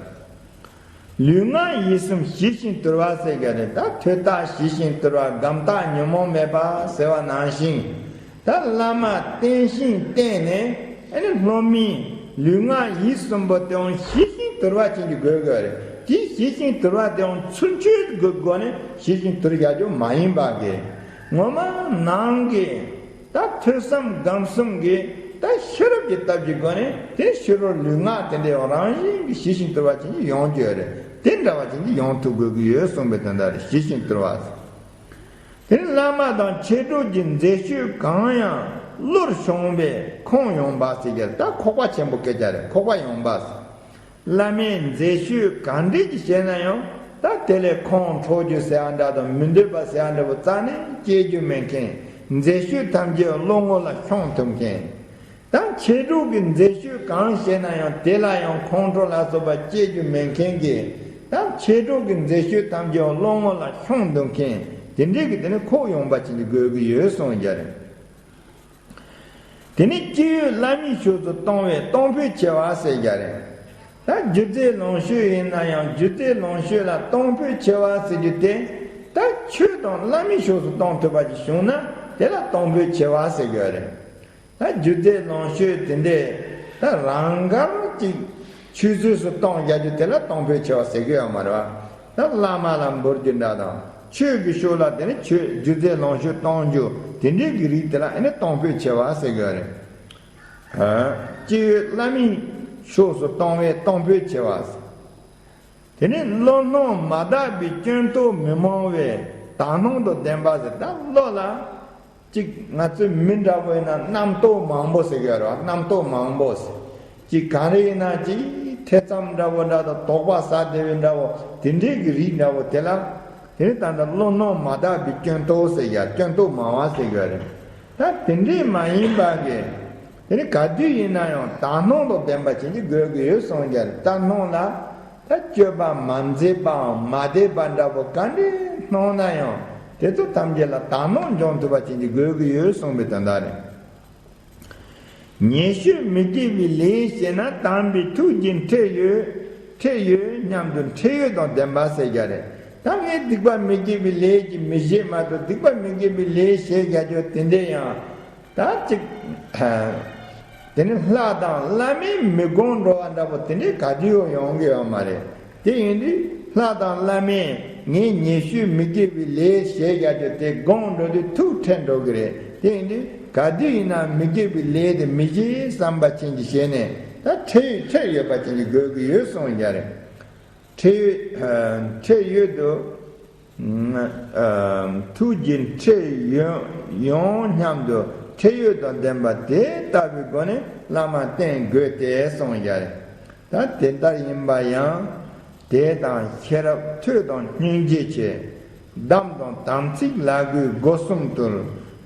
ལུས་ངག་ཡིད་གསུམ་ཞི་ཞིང་དུལ་བ་ཟེར་རྒྱུ་རེད། ད་ཐོས་རྟགས་ཞི་ཞིང་དུལ་བ་སྒོམ་རྟགས་ཉོན་མོངས་མེད་པ་ཟེར་བ་ནང་བཞིན། ད་བླ་མ་བསྟེན་ཞིང་བསྟེན་ནས་ཨ་ནི་སློབ་མའི་ལུས་ངག་ཡིད་གསུམ་པོ་དེའང་ཞི་ཞིང་དུལ་བ་ཅན་གྱི་དགོས་དགོས་རེད། དེ་ཞི་ཞིང་དུལ་བ་དེའང་ཚུལ་འཆོས་ཀྱི་སྒོ་ནས་ཞི་ཞིང་དུལ་རྒྱག་རྒྱུ་མ་ཡིན་པ་གི་ངོ་མ་ནང་གི་ད་ཐོས་བསམ་སྒོམ་གསུམ་གྱི་ད་ཤེས་རབ་ཀྱི་སྟོབས་ཀྱི་སྒོ་ནས་དེ་ཕྱི་རོལ་ལུས་ངག་དེ་འདྲའི་རང་བཞིན་གྱིས་ཞི་ཞིང་དུལ་བ་ཅན་གྱི་ཡོང་རྒྱུ་རེད། དེ་འདྲ་བ་ཅན་གྱི་ཡོང་ཐུབ་དགོས་ཀྱི་ཡོད་གསུངས་པའི་དོན་དག་རེད། ཞི་ཞིང་དུལ་བ། དེ་ནི་བླ་མ་དང་མཆེད་གྲོགས་ཀྱི་མཛད་སྤྱོད་གང་ཡང་བློར་ཤོང་བས་ཁོང་ཡོང་པ་ཟེར་རྒྱུ་ད་ཁོག་པ་ཆེན་པོ་སྐད་ཆ་རེད། ཁོག་པ་ཡོང་པ་ཟེར། བླ་མས་མཛད་སྤྱོད་གང་འདྲ་ཅིག་བྱས་ན་ཡང་ད་དེ་ལས་ཁོང་ཁྲོ་རྒྱུ་ཟེར་ཡ་འདྲ་དང་མི་འདོད་པ་ཟེར་ཡ་འདྲ་པོ་རྩ་ནས་སྐྱེ་རྒྱུ་མེད་མཁན། མཛད་སྤྱོད་ཐམས་ཅད་བློ་ངོ་ལ་ཤོང་ཐུབ་མཁན། ད་མཆེད་གྲོགས་ཀྱི་མཛད་སྤྱོད་གང་བྱས་ན་ཡང་དེ་ལ་ཡང་ཁོང་ཁྲོ་ལ་སོགས་པ་སྐྱེ་རྒྱུ་མེད་མཁན་གྱི། ད་མཆེད་གྲོགས་ཀྱི་མཛད་སྤྱོད་ཐམས་ཅད་བློ་ངོ་ལ་ཤོང་ཐུབ་མཁན་དེ་འདྲའི་གི་དེ་ནི་ཁོག་ཡོང་པ་ཅན་གྱི་དགོས་ཀྱི་ཡོད་གསུངས་རྒྱུ་རེད། དེ་ནི་སྐྱེས་བུ་བླ་མའི་ཕྱོགས་སུ་གཏོང་བས་གཏོང་ཕོད་ཆེ་བ་ཟེར་རྒྱུ་རེད། ད་སྒྱུ་རྩལ་ལོངས་སྤྱོད་ཡིན་ན་ཡང་སྒྱུ་རྩལ་ལོངས་སྤྱོད་ལ་གཏོང་ཕོད་ཆེ་བ་ཟེར་རྒྱུ་དེ་ད་ཆོས་དང་བླ་མའི་ཕྱོགས་སུ་གཏོང་ཐུབ་པ་ཅིག་བྱུང་ན་དེ་ལ་གཏོང་ཕོད་ཆེ་བ་ཟེར་དགོས་རེད། ད་སྒྱུ་རྩལ་ལོངས་སྤྱོད་དེ་འདྲས་ད་རང་དགར་ཅིག་ཆུད་ཟོས་སུ་གཏོང་རྒྱག་རྒྱུ་དེ་ལ་གཏོང་ཕོད་ཆེ་བ་ཟེར་གི་ཡོད་མ་རེད་བ། ད་བླ་མ་ལ་འབུལ་རྒྱུ་འདྲ་དང་ཆོས་ཀྱི་ཕྱོགས་ལ་དེ་ནི་ཆོས་སྒྱུ་རྩལ་ལོངས་སྤྱོད་གཏོང་རྒྱུ་དེ་འདྲས་ཀྱི་རིགས་དེ་ལ་ཨེ་ནི་གཏོང་ཕོད་ཆེ་བ་ཟེར་གི་ཡོད་རེད། ཨ། སྐྱེས་བུ་བླ་མའི་ཕྱོགས་སུ་གཏོང་བས་གཏོང་ཕོད་ཆེ་བ། དེ་ནས་བློ་སྣང་མ་དག་པའི་སྐྱོན་རྟོག་མི་མང་བས་དག་སྣང་དང་ལྡན་པ་ཟེར། ད་བློ་ལ་ཅིག་ང་ཚོའི་མི་འདྲ་བོ་ཡིན་ན་རྣམ་རྟོག་མང་པོ་ཟེར་གི་ཡོད་རེད་བ། རྣམ་རྟོག་མང་པོ་ཟེར། ཅིག་གང་རེ་ཡིན་ན་ཅིག་ཐེ་ཚོམ་འདྲ་བོ་འདྲ་དང་དོགས་པ་ཟ་བདེ་བའི་འདྲ་བོ་དེ་འདྲའི་གི་རིགས་འདྲ་བོ་དེ་ལ་དེ་ནི་ད་ལྟ་བློ་སྣང་མ་དག་པའི་སྐྱོན་རྟོག་ཟེར་ཡ། སྐྱོན་རྟོག་མང་བ་ཟེར་གི་ཡོད་རེད། ད་དེ་འདྲའི་མ་ཡིན་པ་གི་དེ་ནི་ག་དུས་ཡིན་ན་ཡང་དག་སྣང་དང་ལྡན་པ་བྱེད་ཀྱི་དགོས་ཀྱི་ཡོད་གསུངས་ཀྱང་། ད་སྣང་ལ་ད་སྤྱོད་པ་མ་མཛེས་པའམ་མ་བདེ་བ་འདྲ་པོ་ག་འདྲའི་སྣང་ན་ཡང་དེ་ཚོ་ཐམས་ཅད་ལ་དག་སྣང་འབྱུང་ཐུབ་པ་བྱེད་ཀྱི་དགོས་ཀྱི་ཡོད་གསུངས་པའི་དོན་དག་རེད། ཉེས་སྤྱོད་མི་དགེ་བའི་ལས་བྱས་ན་དམ་པའི་ཐུགས་ཀྱིས་ཁྲེལ་ཡོད། ཁྲེལ་ཡོད་སྙམ་དུ་ཁྲེལ་ཡོད་དང་ལྡན་པ་ཟེར་རྒྱུ་རེད། ད་ངས་སྡིག་པ་མི་དགེ་བའི་ལས་ཀྱི་མི་བྱེད་མ་གཏོགས་སྡིག་པ་མི་དགེ་བའི་ལས་བྱེད་རྒྱུ་དེ་འདྲས་ཡང་ད་ཅིག་དེ་ནི་ལྷ་དང་བླ་མས་མི་དགོངས་འགྲོ་བ་འདྲ་པོ་དེ་འདྲའི་ག་དུས་ཡོང་གི་ཡོད་མ་རེད། དེ་ཡིན་དུས་ལྷ་དང་བླ་མས་ ངས་ཉེ་ཤོས་མི་དགེ་བའི་ལས་བྱས་བཞག་རྒྱུ་དེ་དགོངས་འགྲོ་དུས་ཐུགས་ཁྲལ་འགྲོ་གི་རེད། དེ་ཡིན་དུས་ག་དུས་ཡིན་ན་མི་དགེ་བའི་ལས་དེ་མི་བྱེད་བསམ་པ་ཅན་གྱི་བྱས་ནས། ད་ཁྲེལ་ཡོད་ཁྲེལ་ཡོད་པ་ཅན་གྱི་དགོས་ཀྱི་ཡོད་གསུངས་བཞག་རེད། ཁྲེལ་ཡོད་ཁྲེལ་ཡོད་དུ། ཨ། ཐུགས་རྗེ་ཁྲེལ་ཡོད་ཡོང་སྙམ་དུ་ཁྲེལ་ཡོད་དང་ལྡན་པ་དེ་ལྟ་བུའི་སྒོ་ནས་བླ་མ་བསྟེན་དགོས་ཏེ་གསུངས་བཞག་རེད། ད་དེ་ལྟར་ཡིན་པ་ཡང་། དད་དང་ཤེས་རབ་ཐོས་དང་སྙིང་རྗེ་ཆེ། དམ་དང་དམ་ཚིག་ལ་གུས་སྒོ་གསུམ་དུལ།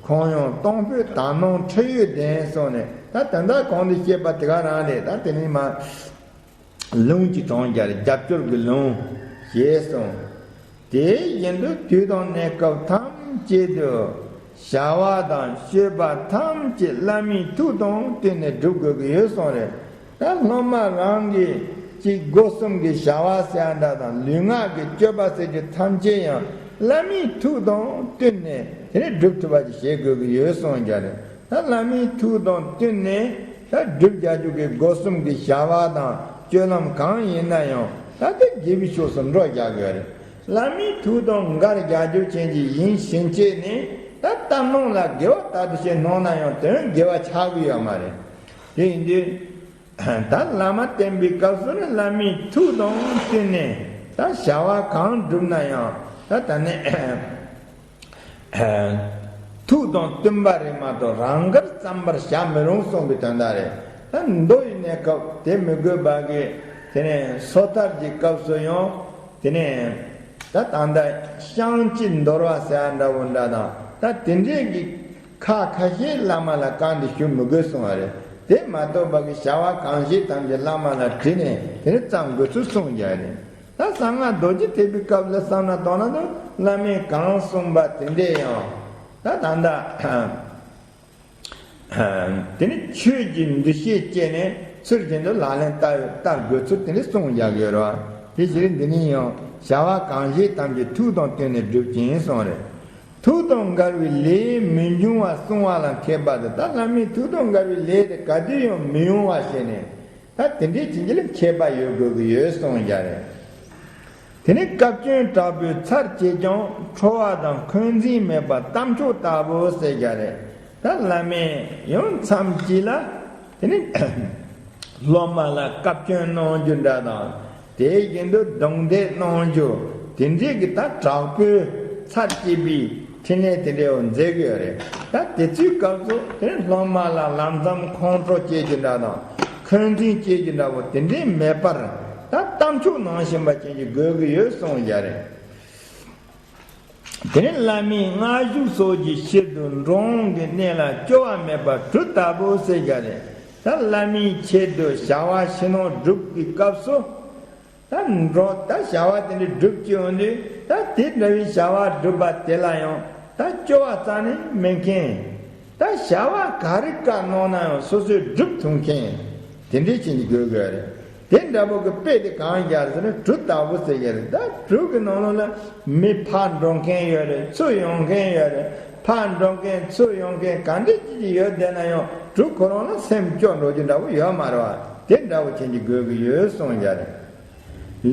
ཁོང་ཡང་གཏོང་ཕོད་དག་སྣང་ཁྲེལ་ཡོད་ལྡན་གསུངས་ནས། ད་དེ་འདྲ་གོང་དུ་བཤད་པ་དེ་ག་རང་རེད། ད་དེ་ནས་མ། ལུང་གཅིག་དྲངས་བཞག་རེད། རྒྱབ་སྐྱོར་གྱི་ལུང་ཞེས་གསུངས། དེ་བཞིན་དུ་དུས་དང་གནས་སྐབས་ཐམས་ཅད་དུ་བྱ་བ་དང་སྤྱོད་པ་ཐམས་ཅད་བླ་མའི་ཐུགས་དང་བསྟུན་ནས་སྒྲུབ་དགོས་ཀྱི་ཡོད་གསུངས་རེད། ད་སློབ་མ་རང་གིས་ཅིག་སྒོ་གསུམ་གྱི་བྱ་བ་ཟེར་ཡ་འདྲ་དང་ལུས་ངག་གི་སྤྱོད་པ་ཟེར་རྒྱུ་ཐམས་ཅད་ཡང་བླ་མའི་ཐུགས་དང་བསྟུན་ནས་དེ་ནས་སྒྲུབ་ཐུབ་པ་ཅིག་བྱེད་དགོས་ཀྱི་ཡོད་གསུངས་བཞག་རེད། ད་བླ་མའི་ཐུགས་དང་བསྟུན་ནས་ད་སྒྲུབ་བྱ་རྒྱུ་གི་སྒོ་གསུམ་གྱི་བྱ་བ་དང་སྤྱོད་ལམ་གང་ཡིན་ན་ཡང་ད་དེ་དགེ་བའི་ཕྱོགས་སུ་འགྲོ་བཞག་དགོས་རེད། བླ་མའི་ཐུགས་དང་འགལ་བྱ་རྒྱུ་ཅན་གྱི་ཡིན་ཕྱིན་ཆད་ནི་ད་གཏམ་ནང་ལ་དགེ་བ་ལྟ་བུ་ཞིག་སྣང་ན་ཡང་དོན་དགེ་བ་ཆགས་ཀྱི་ཡོད་མ་རེད། དེ་ཡིན་དུས། ད་བླ་མ་བསྟེན་པའི་སྐབས་སུ་ནི་བླ་མའི་ཐུགས་དང་བསྟུན་ནས་ད་བྱ་བ་གང་བསྒྲུབ་ན་ཡང་ད་ད་ནི་ཐུགས་དང་བསྟུན་པ་རེད་མ་གཏོགས་རང་དགར་བརྩམ་པར་བྱ་མི་རུང་གསུངས་པའི་དོན་དག་རེད། ད་མདོ་ཡི་གནས་སྐབས་དེ་མི་དགོས་པ་གི་དེ་ནས་སོ་ཐར་གྱི་སྐབས་སུ་ཡང་དེ་ནས་ད་ད་ལྟ་བཤང་གཅི་འདོར་བ་ཟེར་བ་འདྲ་བོ་འདྲ་དང་ད་དེ་འདྲས་ཀྱི། ཁ་ཁ་ཤས་བླ་མ་ལ་བཀའ་འདི་ཞུ་མི་དགོས་གསུང་བ་རེད། དེ་མ་གཏོགས་པ་གི་བྱ་བ་གང་བྱེད་ཐམས་ཅད་བླ་མ་ལ་དྲིས་ནས་དེ་ནི་བརྩམ་དགོས་ཚུལ་གསུངས་བཞག་རེད། ད་གསང་སྔགས་རྡོ་རྗེ་ཐེག་པའི་སྐབས་ལ་བསམ་བློ་གཏོང་ན་ད་བླ་མས་གང་གསུངས་པ་དེ་འདྲས་ཡང་ད་ད་ལྟ་དེ་ནི་ཆོས་ཀྱི་འདུ་ཤེས་བསྐྱེད་ནས་ཚུལ་བཞིན་དུ་ལག་ལེན་བསྟར་བསྟར་དགོས་ཚུལ་དེ་འདྲས་གསུངས་བཞག་ཡོད་རེད་བ། དེ་ཕྱིར་འདི་ནི་ཡང་བྱ་བ་གང་བྱེད་ཐམས་ཅད་ཐུགས་དང་བསྟུན་ནས་སྒྲུབ་ཅིང་གསུངས་རེད། ཐུགས་དང་འགལ་བའི་ལས་མི་འབྱུང་བ་བསྲུང་བ་ལ་མཁས་པ་དེ། ད་བླ་མའི་ཐུགས་དང་འགལ་བའི་ལས་དེ་ག་དུས་ཡང་མི་ཡོང་བ་བྱས་ནས་ད་དེ་འདྲའི་བྱིན་གྱིས་མཁས་པ་ཡོད་དགོས་ཀྱི་ཡོད་གསུངས་བཞག་རེད། དེ་ནས་སྐབས་བསྐྱོན་དྲག་པོས་ཚར་བཅད་ཀྱང་ཁྲོ་བ་དང་འཁོན་འཛིན་མེད་པ་དམ་ཆོས་ལྟ་བུ་ཟེར་བཞག་རེད། ད་བླ་མས་ཡང་མཚམས་གཅིག་ལ་དེ་ནས་སློབ་མ་ལ་བཀའ་བཀྱོན་གནང་རྒྱུ་འདྲ་དང་། དེ་བཞིན་དུ་རྡུང་རྡེག་གནང་རྒྱུ་དེ་འདྲའི་གི་ད་དྲག་པོའི་ཚར་བཅད་པའི་འཕྲིན་ལས་དེ་འདྲའི་བ་མཛད་གི་ཡོད་རེད། ད་དེ་ཚོའི་སྐབས་སུ་དེ་སློབ་མ་ལ་ལམ་སང་ཁོང་ཁྲོ་སྐྱེ་རྒྱུ་འདྲ་དང་འཁོན་འཛིན་སྐྱེ་རྒྱུ་འདྲ་བོ་དེ་འདྲའི་མེད་པར་ད་དམ་ཆོས་ནང་བཞིན་པ་ཅན་གྱི་དགོས་གི་ཡོད་གསུངས་བཞག་རེད། དེ་ནས་བླ་མའི་སྔ་གཞུག་སོགས་ཀྱི་ཕྱིར་དུ་འགྲོ་འོང་གི་གནས་ལ་སྐྱོ་བ་མེད་པར་གྲུ་ལྟ་བུ་ཟེར་བཞག་རེད། ད་བླ་མའི་ཆེད་དུ་བྱ་བ་ཕྱི་ནང་སྒྲུབ་ཀྱི་སྐབས་སུ། ད་འགྲོ་ད་བྱ་བ་དེ་འདྲ་སྒྲུབ་ཀྱི་ཡོང་དུས་ད་དེ་འདྲ་བའི་བྱ་བ་སྒྲུབ་པ་དེ་ལ་ཡང་ད་སྐྱོ་བ་རྩ་ནས་མེད་མཁན། ད་བྱ་བ་ག་རེ་བཀའ་གནང་ན་ཡང་སོ་སོས་སྒྲུབ་ཐུབ་མཁན་དེ་འདྲའི་ཅན་གྱི་དགོས་དགོས་རེད། དེ་འདྲ་པོ་གི་དཔེ་དེ་གང་རྒྱག་ཟེར་ན་གྲུ་ལྟ་བུ་ཟེར་གྱི་རེད། ད་གྲུ་གི་ནང་ལོགས་ལ་མི་ཕར་འགྲོ་མཁན་ཡོད་རེད། ཚུར་ཡོང་མཁན་ཡོད་རེད། ཕར་འགྲོ་མཁན་ཚུར་ཡོང་མཁན་ག་འདྲ་ཅིག་ཅིག་ཡོད་བསྡད་ན་ཡང་གྲུ་ཁོ་རང་ལ་སེམས་སྐྱོ་འགྲོ་རྒྱུ་འདྲ་པོ་ཡོད་མ་རེད་བ། དེ་འདྲ་པོ་ཅན་གྱི་དགོས་ཀྱི་ཡོད་གསུངས་བཞག་རེད།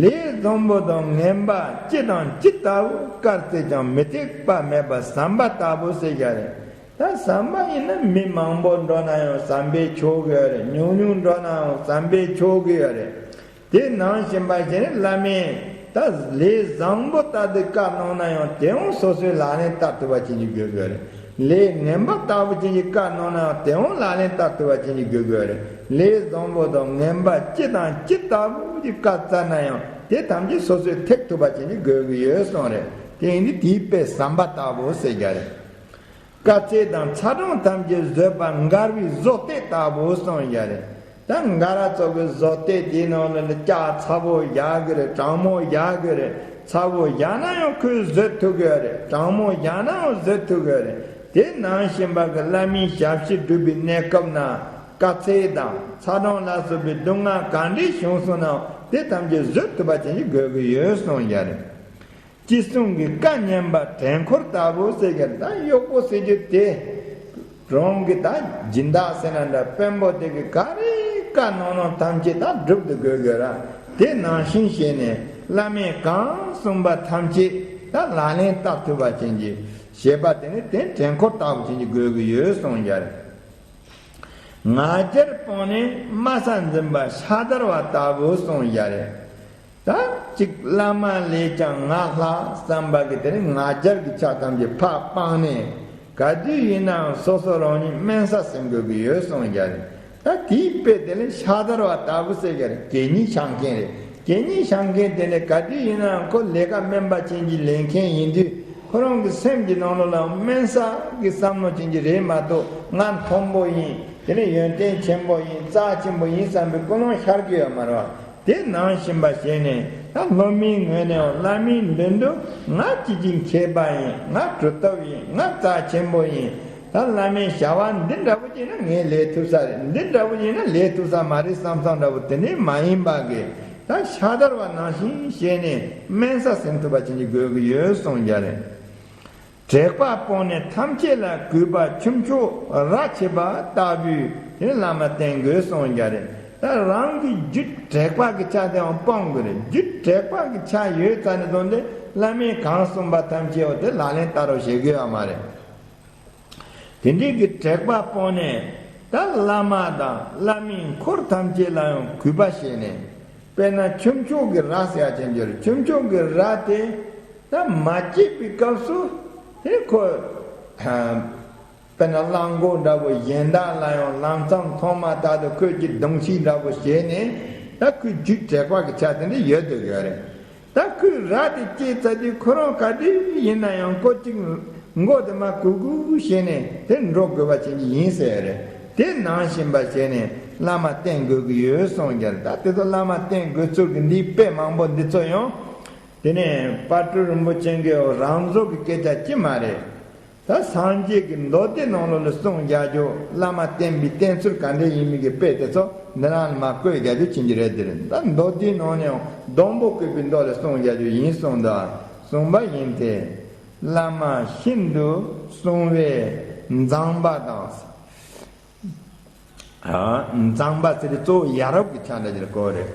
ལས་བཟང་པོ་དང་ངན་པ་སྤྱི་དང་སྤྱི་ལྟ་བུ། དཀར་བཙལ་ཀྱང་མི་ཐེག་པ་མེད་པ་ཟམ་པ་ལྟ་བུ་ཟེར་བཞག་རེད། ད་ཟམ་པ་ཡིན་ན་མི་མང་པོ་འགྲོ་ན་ཡང་ཟམ་པའི་ཆོག་གི་ཡོད་རེད། ཉུང་ཉུང་འགྲོ་ན་ཡང་ཟམ་པའི་ཆོག་གི་ཡོད་རེད། དེ་ནང་བཞིན་པ་བཞིན་བླ་མས་ད་ལས་བཟང་པོ་ལྟ་བུ་བཀའ་གནང་ན་ཡང་དེའང་སོ་སོའི་ལག་ལེན་བསྟར་ཐུབ་པ་བྱེད་རྒྱུ་དགོས་དགོས་རེད། ལས་ངན་པ་ལྟ་བུ་ཅན་གྱི་བཀའ་གནང་ན་ཡང་དེའང་ལག་ལེན་བསྟར་ཐུབ་པ་བྱེད་རྒྱུ་དགོས་དགོས་རེད། ལས་བཟང་པོ་དང་ངན་པ་སྤྱི་དང་སྤྱི་ལྟ་བུ་ཅིག་བཀའ་སྩལ་ན་ཡང་དེ་ཐམས་ཅད་སོ་སོས་ཐེག་ཐུབ་པ་བྱེད་རྒྱུ་དགོས་ཀྱི་ཡོད་གསུངས་རེད། དེ་ཡིན་དུས་དེའི་དཔེ་ཟམ་པ་ལྟ་བུ་ཟེར་བཞག་རེད། དཀའ་ཚེགས་དང་ཚ་གྲང་ཐམས་ཅད་བཟོད་པ་མགར་བའི་བཟོ་སྟེགས་ལྟ་བུ་གསུངས་བཞག་རེད། ད་མགར་བ་ཚོ་གི་བཟོ་སྟེགས་དེའི་ནང་ལ་ལྕགས་ཚ་པོ་བཞག་གི་རེད། གྲང་མོ་བཞག་གི་རེད། ཚ་པོ་བཞག་ན་ཡང་ཁོས་བཟོད་ཐུབ་གི་རེད། གྲང་མོ་བཞག་ན་ཡང་བཟོད་ཐུབ་གི་རེད། དེ་ནང་བཞིན་པ་གི་བླ་མའི་ཞབས་ཕྱི་སྒྲུབ་པའི་གནས་སྐབས་ན་དཀའ་ཚེགས་དང་ཚ་གྲང་ལ་སོགས་པའི་སྡུག་བསྔལ་ག་འདྲས་བྱུང་སོང་ནའང་དེ་ཐམས་ཅད་བཟོད་ཐུབ་པ་ཅན་གྱི་དགོས་ཀྱི་ཡོད་གསུངས་བཞག་རེད། ཅི་གསུང་གི་བཀའ་ཉན་པ་བྲན་འཁོར་ལྟ་བུ་ཟེར་གྱི་ད་གཡོག་པོ་ཟེར་རྒྱུ་དེ། རང་གི་ད་སྦྱིན་བདག་ཟེར་ན་འདྲ་དཔོན་པོ་དེ་གི་ག་རེ་བཀའ་གནང་གནང་ཐམས་ཅད་ད་སྒྲུབ་ཏུ་དགོས་དགོས་ར། དེ་ནང་བཞིན་བྱས་ནས་ བླ་མས་གང་གསུངས་པ་ཐམས་ཅད་ད་ལག་ལེན་བསྟར་ཐུབ་པ་ཅན་གྱི་བྱེད་པ་དེ་ནི་དེ་འགྲན་འཁོར་ལྟ་བུ་ཅན་གྱི་དགོས་ཀྱི་ཡོད་གསུངས་ཀྱི་རེད། ང་རྒྱལ་སྤངས་ནས་དམའ་ས་འཛིན་པ་ཕྱག་དར་བ་ལྟ་བུ་གསུངས་ཀྱི་རེད། ད་གཅིག་བླ་མ་ལས་ཀྱང་ང་ལྷག་བསམ་པ་གི་དེ་ནི་ང་རྒྱལ་གྱི་ཆ་ཐམས་ཅད་ཕར་སྤངས་ནས། ག་དུས་ཡིན་ནའང་སོ་སོ་རང་ཉིད་དམན་ས་ཟིན་དགོས་ཀྱི་ཡོད་གསུངས་ཀྱི་རེད། ད་དེའི་དཔེ་དེ་ལ་ཕྱག་དར་བ་ལྟ་བུ་ཟེར་གྱི་རེད། གད་སྙིགས་བཤམས་མཁན་རེད། གད་སྙིགས་བཤམས་མཁན་དེ་ལ་ག་དུས་ཡིན་ནའང་ཁོ་ལས་ཀ་དམན་པ་ཅན་གྱི་ལས་མཁན་ཡིན་དུས། ཁོ་རང་གི་སེམས་ཀྱི་ནང་ལོགས་ལ་དམན་ས་གི་བསམ་བློ་ཅན་གྱི་རེད་མ་གཏོགས། ང་མཐོན་པོ་ཡིན། དེ་ནས་ཡོན་ཏན་ཆེན་པོ་ཡིན། རྩ་ཆེན་པོ་ཡིན་བསམ་པའི་ཀུན་སློང་ཤར་གྱི་ཡོད་མ་རེད་བ། དེ་ནང་བཞིན་པ་བྱས་ནས། ད་སློབ་མའི་ངོས་ནས་བླ་མའི་མདུན་དུ་ང་ཅི་ཅིག་མཁས་པ་ཡིན། ང་གྲུབ་ཐོབ་ཡིན། ང་རྩ་ཆེན་པོ་ཡིན། ད་བླ་མའི་བྱ་བ་འདི་འདྲ་བོ་ཅིག་ན་ངས་ལས་ཐུབ་ས་རེད། འདི་འདྲ་བོ་ཅིག་ན་ལས་ཐུབ་ས་མ་རེད་བསམ་བསམ་འདྲ་བོ་དེ་འདྲ་མ་ཡིན་པ་གི། ད་ཕྱག་དར་བ་ནང་བཞིན་བྱས་ནས་དམན་ས་ཟིན་ཐུབ་པ་ཅན་གྱི་དགོས་ཀྱི་ཡོད་གསུངས་ཀྱི་རེད། དྲེགས་པ་སྤངས་ནས་ཐམས་ཅད་ལ་གུས་པ་ཁྱུ་མཆོག་ར་བྱེད་པ་ལྟ་བུའི་དེ་ནི་བླ་མ་བསྟེན་དགོས་གསུངས་ཀྱི་རེད། ད་རང་གི་རྒྱུད་དྲེགས་པ་གི་ཆ་དེའང་སྤང་དགོས་རེད། རྒྱུད་དྲེགས་པ་གི་ཆ་ཡོད་ཙང་ནས་བཟུང་སྟེ་བླ་མས་གང་གསུངས་པ་ཐམས་ཅད་འོ་དེ་ལག་ལེན་བསྟར་རོགས་བྱེད་དགོས་ཡ་མ་རེད། དེ་འདྲའི་གི་དྲེགས་པ་སྤངས་ནས། ད་བླ་མ་དང་བླ་མའི་འཁོར་ཐམས་ཅད་ལ་ཡང་གུས་པ་བྱས་ནས། དཔེར་ན་ཁྱུ་མཆོག་གི་ར་ཟེར་ཡ་ཅན་གྱི་རེད། ཁྱུ་མཆོག་གི་ར་དེ་ད་མ་སྐྱེས་པའི་སྐབས་སུ་དེ་ཁོ། དཔེར་ན་གླང་མགོ་འདྲ་བོ་གཞན་དག་ལ་ཡང་ལམ་སང་ཐོག་མ་ད་དུ་ཁོས་ཀྱི་གདོང་ཤིག་འདྲ་བོ་བྱས་ནས། ད་ཁོའི་རྒྱུད་དྲེགས་པ་གི་ཆ་དེ་འདྲ་ཡོད་དུ་ཡོད་རེད། ད་ཁོས་ར་དེ་སྐྱེས་ཚར་དུས་ཁོ་རང་ག་དུས་ཡིན་ན་ཡང་ཁོ་གཅིག་མགོ་དེ་མར་གུག་གུག་བྱས་ནས་དེ་འགྲོ་དགོས་པ་ཅན་གྱི་ཡིན་ཟེར་རེད། དེ་ནང་བཞིན་པ་བྱས་ནས་བླ་མ་བསྟེན་དགོས་ཀྱི་ཡོད་གསུངས་ཀྱི་རེད། ད་དེ་ཚོ་བླ་མ་བསྟེན་དགོས་ཚུལ་གྱི་འདིའི་དཔེ་མང་པོ་འདི་ཚོ་ཡང་དེ་ནས་དཔལ་སྤྲུལ་རིན་པོ་ཆེ་གི་རང་བཟོ་གི་སྐད་ཆ་ཅི་མ་རེད། ད་སངས་རྒྱས་ཀྱི་མདོ་སྡེ་ནང་ལོགས་ལ་གསུངས་རྒྱག་རྒྱུ། བླ་མ་བསྟེན་པའི་བསྟེན་ཚུལ་ག་འདྲས་ཡིན་མིན་གྱི་དཔེ་དེ་ཚོ་འདི་ནང་ལ་མར་བཀོད་རྒྱག་རྒྱུ་བྱིན་གྱི་རེད། དེ་རེད། ད་མདོ་སྡེའི་ནང་ནས་ཡང་སྡོང་པོ་བཀོད་པའི་མདོ་ལ་གསུངས་རྒྱག་རྒྱུ་ཡིན་གསུངས་འདུག་གསུངས་པ་ཡིན་ཏེ། བླ་མ་ཤིན་ཏུ་བསྲུང་བས་མཛངས་པ་དང་། ཨ། མཛངས་པ་ཟེར་དུས་གཙོ་བོ་ཡ་རབས་ཀྱི་ཆ་འདྲ་ཅིག་ལ་གོ་རེད།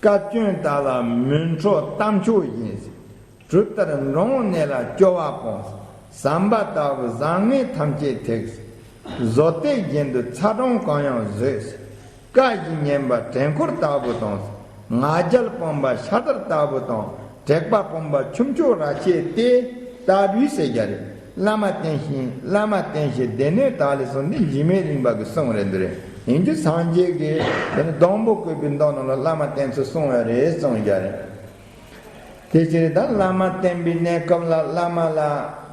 བཀའ་བཀྱོན་དག་ལ་མི་ཁྲོ་གཏམ་ཆོག་ཡིན། གྲུ་ལྟར་འབྲོང་གནས་ལ་སྐྱོ་བ་སྤོངས། ཟམ་པ་ལྟ་བུ་བཟང་ངན་ཐམས་ཅད་ཐེག་བཟོ་ལྟས་བཞིན་དུ་ཚ་གྲང་གང་ཡང་བཟོད། བཀའ་བཞིན་ཉན་པ་བྲན་འཁོར་ལྟ་བུ་དང་། ང་རྒྱལ་སྤངས་པ་ཕྱག་དར་ལྟ་བུ་དང་། དྲེགས་པ་སྤངས་པ་ཁྱུ་མཆོག་ར་བྱེད་དེ། ལྟ་བུའི་ཟེར་རྒྱ་རེད། བླ་མ་བསྟེན་ཞིང་བླ་མ་བསྟེན་ཞིང་སྡེ་སྣོད་དག་ལས་གསུངས་ཏེ་འཇིགས་མེད་གླིང་པ་གི་གསུང་རེད་འདི་རེད། ཡིན་རྒྱུ་སངས་རྒྱས་ཀྱིས་དེ་ནི་སྡོང་པོ་བཀོད་པའི་མདོ་ནང་ལ་བླ་མ་བསྟེན་ཚུལ་གསུངས་ཡོད་རེད་གསུངས་རྒྱ་རེད། དེ་ཕྱིར་ད་བླ་མ་བསྟེན་པའི་གནས་སྐབས་ལ་བླ་མ་ལ་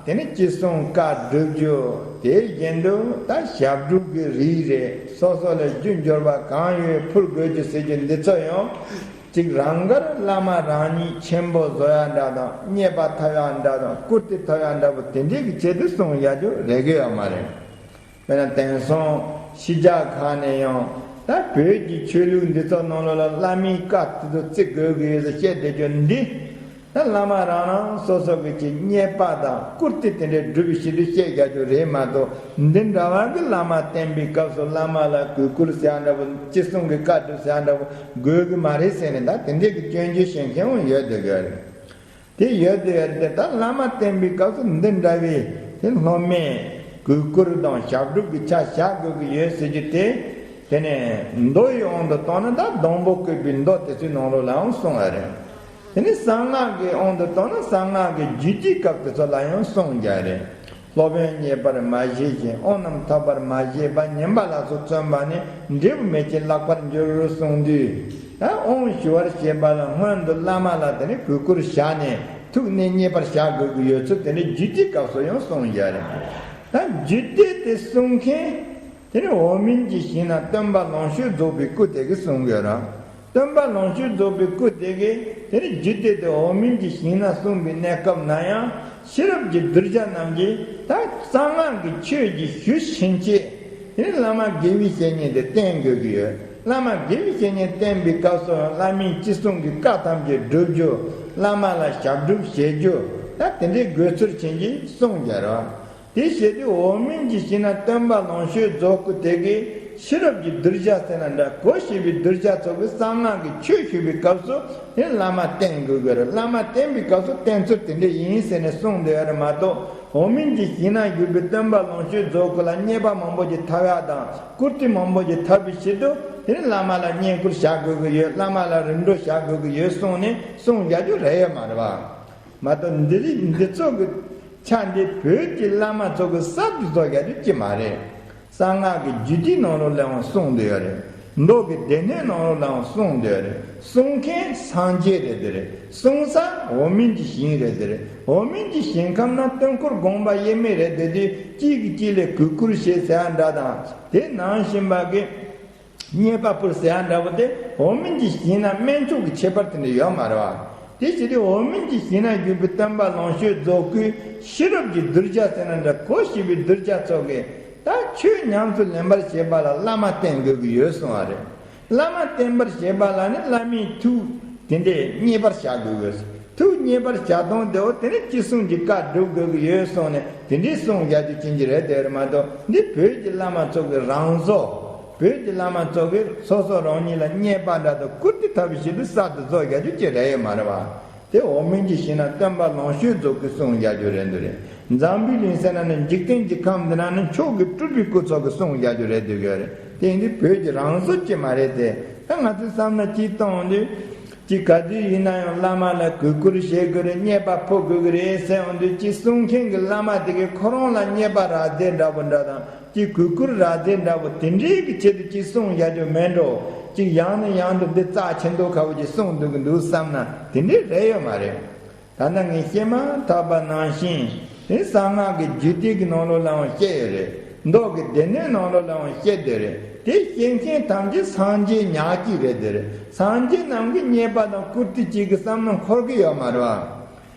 དེ་ནི་ཅི་གསུང་བཀའ་སྒྲུབ་རྒྱུ། དེ་བཞིན་དུ་ད་ཞབས་དྲུང་གི་རིགས་རེད། སོ་སོ་ལ་རྒྱུ་འབྱོར་བ་གང་ཡོད་ཕུལ་དགོས་རྒྱུ་ཟེར་རྒྱུ་འདི་ཚོ་ཡང་གཅིག་རང་དགར་བླ་མ་རང་ཉིད་ཆེན་པོ་བཟོ་ཡ་འདྲ་དང་། རྙེད་པ་ཐོབ་ཡ་འདྲ་དང་། བཀུར་སྟི་ཐོབ་ཡ་འདྲ་པོ་དེ་འདྲའི་གི་ཆེད་དུ་གསུང་ཡ་རྒྱུ་རེ་གི་ཡོད་མ་རེད། དཔེར་ན་དེང་སང་ཕྱི་རྒྱལ་ཁག་ནས་ཡང་ད་བོད་ཀྱི་ཆོས་ལུགས་འདི་ཚོ་ནང་ལོགས་ལ་བླ་མའི་བཀའ་དེ་ཚོ་བརྩི་དགོས་ཀྱི་ཡོད་ཟེར་བཤད་བསྡད་རྒྱུ་འདི། ད་བླ་མ་རང་རང་སོ་སོ་གི་ཅིག་རྙེད་པ་དང་བཀུར་སྟི་དེ་འདྲའི་སྒྲུབ་པའི་ཕྱིར་དུ་བཤད་རྒྱག་རྒྱུ་རེད་མ་གཏོགས། འདི་འདྲ་བ་གི་བླ་མ་བསྟེན་པའི་སྐབས་སུ་བླ་མ་ལ་གུས་བཀུར་ཟེར་ཡ་འདྲ་པོ། ཅི་གསུང་གི་བཀའ་སྒྲུབ་ཟེར་ཡ་འདྲ་པོ་དགོས་ཀྱི་མ་རེད་ཟེར་ནས། ད་དེ་འདྲའི་གི་སྐྱོན་བརྗོད་བྱེད་མཁན་ཡང་ཡོད་བསྡད་ཀྱི་རེད། དེ་ཡོད་དེ་ཡོད་དེ། ད་བླ་མ་བསྟེན་པའི་སྐབས་སུ་འདི་འདྲ་བའི་དེ་སློབ་མས་གུས་བཀུར་དང་ཞབས་སྒྲུབ་ཀྱི་ཆ་བཞག་དགོས་ཀྱི་ཡོད་ཟེར་རྒྱུ་དེ། དེ་ནས་མདོ་ཡི་དབང་དུ་བཏང་ན་ད་སྡོང་པོ་བཀོད་པའི་མདོ་དེ་ཚོའི་ནང་ལོགས་ལའང་གསུངས་པ་རེད། དེ་ནས་གསང་སྔགས་ཀྱི་དབང་དུ་བཏང་ན་གསང་སྔགས་ཀྱི་རྒྱུད་ཀྱི་སྐབས་དེ་ཚོ་ལ་ཡང་གསུངས་རྒྱ་རེད། སློབ་དཔོན་མཉེས་པར་མ་བྱས་ཤིང་། དབང་རྣམས་ཐོབ་པར་མ་བྱས་པ། ཉན་པ་ལ་སོགས་བརྩོན་པ་ནི། འབྲས་བུ་མེད་ཅིང་བརླག་པར་འགྱུར་གསུངས་དུས། ད་དབང་ཞུ་བར་བྱེད་པ་ལ་སྔོན་དུ་བླ་མ་ལ་དེ་ནི་གུས་བཀུར་བྱས་ནས་ཐུགས་ནས་མཉེས་པར་བྱ་དགོས་ཀྱི་ཡོད་ཚུལ་དེ་ནི་རྒྱུད་ཀྱི་སྐབས་སུ་ཡང་གསུངས་ཡོད་རེད། ད་རྒྱུད་སྡེ་དེ་གསུང་མཁན་དེ་ནི་འོག་མིན་གྱི་ཞིང་ན་སྟོན་པ་ལོངས་སྤྱོད་རྫོགས་པའི་སྐུ་དེ་གིས་གསུངས་ཡོད་རེད། སྟོན་པ་ལོངས་སྤྱོད་རྫོགས་པའི་སྐུ་དེ་གིས་དེ་ནི་རྒྱུད་སྡེ་དེ་འོག་མིན་གྱི་ཞིང་ན་གསུངས་པའི་གནས་སྐབས་ན་ཡང་། ཤེས་རབ་ཀྱི་གདུལ་བྱ་རྣམས་ཀྱིས་ད་གསང་སྔགས་ཀྱི་ཆོས་ཀྱི་ཞུ་ཕྱིན་ཆད། དེ་ནི་བླ་མ་དགེ་བའི་བཤེས་གཉེན་དེ་བསྟེན་དགོས་ཀྱི་ཡོད། བླ་མ་དགེ་བའི་བཤེས་གཉེན་བསྟེན་པའི་སྐབས་སུ་ཡང་བླ་མའི་ཅི་གསུང་གི་བཀའ་ཐམས་ཅད་སྒྲུབ་རྒྱུ། བླ་མ་ལ་ཞབས་སྒྲུབ་བྱེད་རྒྱུ། ད་དེ་འདྲའི་དགོས་ཚུལ་ཕྱིན་ཆད་གསུངས་རྒྱ་རེད། དེ་བྱེད་དུས་འོག་མིན་གྱི་ཞིང་ན་སྟོན་པ་ལོངས་སྤྱོད་རྫོགས་སྐུ་དེ་གིས་ ཤེས་རབ་ཀྱི་གདུལ་བྱ་ཟེར་ན་འདྲ། གོ་ཤེས་པའི་གདུལ་བྱ་ཚོ་གིས་གསང་སྔགས་ཀྱི་ཆོས་ཞུ་བའི་སྐབས་སུ་དེ་བླ་མ་བསྟེན་དགོས་ཀྱི་རེད། བླ་མ་བསྟེན་པའི་སྐབས་སུ་བསྟེན་ཚུལ་དེ་འདྲ་ཡིན་ཟེར་ནས་གསུངས་བསྡད་ཡོད་རེད་མ་གཏོགས། འོག་མིན་གྱི་ཞིང་ན་བཞུགས་པའི་སྟོན་པ་ལོངས་སྤྱོད་རྫོགས་སྐུ་ལ་མཉེས་པ་མང་པོ་ཞིག་ཐོབ་ཡག་དང་བཀུར་སྟི་མང་པོ་ཞིག་ཐོབ་པའི་ཕྱིར་དུ་དེ་ནི་བླ་མ་ལ་བསྙེན་བཀུར་བྱ་དགོས་ཀྱི་ཡོད། བླ་མ་ལ་རིམ་གྲོ་བྱ་དགོས་ཀྱི་ཡོད་གསུངས་ནས་གསུངས་བཞག་རྒྱུ་རེད་ཡོད་མ་རེད་བ། མ་གཏོགས་འདི་རིགས་འདི་ཚོ་གི་ཆ་འདི་བོད་ཀྱི་བླ་མ་ཚོ་གི་གསར་དུ་བཟོ་བཞག་རྒྱུ་ཅི་མ་རེད། གསང་སྔགས་ཀྱི་རྒྱུད་སྡེའི་ནང་ལོགས་ལའང་གསུངས་བསྡད་ཡོད་རེད། མདོ་གི་སྡེ་སྣོད་ནང་ལོགས་ལའང་གསུངས་བསྡད་ཡོད་རེད། གསུང་མཁན་སངས་རྒྱས་རེད་དེ་རེད། གསུང་ས་འོག་མིན་གྱི་ཞིང་རེད་དེ་རེད། འོག་མིན་གྱི་ཞིང་ཁམས་ན་སྟོན་འཁོར་དགོངས་པ་དབྱེར་མེད་རེད་དེ། དེ་གཅིག་གིས་གཅིག་ལ་གུས་བཀུར་བྱེད་ཟེར་ཡ་འདྲ་དང་། དེ་ནང་བཞིན་པ་གི་མཉེས་པ་ཕུལ་ཟེར་ཡ་འདྲ་བོ་དེ་འོག་མིན་གྱི་ཞིང་ན་སྨན་མཆོག་གི་ཁྱད་པར་དེ་འདྲ་ཡོད་མ་རེད་བ། དེ་བྱས་ཏེ་འོག་མིན་གྱི་ཞིང་ན་བཞུགས་པའི་སྟོན་པ་ལོངས་སྤྱོད་རྫོགས་སྐུའི་ཤེས་རབ་ཀྱི་གདུལ་བྱ་ཟེར་ན་འདྲ། གོ་ཤེས་པའི་གདུལ་བྱ་ཚོ་གིས་ད་ཆོས་ཉམས་སུ་ལེན་པར་བྱེད་པ་ལ་བླ་མ་བསྟེན་དགོས་ཀྱི་ཡོད་གསུངས་པ་རེད། བླ་མ་བསྟེན་པར་བྱེད་པ་ལ་ནི་བླ་མའི་ཐུགས་དེ་འདྲས་མཉེས་པར་བྱ་དགོས་ཀྱི་ཡོད། ཐུགས་མཉེས་པར་བྱ་སྟངས་དེའོ་དེ་ནི་ཅི་གསུང་གི་བཀའ་སྒྲུབ་དགོས་ཀྱི་ཡོད་གསུངས་ནས་དེ་འདྲས་གསུངས་བཞག་རྒྱུ་ཅན་གྱི་རེད་དེ་རེད་མ་གཏོགས། འདི་བོད་ཀྱི་བླ་མ་ཚོ་གི་རང་བཟོ། བོད་ཀྱི་བླ་མ་ཚོ་གིས་སོ་སོ་རང་ཉིད་ལ་མཉེས་པ་འདྲ་དང་བཀུར་སྟི་ཐོབ་པའི་ཆེད་དུ་གསར་དུ་བཟོ་བཞག་རྒྱུ་ཅིག་རེད་ཡོད་མ་རེད་བ། དེ་འོག་མིན་གྱི་ཞིང་ན་སྟོན་པ་ལོངས་སྤྱོད་རྫོགས་སྐུས་གསུངས་བཞག་རྒྱུ་རེད་འདུག་རེད། འཛམ་བུའི་གླིང་ཟེར་ན་ནི་འཇིག་རྟེན་གྱི་ཁམས་འདི་ན་ནི་མཆོག་གི་སྤྲུལ་པའི་སྐུ་ཚོ་གིས་གསུངས་བཞག་རྒྱུ་རེད་འདུག་ཡོད་རེད། དེ་ཡིན་དུས་བོད་ཀྱི་རང་བཟོ་ཅིག་མ་རེད་དེ། ད་ང་ཚོས་བསམ་ན་ཅིག་གཏོང་དུས། ཅིག་ག་དུས་ཡིན་ན་ཡང་བླ་མ་ལ་གུས་བཀུར་བྱེད་དགོས་རེད། མཉེས་པ་ཕུལ་དགོས་ཀྱི་རེད་ཟེར་ཡོང་དུས། ཅིག་གསུང་མཁན་གྱི་བླ་མ་དེ་གས་ཁོ་རང་ལ་མཉེས་པ་རག་རྫས་འདྲ་བོ་འདྲ་དང་། ཅིག་གུས་བཀུར་རག་རྫས་འདྲ་བོ་དེ་འདྲའི་གི་ཆེད་དུ་ཅིག་གསུང་བཞག་རྒྱུ་མེད་འགྲོ། ཅིག་ཡང་ནས་ཡང་དུ་འདི་རྩ་ཆེ་མདོག་ཁ་བོ་ཅིག་གསུང་འདུག་གི་འདུག་བསམ་ན་དེ་འདྲའི་རེད་ཡོད་མ་རེད། ད་ལྟ་ངས་བཤད་མ་ཐག་པ་ནང་བཞིན་དེ་གསང་སྔགས་ཀྱི་རྒྱུད་སྡེ་གི་ནང་ལོགས་ལའང་བཤད་ཡོད་རེད། མདོ་གི་སྡེ་སྣོད་ནང་ལོགས་ལའང་བཤད་བསྡད་རེད། དེ་བཤད་མཁན་ཐམས་ཅད་སངས་རྒྱས་ཉག་གཅིག་རེད་དེ་རེད། སངས་རྒྱས་རྣམས་ཀྱི་མཉེས་པ་དང་བཀུར་སྟི་གཅིག་གི་བསམ་བློ་འཁོར་གི་ཡོད་མ་རེད་བ།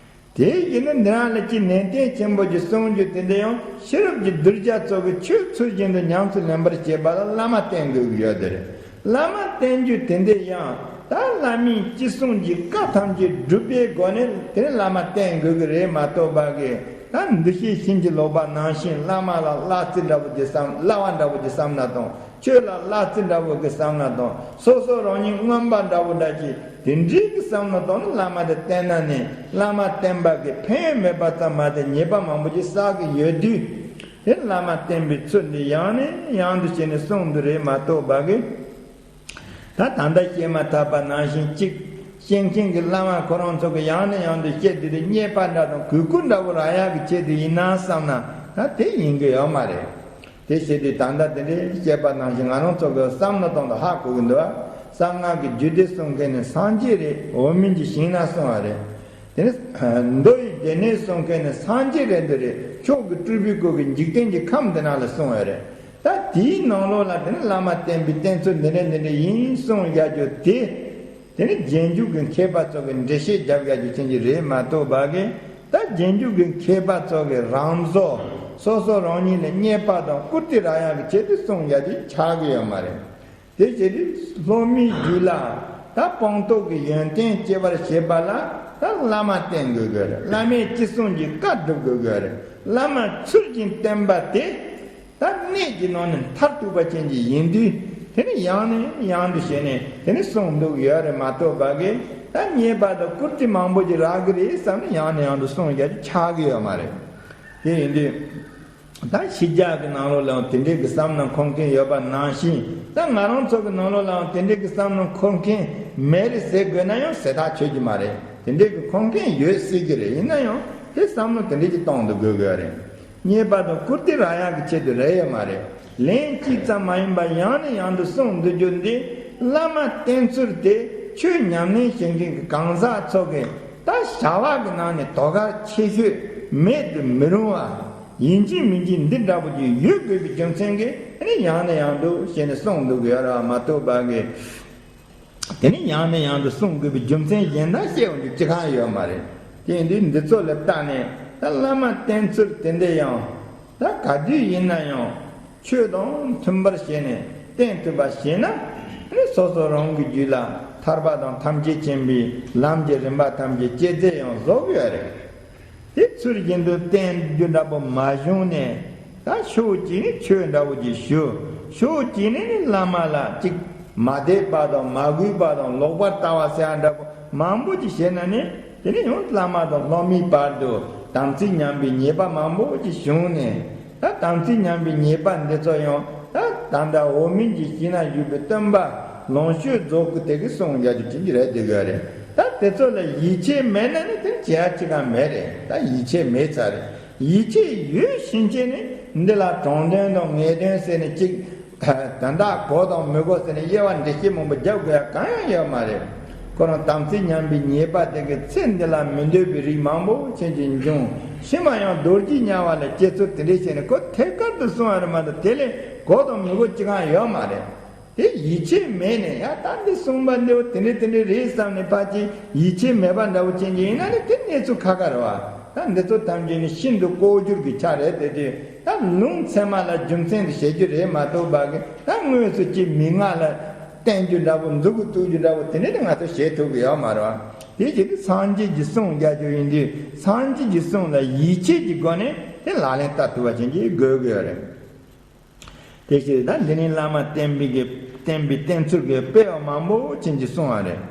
དེ་ཡིན་ན་འདི་རང་ལ་ཅིག་ནན་ཏན་ཆེན་པོ་ཅིག་གསུང་རྒྱུ་དེ་འདྲ་ཡང་ཤེས་རབ་ཀྱི་གདུལ་བྱ་ཚོ་གིས་ཆོས་ཚུལ་བཞིན་དུ་ཉམས་སུ་ལེན་པར་བྱེད་པ་ལ་བླ་མ་བསྟེན་དགོས་ཀྱི་ཡོད་དེ་རེད། བླ་མ་བསྟེན་རྒྱུ་དེ་འདྲ་ཡང་ད་བླ་མའི་ཅི་གསུང་གི་བཀའ་ཐམས་ཅད་སྒྲུབ་པའི་སྒོ་ནས་དེ་ནི་བླ་མ་བསྟེན་དགོས་ཀྱི་རེད་མ་གཏོགས་པ་གི། ད་འདུ་ཤེས་བྱིན་གྱིས་རློབ་པ་ནང་བཞིན་བླ་མ་ལ་བླ་རྩེ་འདྲ་བོ་ཅིག་བསམ། བླ་བ་འདྲ་བོ་ཅིག་བསམ་ན་དང་། ཆོས་ལ་བླ་རྩེ་འདྲ་བོ་གི་བསམ་ན་དང་། སོ་སོ་རང་ཉིད་རྔོན་པ་འདྲ་བོ་འདྲ་ཅིག་དེ་འདྲའི་གི་བསམ་ན་དང་། བླ་མ་དེ་བསྟེན་ན་ནི་བླ་མ་བསྟེན་པ་གི་ཕན་ཡོན་མེད་པ་ཙམ་མ་ཟད་ཉེས་པ་མང་པོ་ཅིག་བསགས་གི་ཡོད་དུས། དེ་བླ་མ་བསྟེན་པའི་ཚུལ་འདི་ཡང་ནས་ཡང་དུ་བྱས་ནས་གསུངས་འདུག་རེད་མ་གཏོགས་པ་གི། ད་ད་ལྟ་བཤད་མ་ཐག་པ་ནང་བཞིན་གཅིག་བཤད་མཁན་གྱི་བླ་མ་ཁོ་རང་ཚོ་གིས་ཡང་ནས་ཡང་དུ་བཤད་དེ་དེ་མཉེས་པ་འདྲ་དང་གུས་བཀུར་འདྲ་བོ་རག་ཡག་གི་ཆེད་དུ་ཡིན་ན་བསམ་ན་ད་དེ་ཡིན་གི་ཡོད་མ་རེད། དེ་བྱས་དུས་ད་ལྟ་དེ་འདྲའི་བཤད་པ་ནང་བཞིན་ང་རང་ཚོ་གི་བསམ་བློ་གཏོང་དུ་ཧ་གོ་གི་འདུག་བ། གསང་སྔགས་ཀྱི་རྒྱུད་སྡེ་གསུང་མཁན་ནི་སངས་རྒྱས་རེད། འོག་མིན་གྱི་ཞིང་ན་གསུངས་པ་རེད། དེ་ནི་མདོ་ཡི་སྡེ་སྣོད་གསུང་མཁན་ནི་སངས་རྒྱས་རེད་འདི་རེད། མཆོག་གི་སྤྲུལ་པའི་སྐུ་གིས་འཇིག་རྟེན་གྱི་ཁམས་འདི་ན་ལ་གསུངས་ཡོད་རེད། ད་དེའི་ནང་ལོགས་ལ་དེ་ནི་བླ་མ་བསྟེན་པའི་བསྟེན་ཚུལ་འདི་འདྲ་འདི་འདྲ་ཡིན་གསུངས་བཞག་རྒྱུ་དེ། དེ་ནི་རྗེས་འཇུག་གི་མཁས་པ་ཚོ་གིས་འགྲེལ་བཤད་རྒྱབ་བཞག་རྒྱུ་ཅན་གྱི་རེད་མ་གཏོགས་པ་གི། ད་རྗེས་འཇུག་གི་མཁས་པ་ཚོ་གིས་རང་བཟོ། སོ་སོ་རང་ཉིད་ལ་མཉེས་པ་དང་བཀུར་སྟི་རག་ཡག་གི་ཆེད་དུ་གསུངས་བཞག་རྒྱུ་ཆགས་ཀྱི་ཡོད་མ་རེད། དེ་བྱས་དུས་སློབ་མའི་རྒྱུད་ལ་ད་སྤངས་རྟོགས་ཀྱི་ཡོན་ཏན་སྐྱེ་བར་བྱེད་པ་ལ་ད་བླ་མ་བསྟེན་དགོས་དགོས་རེད། བླ་མས་ཅི་གསུངས་ཀྱི་བཀའ་སྒྲུབ་དགོས་དགོས་རེད། བླ་མ་ཚུལ་བཞིན་བསྟེན་པ་དེ་ད་གནད་ཀྱི་ནང་ནས་མཐར་ཐུག་པ་ཅན་གྱི་ཡིན་དུས། དེ་ནི་ཡང་ནས་ཡང་དུ་བྱས་ནས་དེ་ནི་གསུངས་འདུག་ཡོད་རེད་མ་གཏོགས་པ་གི། ད་མཉེས་པ་དང་བཀུར་སྟི་མང་པོ་ཅིག་རག་གི་རེད་བསམ་ནས་ཡང་ནས་ཡང་དུ་གསུངས་རྒྱུ་ཆགས་ཀྱི་ཡོད་མ་རེད། དེ་ཡིན་དུས། ད་ཕྱི་རྒྱལ་གྱི་ནང་ལོགས་ལའང་དེ་འདྲའི་གི་བསམ་ན་འཁོར་མཁན་ཡོད་པ་ནང་བཞིན། ད་ང་རང་ཚོ་གི་ནང་ལོགས་ལའང་དེ་འདྲའི་གི་བསམ་ན་འཁོར་མཁན་མེད་རེད་ཟེར་དགོས་ན་ཡང་ཟེར་ཐག་ཆོད་ཀྱི་མ་རེད། དེ་འདྲའི་གི་འཁོར་མཁན་ཡོད་སྲིད་ཀྱི་རེད། ཡིན་ན་ཡང་དེ་བསམ་བློ་དེ་འདྲའི་གི་གཏོང་དུ་དགོས་དགོས་རེད། མཉེས་པ་དང་བཀུར་སྟི་རག་ཡག་གི་ཆེད་དུ་རེད་ཡོད་མ་རེད། ལན་གཅིག་ཙམ་མ་ཡིན་པར་ཡང་ནས་ཡང་དུ་གསུངས་འདུག་རྒྱུ་འདི། བླ་མ་བསྟེན་ཚུལ་དེ་ཆོས་ཉམས་ལེན་བྱེད་མཁན་གྱི་གང་ཟག་ཚོ་གི་ད་བྱ་བ་གི་ནང་ནས་དོ་གལ་ཆེ་ཤོས་མེད་དུ་མི་རུང་བ། ཡིན་གཅིག་མིན་གཅིག་འདི་འདྲ་པོ་ཅིག་ཡོད་དགོས་པའི་རྒྱུ་མཚན་གྱིས་ཨ་ནི་ཡང་ནས་ཡང་དུ་བྱས་ནས་གསུངས་འདུག་གི་ཡོད་རེད་བ་མ་གཏོགས་པ་གི། དེ་ནི་ཡང་ནས་ཡང་དུ་གསུང་དགོས་པའི་རྒྱུ་མཚན་གཞན་དག་བཤད་འོང་རྒྱུ་ཅི་གང་ཡོད་མ་རེད། དེ་ཡིན་དུས་འདི་ཚོ་ལ་བལྟས་ནས་ད་བླ་མ་བསྟེན་ཚུལ་དེ་འདྲ་ཡང་ད་ག་དུས་ཡིན་ན་ཡང་ཆོས་དང་མཐུན་པར་བྱས་ནས་བསྟེན་ཐུབ་པ་བྱས་ན། ཨ་ནི་སོ་སོ་རང་གི་རྒྱུད་ལ་ཐར་པ་དང་ཐམས་ཅད་མཁྱེན་པའི་ལམ་གྱི་རིམ་པ་ཐམས་ཅད་སྐྱེད་ཚལ་ཡང་བཟོ་གི་ཡོད་རེད། དེ་ཚུལ་བཞིན་དུ་བསྟེན་རྒྱུ་འདྲ་པོ་མ་བྱུང་ནས་ད་ཕྱོགས་གཅིག་ནས་ཆོས་འདྲ་པོ་ཅིག་ཞུ། ཕྱོགས་གཅིག་ནས་ནི་བླ་མ་ལ་གཅིག་མ་དད་པ་དང་མ་གུས་པ་དང་ལོག་པར་ལྟ་བ་ཟེར་ཡ་འདྲ་པོ་མང་པོ་ཅིག་བྱས་ན་ནི། དེ་ནས་ཡང་བླ་མ་དང་སློབ་མའི་བར་དུ་དམ་ཚིག་ཉམས་པའི་ཉེས་པ་མང་པོ་ཅིག་བྱུང་ནས། ད་དམ་ཚིག་ཉམས་པའི་ཉེས་པ་འདི་ཚོ་ཡང་ད་ད་ལྟ་འོག་མིན་གྱི་ཞིང་ན་བཞུགས་པའི་སྟོན་པ་ལོངས་སྤྱོད་རྫོགས་སྐུ་དེ་གིས་སངས་རྒྱས་ཀྱི་བྱིན་གྱིས་རེག་བསྡད་ཡོད་རེད། ད་དེ་ཚོ་ལ་ཡིད་ཆེས་མེད་ན་ནི་དེ་བྱེད་ཡ་གཅིག་ཀྱང་མེད་རེད། ད་ཡིད་ཆེས་མེད་ཚར་རེད། ཡིད་ཆེས་ཡོད་ཕྱིན་ཆད་ནི་འདི་ལ་དྲང་དོན་དང་ངེས་དོན་ཟེར་ནས་གཅིག་ད་ལྟ་གོ་དང་མི་གོ་ཟེར་ནས་དབྱེ་བ་འགྲེལ་བཤད་མང་པོ་རྒྱབ་དགོས་ཡ་གང་ཡང་ཡོད་མ་རེད། ཁོ་རང་དམ་ཚིག་ཉམས་པའི་ཉེས་པ་དེ་གི་ཚེ་འདི་ལ་མི་འདོད་པའི་རིགས་མང་པོ་ཅན་གྱི་འབྱུང་། ཕྱི་མ་ཡང་རྡོ་རྗེ་དམྱལ་བ་ལ་སྐྱེ་ཚུལ་དེ་འདྲས་བྱས་ནས་ཁོ་ཐད་ཀར་དུ་གསུངས་པ་རེད་མ་གཏོགས་དེ་ལས་གོ་དང་མི་གོ་གཅིག་ཀྱང་ཡོད་མ་རེད། དེ་ཡིད་ཆེས་མེད་ནས་ཡ་ད་འདི་གསུངས་པ་འདི་བོ་དེ་འདྲས་དེ་འདྲས་རེད་བསམ་ནས་ཕར་ཅིག་ཡིད་ཆེས་མེད་པ་འདྲ་བོ་ཅན་གྱི་ཡིན་ན་ནི་དེ་གནས་ཚུལ་ཁ་ཁ་རེད་བ། ད་འདི་ཚོ་ཐམས་ཅད་ནི་ཤིན་ཏུ་ལྐོག་གྱུར་གྱི་ཆ་རེད་དེ་དུས། ད་ལུང་ཚད་མ་ལ་རྒྱུ་མཚན་དུ་བྱེད་རྒྱུ་རེད་མ་གཏོགས་པ་གི་ད་དངོས་སུ་ཅིག་མན་ངག་ལ་བསྟན་རྒྱུ་འདྲ་པོ་མཛུ་གུ་གཏུག་རྒྱུ་འདྲ་པོ་དེ་འདྲ་དེ་ང་ཚོ་བྱེད་ཐུབ་ཀྱི་ཡོད་མ་རེད་བ། དེ་བྱེད་དུས་སངས་རྒྱས་ཀྱི་གསུང་རྒྱག་རྒྱུ་ཡིན་དུས་སངས་རྒྱས་ཀྱི་གསུང་ལ་ཡིད་ཆེས་ཀྱི་སྒོ་ནས་དེ་ལག་ལེན་བསྟར་ཐུབ་པ་ཅན་གྱི་དགོས་ཀྱི་ཡོད་རེད། དེ་བྱེད་དུས་ད་འདི་ནི་བླ་མ་བསྟེན་པའི་གི་བསྟེན་པའི་བསྟེན་ཚུལ་གྱི་དཔེ་བ་མང་པོ་ཅན་གྱི་གསུང་བ་རེད།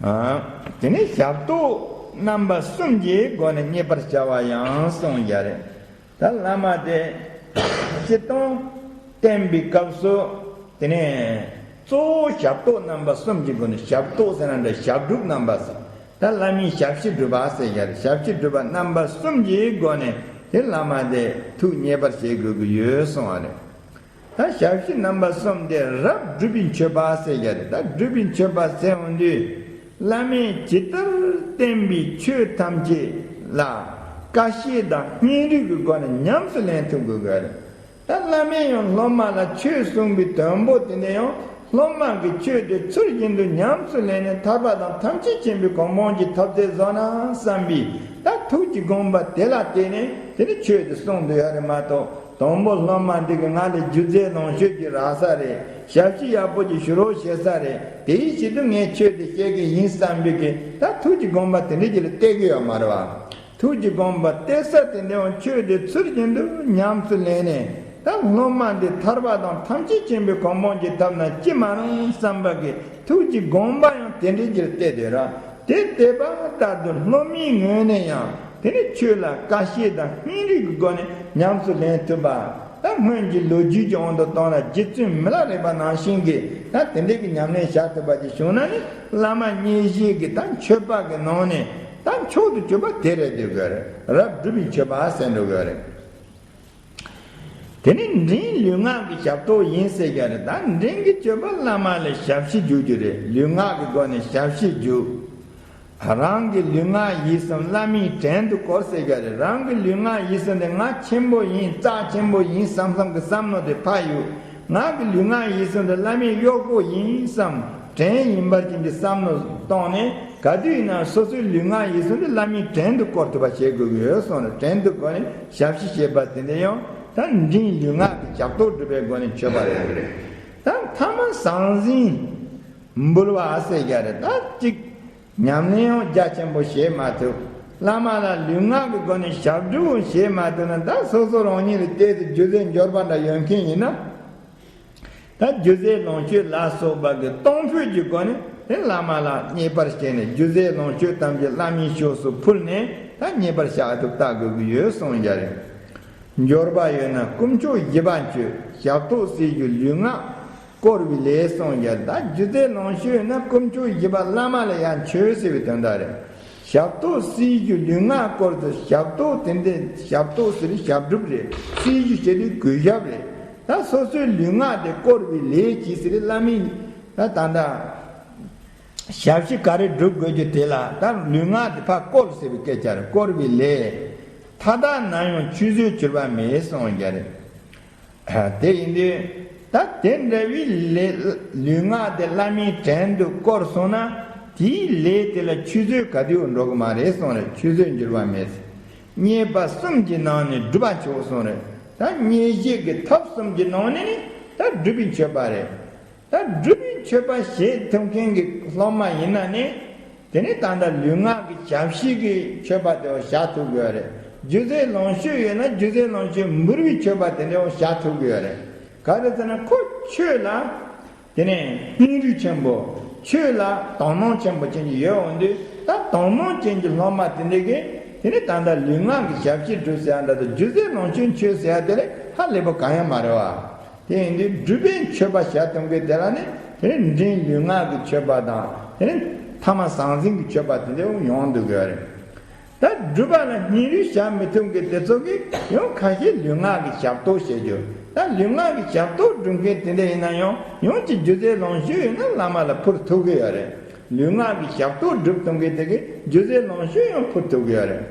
ཨ། དེ་ནས་ཞབས་ཏོག་རྣམ་པ་གསུམ་གྱི་སྒོ་ནས་མཉེས་པར་བྱ་བ་ཡང་གསུངས་ཡ་རེད། ད་བླ་མ་དེ་སྤྱིར་བཏང་བསྟེན་པའི་སྐབས་སུ་དེ་ནས་གཙོ་བོ་ཞབས་ཏོག་རྣམ་པ་གསུམ་གྱི་སྒོ་ནས་ཞབས་ཏོག་ཟེར་ན་འདྲ་ཞབས་སྒྲུབ་རྣམ་པ་ཟེར། ད་བླ་མའི་ཞབས་ཕྱི་སྒྲུབ་པ་ཟེར་ཡ་རེད། ཞབས་ཕྱི་སྒྲུབ་པ་རྣམ་པ་གསུམ་གྱི་སྒོ་ནས་དེ་བླ་མ་དེ་ཐུགས་མཉེས་པར་བྱེད་དགོས་ཀྱི་ཡོད་གསུངས་པ་རེད། ད་ཞབས་ཕྱི་རྣམ་པ་གསུམ་དེ་རབ་སྒྲུབ་པའི་མཆོད་པ་ཟེར་ཡ་རེད། ད་སྒྲུབ་པའི་མཆོད་པ་ཟེར་འོང་དུས་བླ་མས་ཇི་ལྟར་བསྟན་པའི་ཆོས་ཐམས་ཅད་ལ་ཀ་ཤེད་དང་སྙིང་རུས་ཀྱི་སྒོ་ནས་ཉམས་སུ་ལེན་ཐུབ་དགོས་ཀྱི་རེད། ད་བླ་མས་ཡང་སློབ་མ་ལ་ཆོས་གསུངས་པའི་དོན་པོ་དེ་ནས་ཡང་སློབ་མ་གིས་ཆོས་དེ་ཚུལ་བཞིན་དུ་ཉམས་སུ་ལེན་ནས་ཐར་པ་དང་ཐམས་ཅད་མཁྱེན་པའི་གོ་འཕང་གི་ཐབས་མཛད་བཟོ་ན་བསམ་པའི་ད་ཐུགས་ཀྱི་དགོངས་པ་དེ་ལ་བརྟེན་ནས་དེ་ནི་ཆོས་དེ་གསུངས་འདུག་ཡ་རེད་མ་གཏོགས། དང་པོ་སློབ་མ་འདི་གིས་ང་ལ་རྒྱུ་རྫས་ལོངས་སྤྱོད་ཀྱི་རག་ས་རེད། ཞབས་ཕྱི་ཡག་པོ་ཅིག་ཞུ་རོགས་བྱེད་ས་རེད། དེའི་ཆེད་དུ་ངས་ཆོས་དེ་བཤད་གི་ཡིན་བསམ་པའི་གི་ད་ཐུགས་ཀྱི་དགོངས་པ་དེ་འདྲ་ཅིག་ལ་གཏད་གི་ཡོད་མ་རེད་བ། ཐུགས་ཀྱི་དགོངས་པ་གཏད་ས་དེ་འདྲ་ཡང་ཆོས་དེ་ཚུལ་བཞིན་དུ་ཉམས་སུ་ལེན་ནས་ད་སློབ་མ་འདི་ཐར་པ་དང་ཐམས་ཅད་མཁྱེན་པའི་གོ་འཕང་གི་ཐབས་ན་ཅི་མ་རུང་བསམ་པ་གི་ཐུགས་ཀྱི་དགོངས་པ་ཡང་དེ་འདྲའི་ཅིག་ལ་གཏད་དེ་ར། དེ་དེ་བ་ལྟར་དུ་སློབ་མའི་ངོས་ནས་ཡང་དེ་ནི་ཆོས་ལ་ཀ་ཤེད་དང་སྙིང་རུས་ཀྱི་སྒོ་ནས་ཉམས་སུ་ལེན་ཐུབ་པ། ད་སྔོན་གྱི་ལོ་རྒྱུས་ཀྱི་དབང་དུ་བཏང་ན་རྗེ་བཙུན་མི་ལ་རས་པ་ནང་བཞིན་གྱི་ད་དེ་འདྲའི་གི་ཉམས་ལེན་བྱ་ཐུབ་པ་ཅིག་བྱུང་ན་ནི་བླ་མ་མཉེས་བྱེད་ཀྱི་ད་མཆོད་པ་གི་ནང་ནས་ད་མཆོག་ཏུ་གྱུར་པ་དེ་རེད་འདོད་དགོས་རེད། རབ་སྒྲུབ་པའི་མཆོད་པ་ཟེར་འགྲོ་དགོས་རེད། དེ་ནི་མགྲིན་ལུས་ངག་གི་ཞབས་ཏོག་ཡིན་ཟེར་གྱི་རེད། ད་མགྲིན་གྱི་སྤྱོད་པ་བླ་མ་ལ་ཞབས་ཕྱི་རྒྱུག་རྒྱུ་རེད། ལུས་ངག་གི་སྒོ་ནས་ཞབས་ཕྱི་རྒྱུག་རང་གི་ལུས་ངག་ཡིད་གསུམ་བླ་མའི་བྲན་དུ་བཀོལ་ཟེར་གྱི་རེད། རང་གི་ལུས་ངག་ཡིད་གསུམ་དེ་ང་ཆེན་པོ་ཡིན། རྩ་ཆེན་པོ་ཡིན་བསམ་བསམ་གྱི་བསམ་མནོ་དེ་ཕར་གཡུག་ང་གི་ལུས་ངག་ཡིད་གསུམ་དེ་བླ་མའི་གཡོག་པོ་ཡིན་བསམ། བྲན་ཡིན་པར་ཅན་གྱི་བསམ་བློ་བཏང་ནས་ག་དུས་ཡིན་ན་སོ་སོའི་ལུས་ངག་ཡིད་གསུམ་དེ་བླ་མའི་བྲན་དུ་བཀོལ་ཐུབ་པ་བྱེད་དགོས་ཀྱི་ཡོད་གསུངས་ནས། བྲན་དུ་བཀོལ་ནས་ཞབས་ཕྱི་བྱེད་པ་དེ་འདྲ་ཡང་ད་མགྲིན་ལུས་ངག་གི་ཞབས་ཏོག་སྒྲུབ་པའི་སྒོ་ནས་མཆོད་པ་རེད། ད་ཐ་མ་ཟང་ཟིང་འབུལ་བ་ཟེར་གྱི་རེད། ད་གཅིག་ཉམས་ལེན་ཡང་རྒྱ་ཆེན་པོ་བྱེད་མ་ཐུབ། བླ་མ་ལ་ལུས་ངག་གི་སྒོ་ནས་ཞབས་སྒྲུབ་བྱེད་མ་ཐུབ་ན། ད་སོ་སོ་རང་ཉིད་ལ་བལྟས་ཏེ་རྒྱུ་རྫས་འབྱོར་པ་འདྲ་ཡོད་མཁན་ཡིན་ན། ད་རྒྱུ་རྫས་ལོངས་སྤྱོད་ལ་སོགས་པ་གི་གཏོང་ཕོད་ཀྱི་སྒོ་ནས་དེ་བླ་མ་ལ་མཉེས་པར་བྱས་ནས་རྒྱུ་རྫས་ལོངས་སྤྱོད་ཐམས་ཅད་བླ་མའི་ཕྱོགས་སུ་ཕུལ་ནས་ད་མཉེས་པར་བྱ་ཐུབ་ལྟ་དགོས་ཀྱི་ཡོད་གསུངས་ཡ་རེད། འབྱོར་པ་ཡོད་ན་དཀོན་མཆོག་བཞི་པ་མཆོད། ཞབས་ཏོག་སྲིད་ཞུ་ལུས་ངག་བསྐོར་བའི་ལས་གསུངས་ཡ། ད་རྒྱུ་རྫས་ལོངས་སྤྱོད་ཡོད་ན་དཀོན་མཆོག་བཞི་པ་བླ་མ་ལ་ཡང་མཆོད་ཟེར་བའི་དོན་དག་རེད། ཞབས་ཏོག་སྲིད་ཞུ་ལུས་ངག་བསྐོར་ཟེར། ཞབས་ཏོག་དེ་འདྲའི་ཞབས་ཏོག་ཟེར་ཞབས་སྒྲུབ་རེད། སྲིད་ཞུ་བྱེད་དུས་གུས་ཞབས་རེད། ད་སོ་སོའི་ལུས་ངག་དེ་བསྐོར་བའི་ལས་ཀྱིས་ཟེར་བླ་མའི་ད་ད་ད་ཞབས་ཕྱི་ག་རེ་སྒྲུབ་དགོས་རྒྱུ་དེ་ལ་ད་ལུས་ངག་དེ་ཕར་བསྐོར་ཟེར་བའི་སྐད་ཆ་རེད། བསྐོར་བའི་ལས། མཐའ་དག་ན་ཡང་ཆུད་ཟོས་གྱུར་པ་མེད་གསུངས་ཡ་རེད། དེ་ཡིན་དུས་ད་དེ་འདྲ་བའི་ལས་ལུས་ངག་དེ་བླ་མའི་བྲན་དུ་བཀོལ་སོང་ན་དེའི་ལས་དེ་ལ་ཆུད་ཟོས་ག་དུས་འགྲོ་གི་མ་རེད་གསུངས་རེད། ཆུད་ཟོས་འགྱུར་བ་མེད། མཉེས་པ་གསུམ་གྱི་ནང་ནས་སྒྲུབ་པ་མཆོག་གསུངས་རེད། ད་མཉེས་བྱེད་ཀྱི་ཐབས་གསུམ་གྱི་ནང་ནས་ནི་ད་སྒྲུབ་པའི་མཆོད་པ་རེད། ད་སྒྲུབ་པའི་མཆོད་པ་བྱེད་ཐུབ་མཁན་གྱི་སློབ་མ་ཡིན་ན་ནི། དེ་ནས་ད་ལྟ་ལུས་ངག་གི་ཞབས་ཕྱི་གི་མཆོད་པ་དེ་བ་བྱ་ཐུབ་དགོས་རེད། རྒྱུ་རྫས་ལོངས་སྤྱོད་ཡོད་ན་རྒྱུ་རྫས་ལོངས་སྤྱོད་འབུལ་བའི་མཆོད་པ་དེ་འདྲ་བ་བྱ་ཐུབ་དགོས་རེད། ག་རེ་ཟེར་ན་ཁོ་ཆོས་ལ། དེ་ནས་སྙིང་རུས་ཆེན་པོ། ཆོས་ལ་དག་སྣང་ཆེན་པོ་ཅན་གྱི་ཡོད་འོང་དུས། ད་དག་སྣང་ཅན་གྱི་སློབ་མ་དེ་འདྲ་གིས་དེ་ནས་ད་ལྟ་ལུས་ངག་གི་ཞབས་ཕྱི་སྒྲུབ་ཟེར་ཡ་འདྲ་དང་། རྒྱུ་རྫས་ལོངས་སྤྱོད་མཆོད་ཟེར་ཡ་དེ་ལས་ཧ་ལས་པོ་གང་ཡང་མ་རེད་བ། དེ་ཡིན་དུས་སྒྲུབ་པའི་མཆོད་པ་བྱ་གཏོང་མཁན་དེ་ལ་ནི་དེ་ནས་འབྲིང་ལུས་ངག་གི་མཆོད་པ་དང་། དེ་ནས་ཐ་མ་ཟང་ཟིང་གི་མཆོད་པ་དེ་འདྲ་ཡོང་འདུག་གི་རེད། ད་སྒྲུབ་པ་ལ་སྙིང་རུས་བྱ་མི་ཐུབ་མཁན་དེ་ཚོ་གིས་ཡང་ཁ་ཤས་ལུས་ངག་གི་ཞབས་ཏོག་བྱེད་རྒྱུ། ད་ལུས་ངག་གི་ཞབས་ཏོག་སྒྲུབ་མཁན་དེ་འདྲ་ཡིན་ན་ཡང་ཡང་ཅིག་རྒྱུ་རྫས་ལོངས་སྤྱོད་ཡོད་ན་བླ་མ་ལ་ཕུལ་ཐུབ་ཀྱི་ཡོད་རེད། ལུས་ངག་གི་ཞབས་ཏོག་སྒྲུབ་ཐུབ་མཁན་དེ་གིས་རྒྱུ་རྫས་ལོངས་སྤྱོད་ཡང་ཕུལ་ཐུབ་ཀྱི་ཡོད་རེད།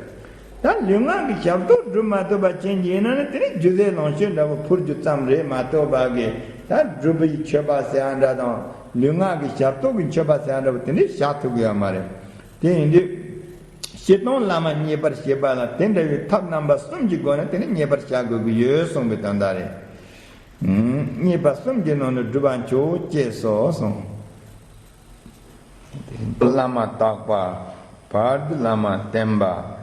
ད་ལུས་ངག་གི་ཞབས་ཏོག་སྒྲུབ་མ་ཐུབ་པ་ཅན་ཅིག་ཡིན་ན་ནི་དེ་ནི་རྒྱུ་རྫས་ལོངས་སྤྱོད་འདྲ་པོ་ཕུལ་རྒྱུ་ཙམ་རེད་མ་གཏོགས་པ་གི། ད་སྒྲུབ་པའི་མཆོད་པ་ཟེར་ཡ་འདྲ་དང་། ལུས་ངག་གི་ཞབས་ཏོག་གི་མཆོད་པ་ཟེར་ཡ་འདྲ་པོ་དེ་འདྲ་བཞག་ཐུབ་ཀྱི་ཡོད་མ་རེད། དེ་ཡིན་དུས། སྤྱིར་བཏང་བླ་མ་མཉེས་པར་བྱེད་པ་ལ་དེ་འདྲ་བའི་ཐབས་རྣམ་པ་གསུམ་གྱི་སྒོ་ནས་དེ་ནི་མཉེས་པར་བྱ་དགོས་ཀྱི་ཡོད་གསུངས་པའི་དོན་དག་རེད། ཨུམ། མཉེས་པ་གསུམ་གྱི་ནང་ནས་སྒྲུབ་པ་མཆོག་ཅེས་སོ་གསུངས། བླ་མ་བརྟག་པ། བར་དུ་བླ་མ་བསྟེན་པ།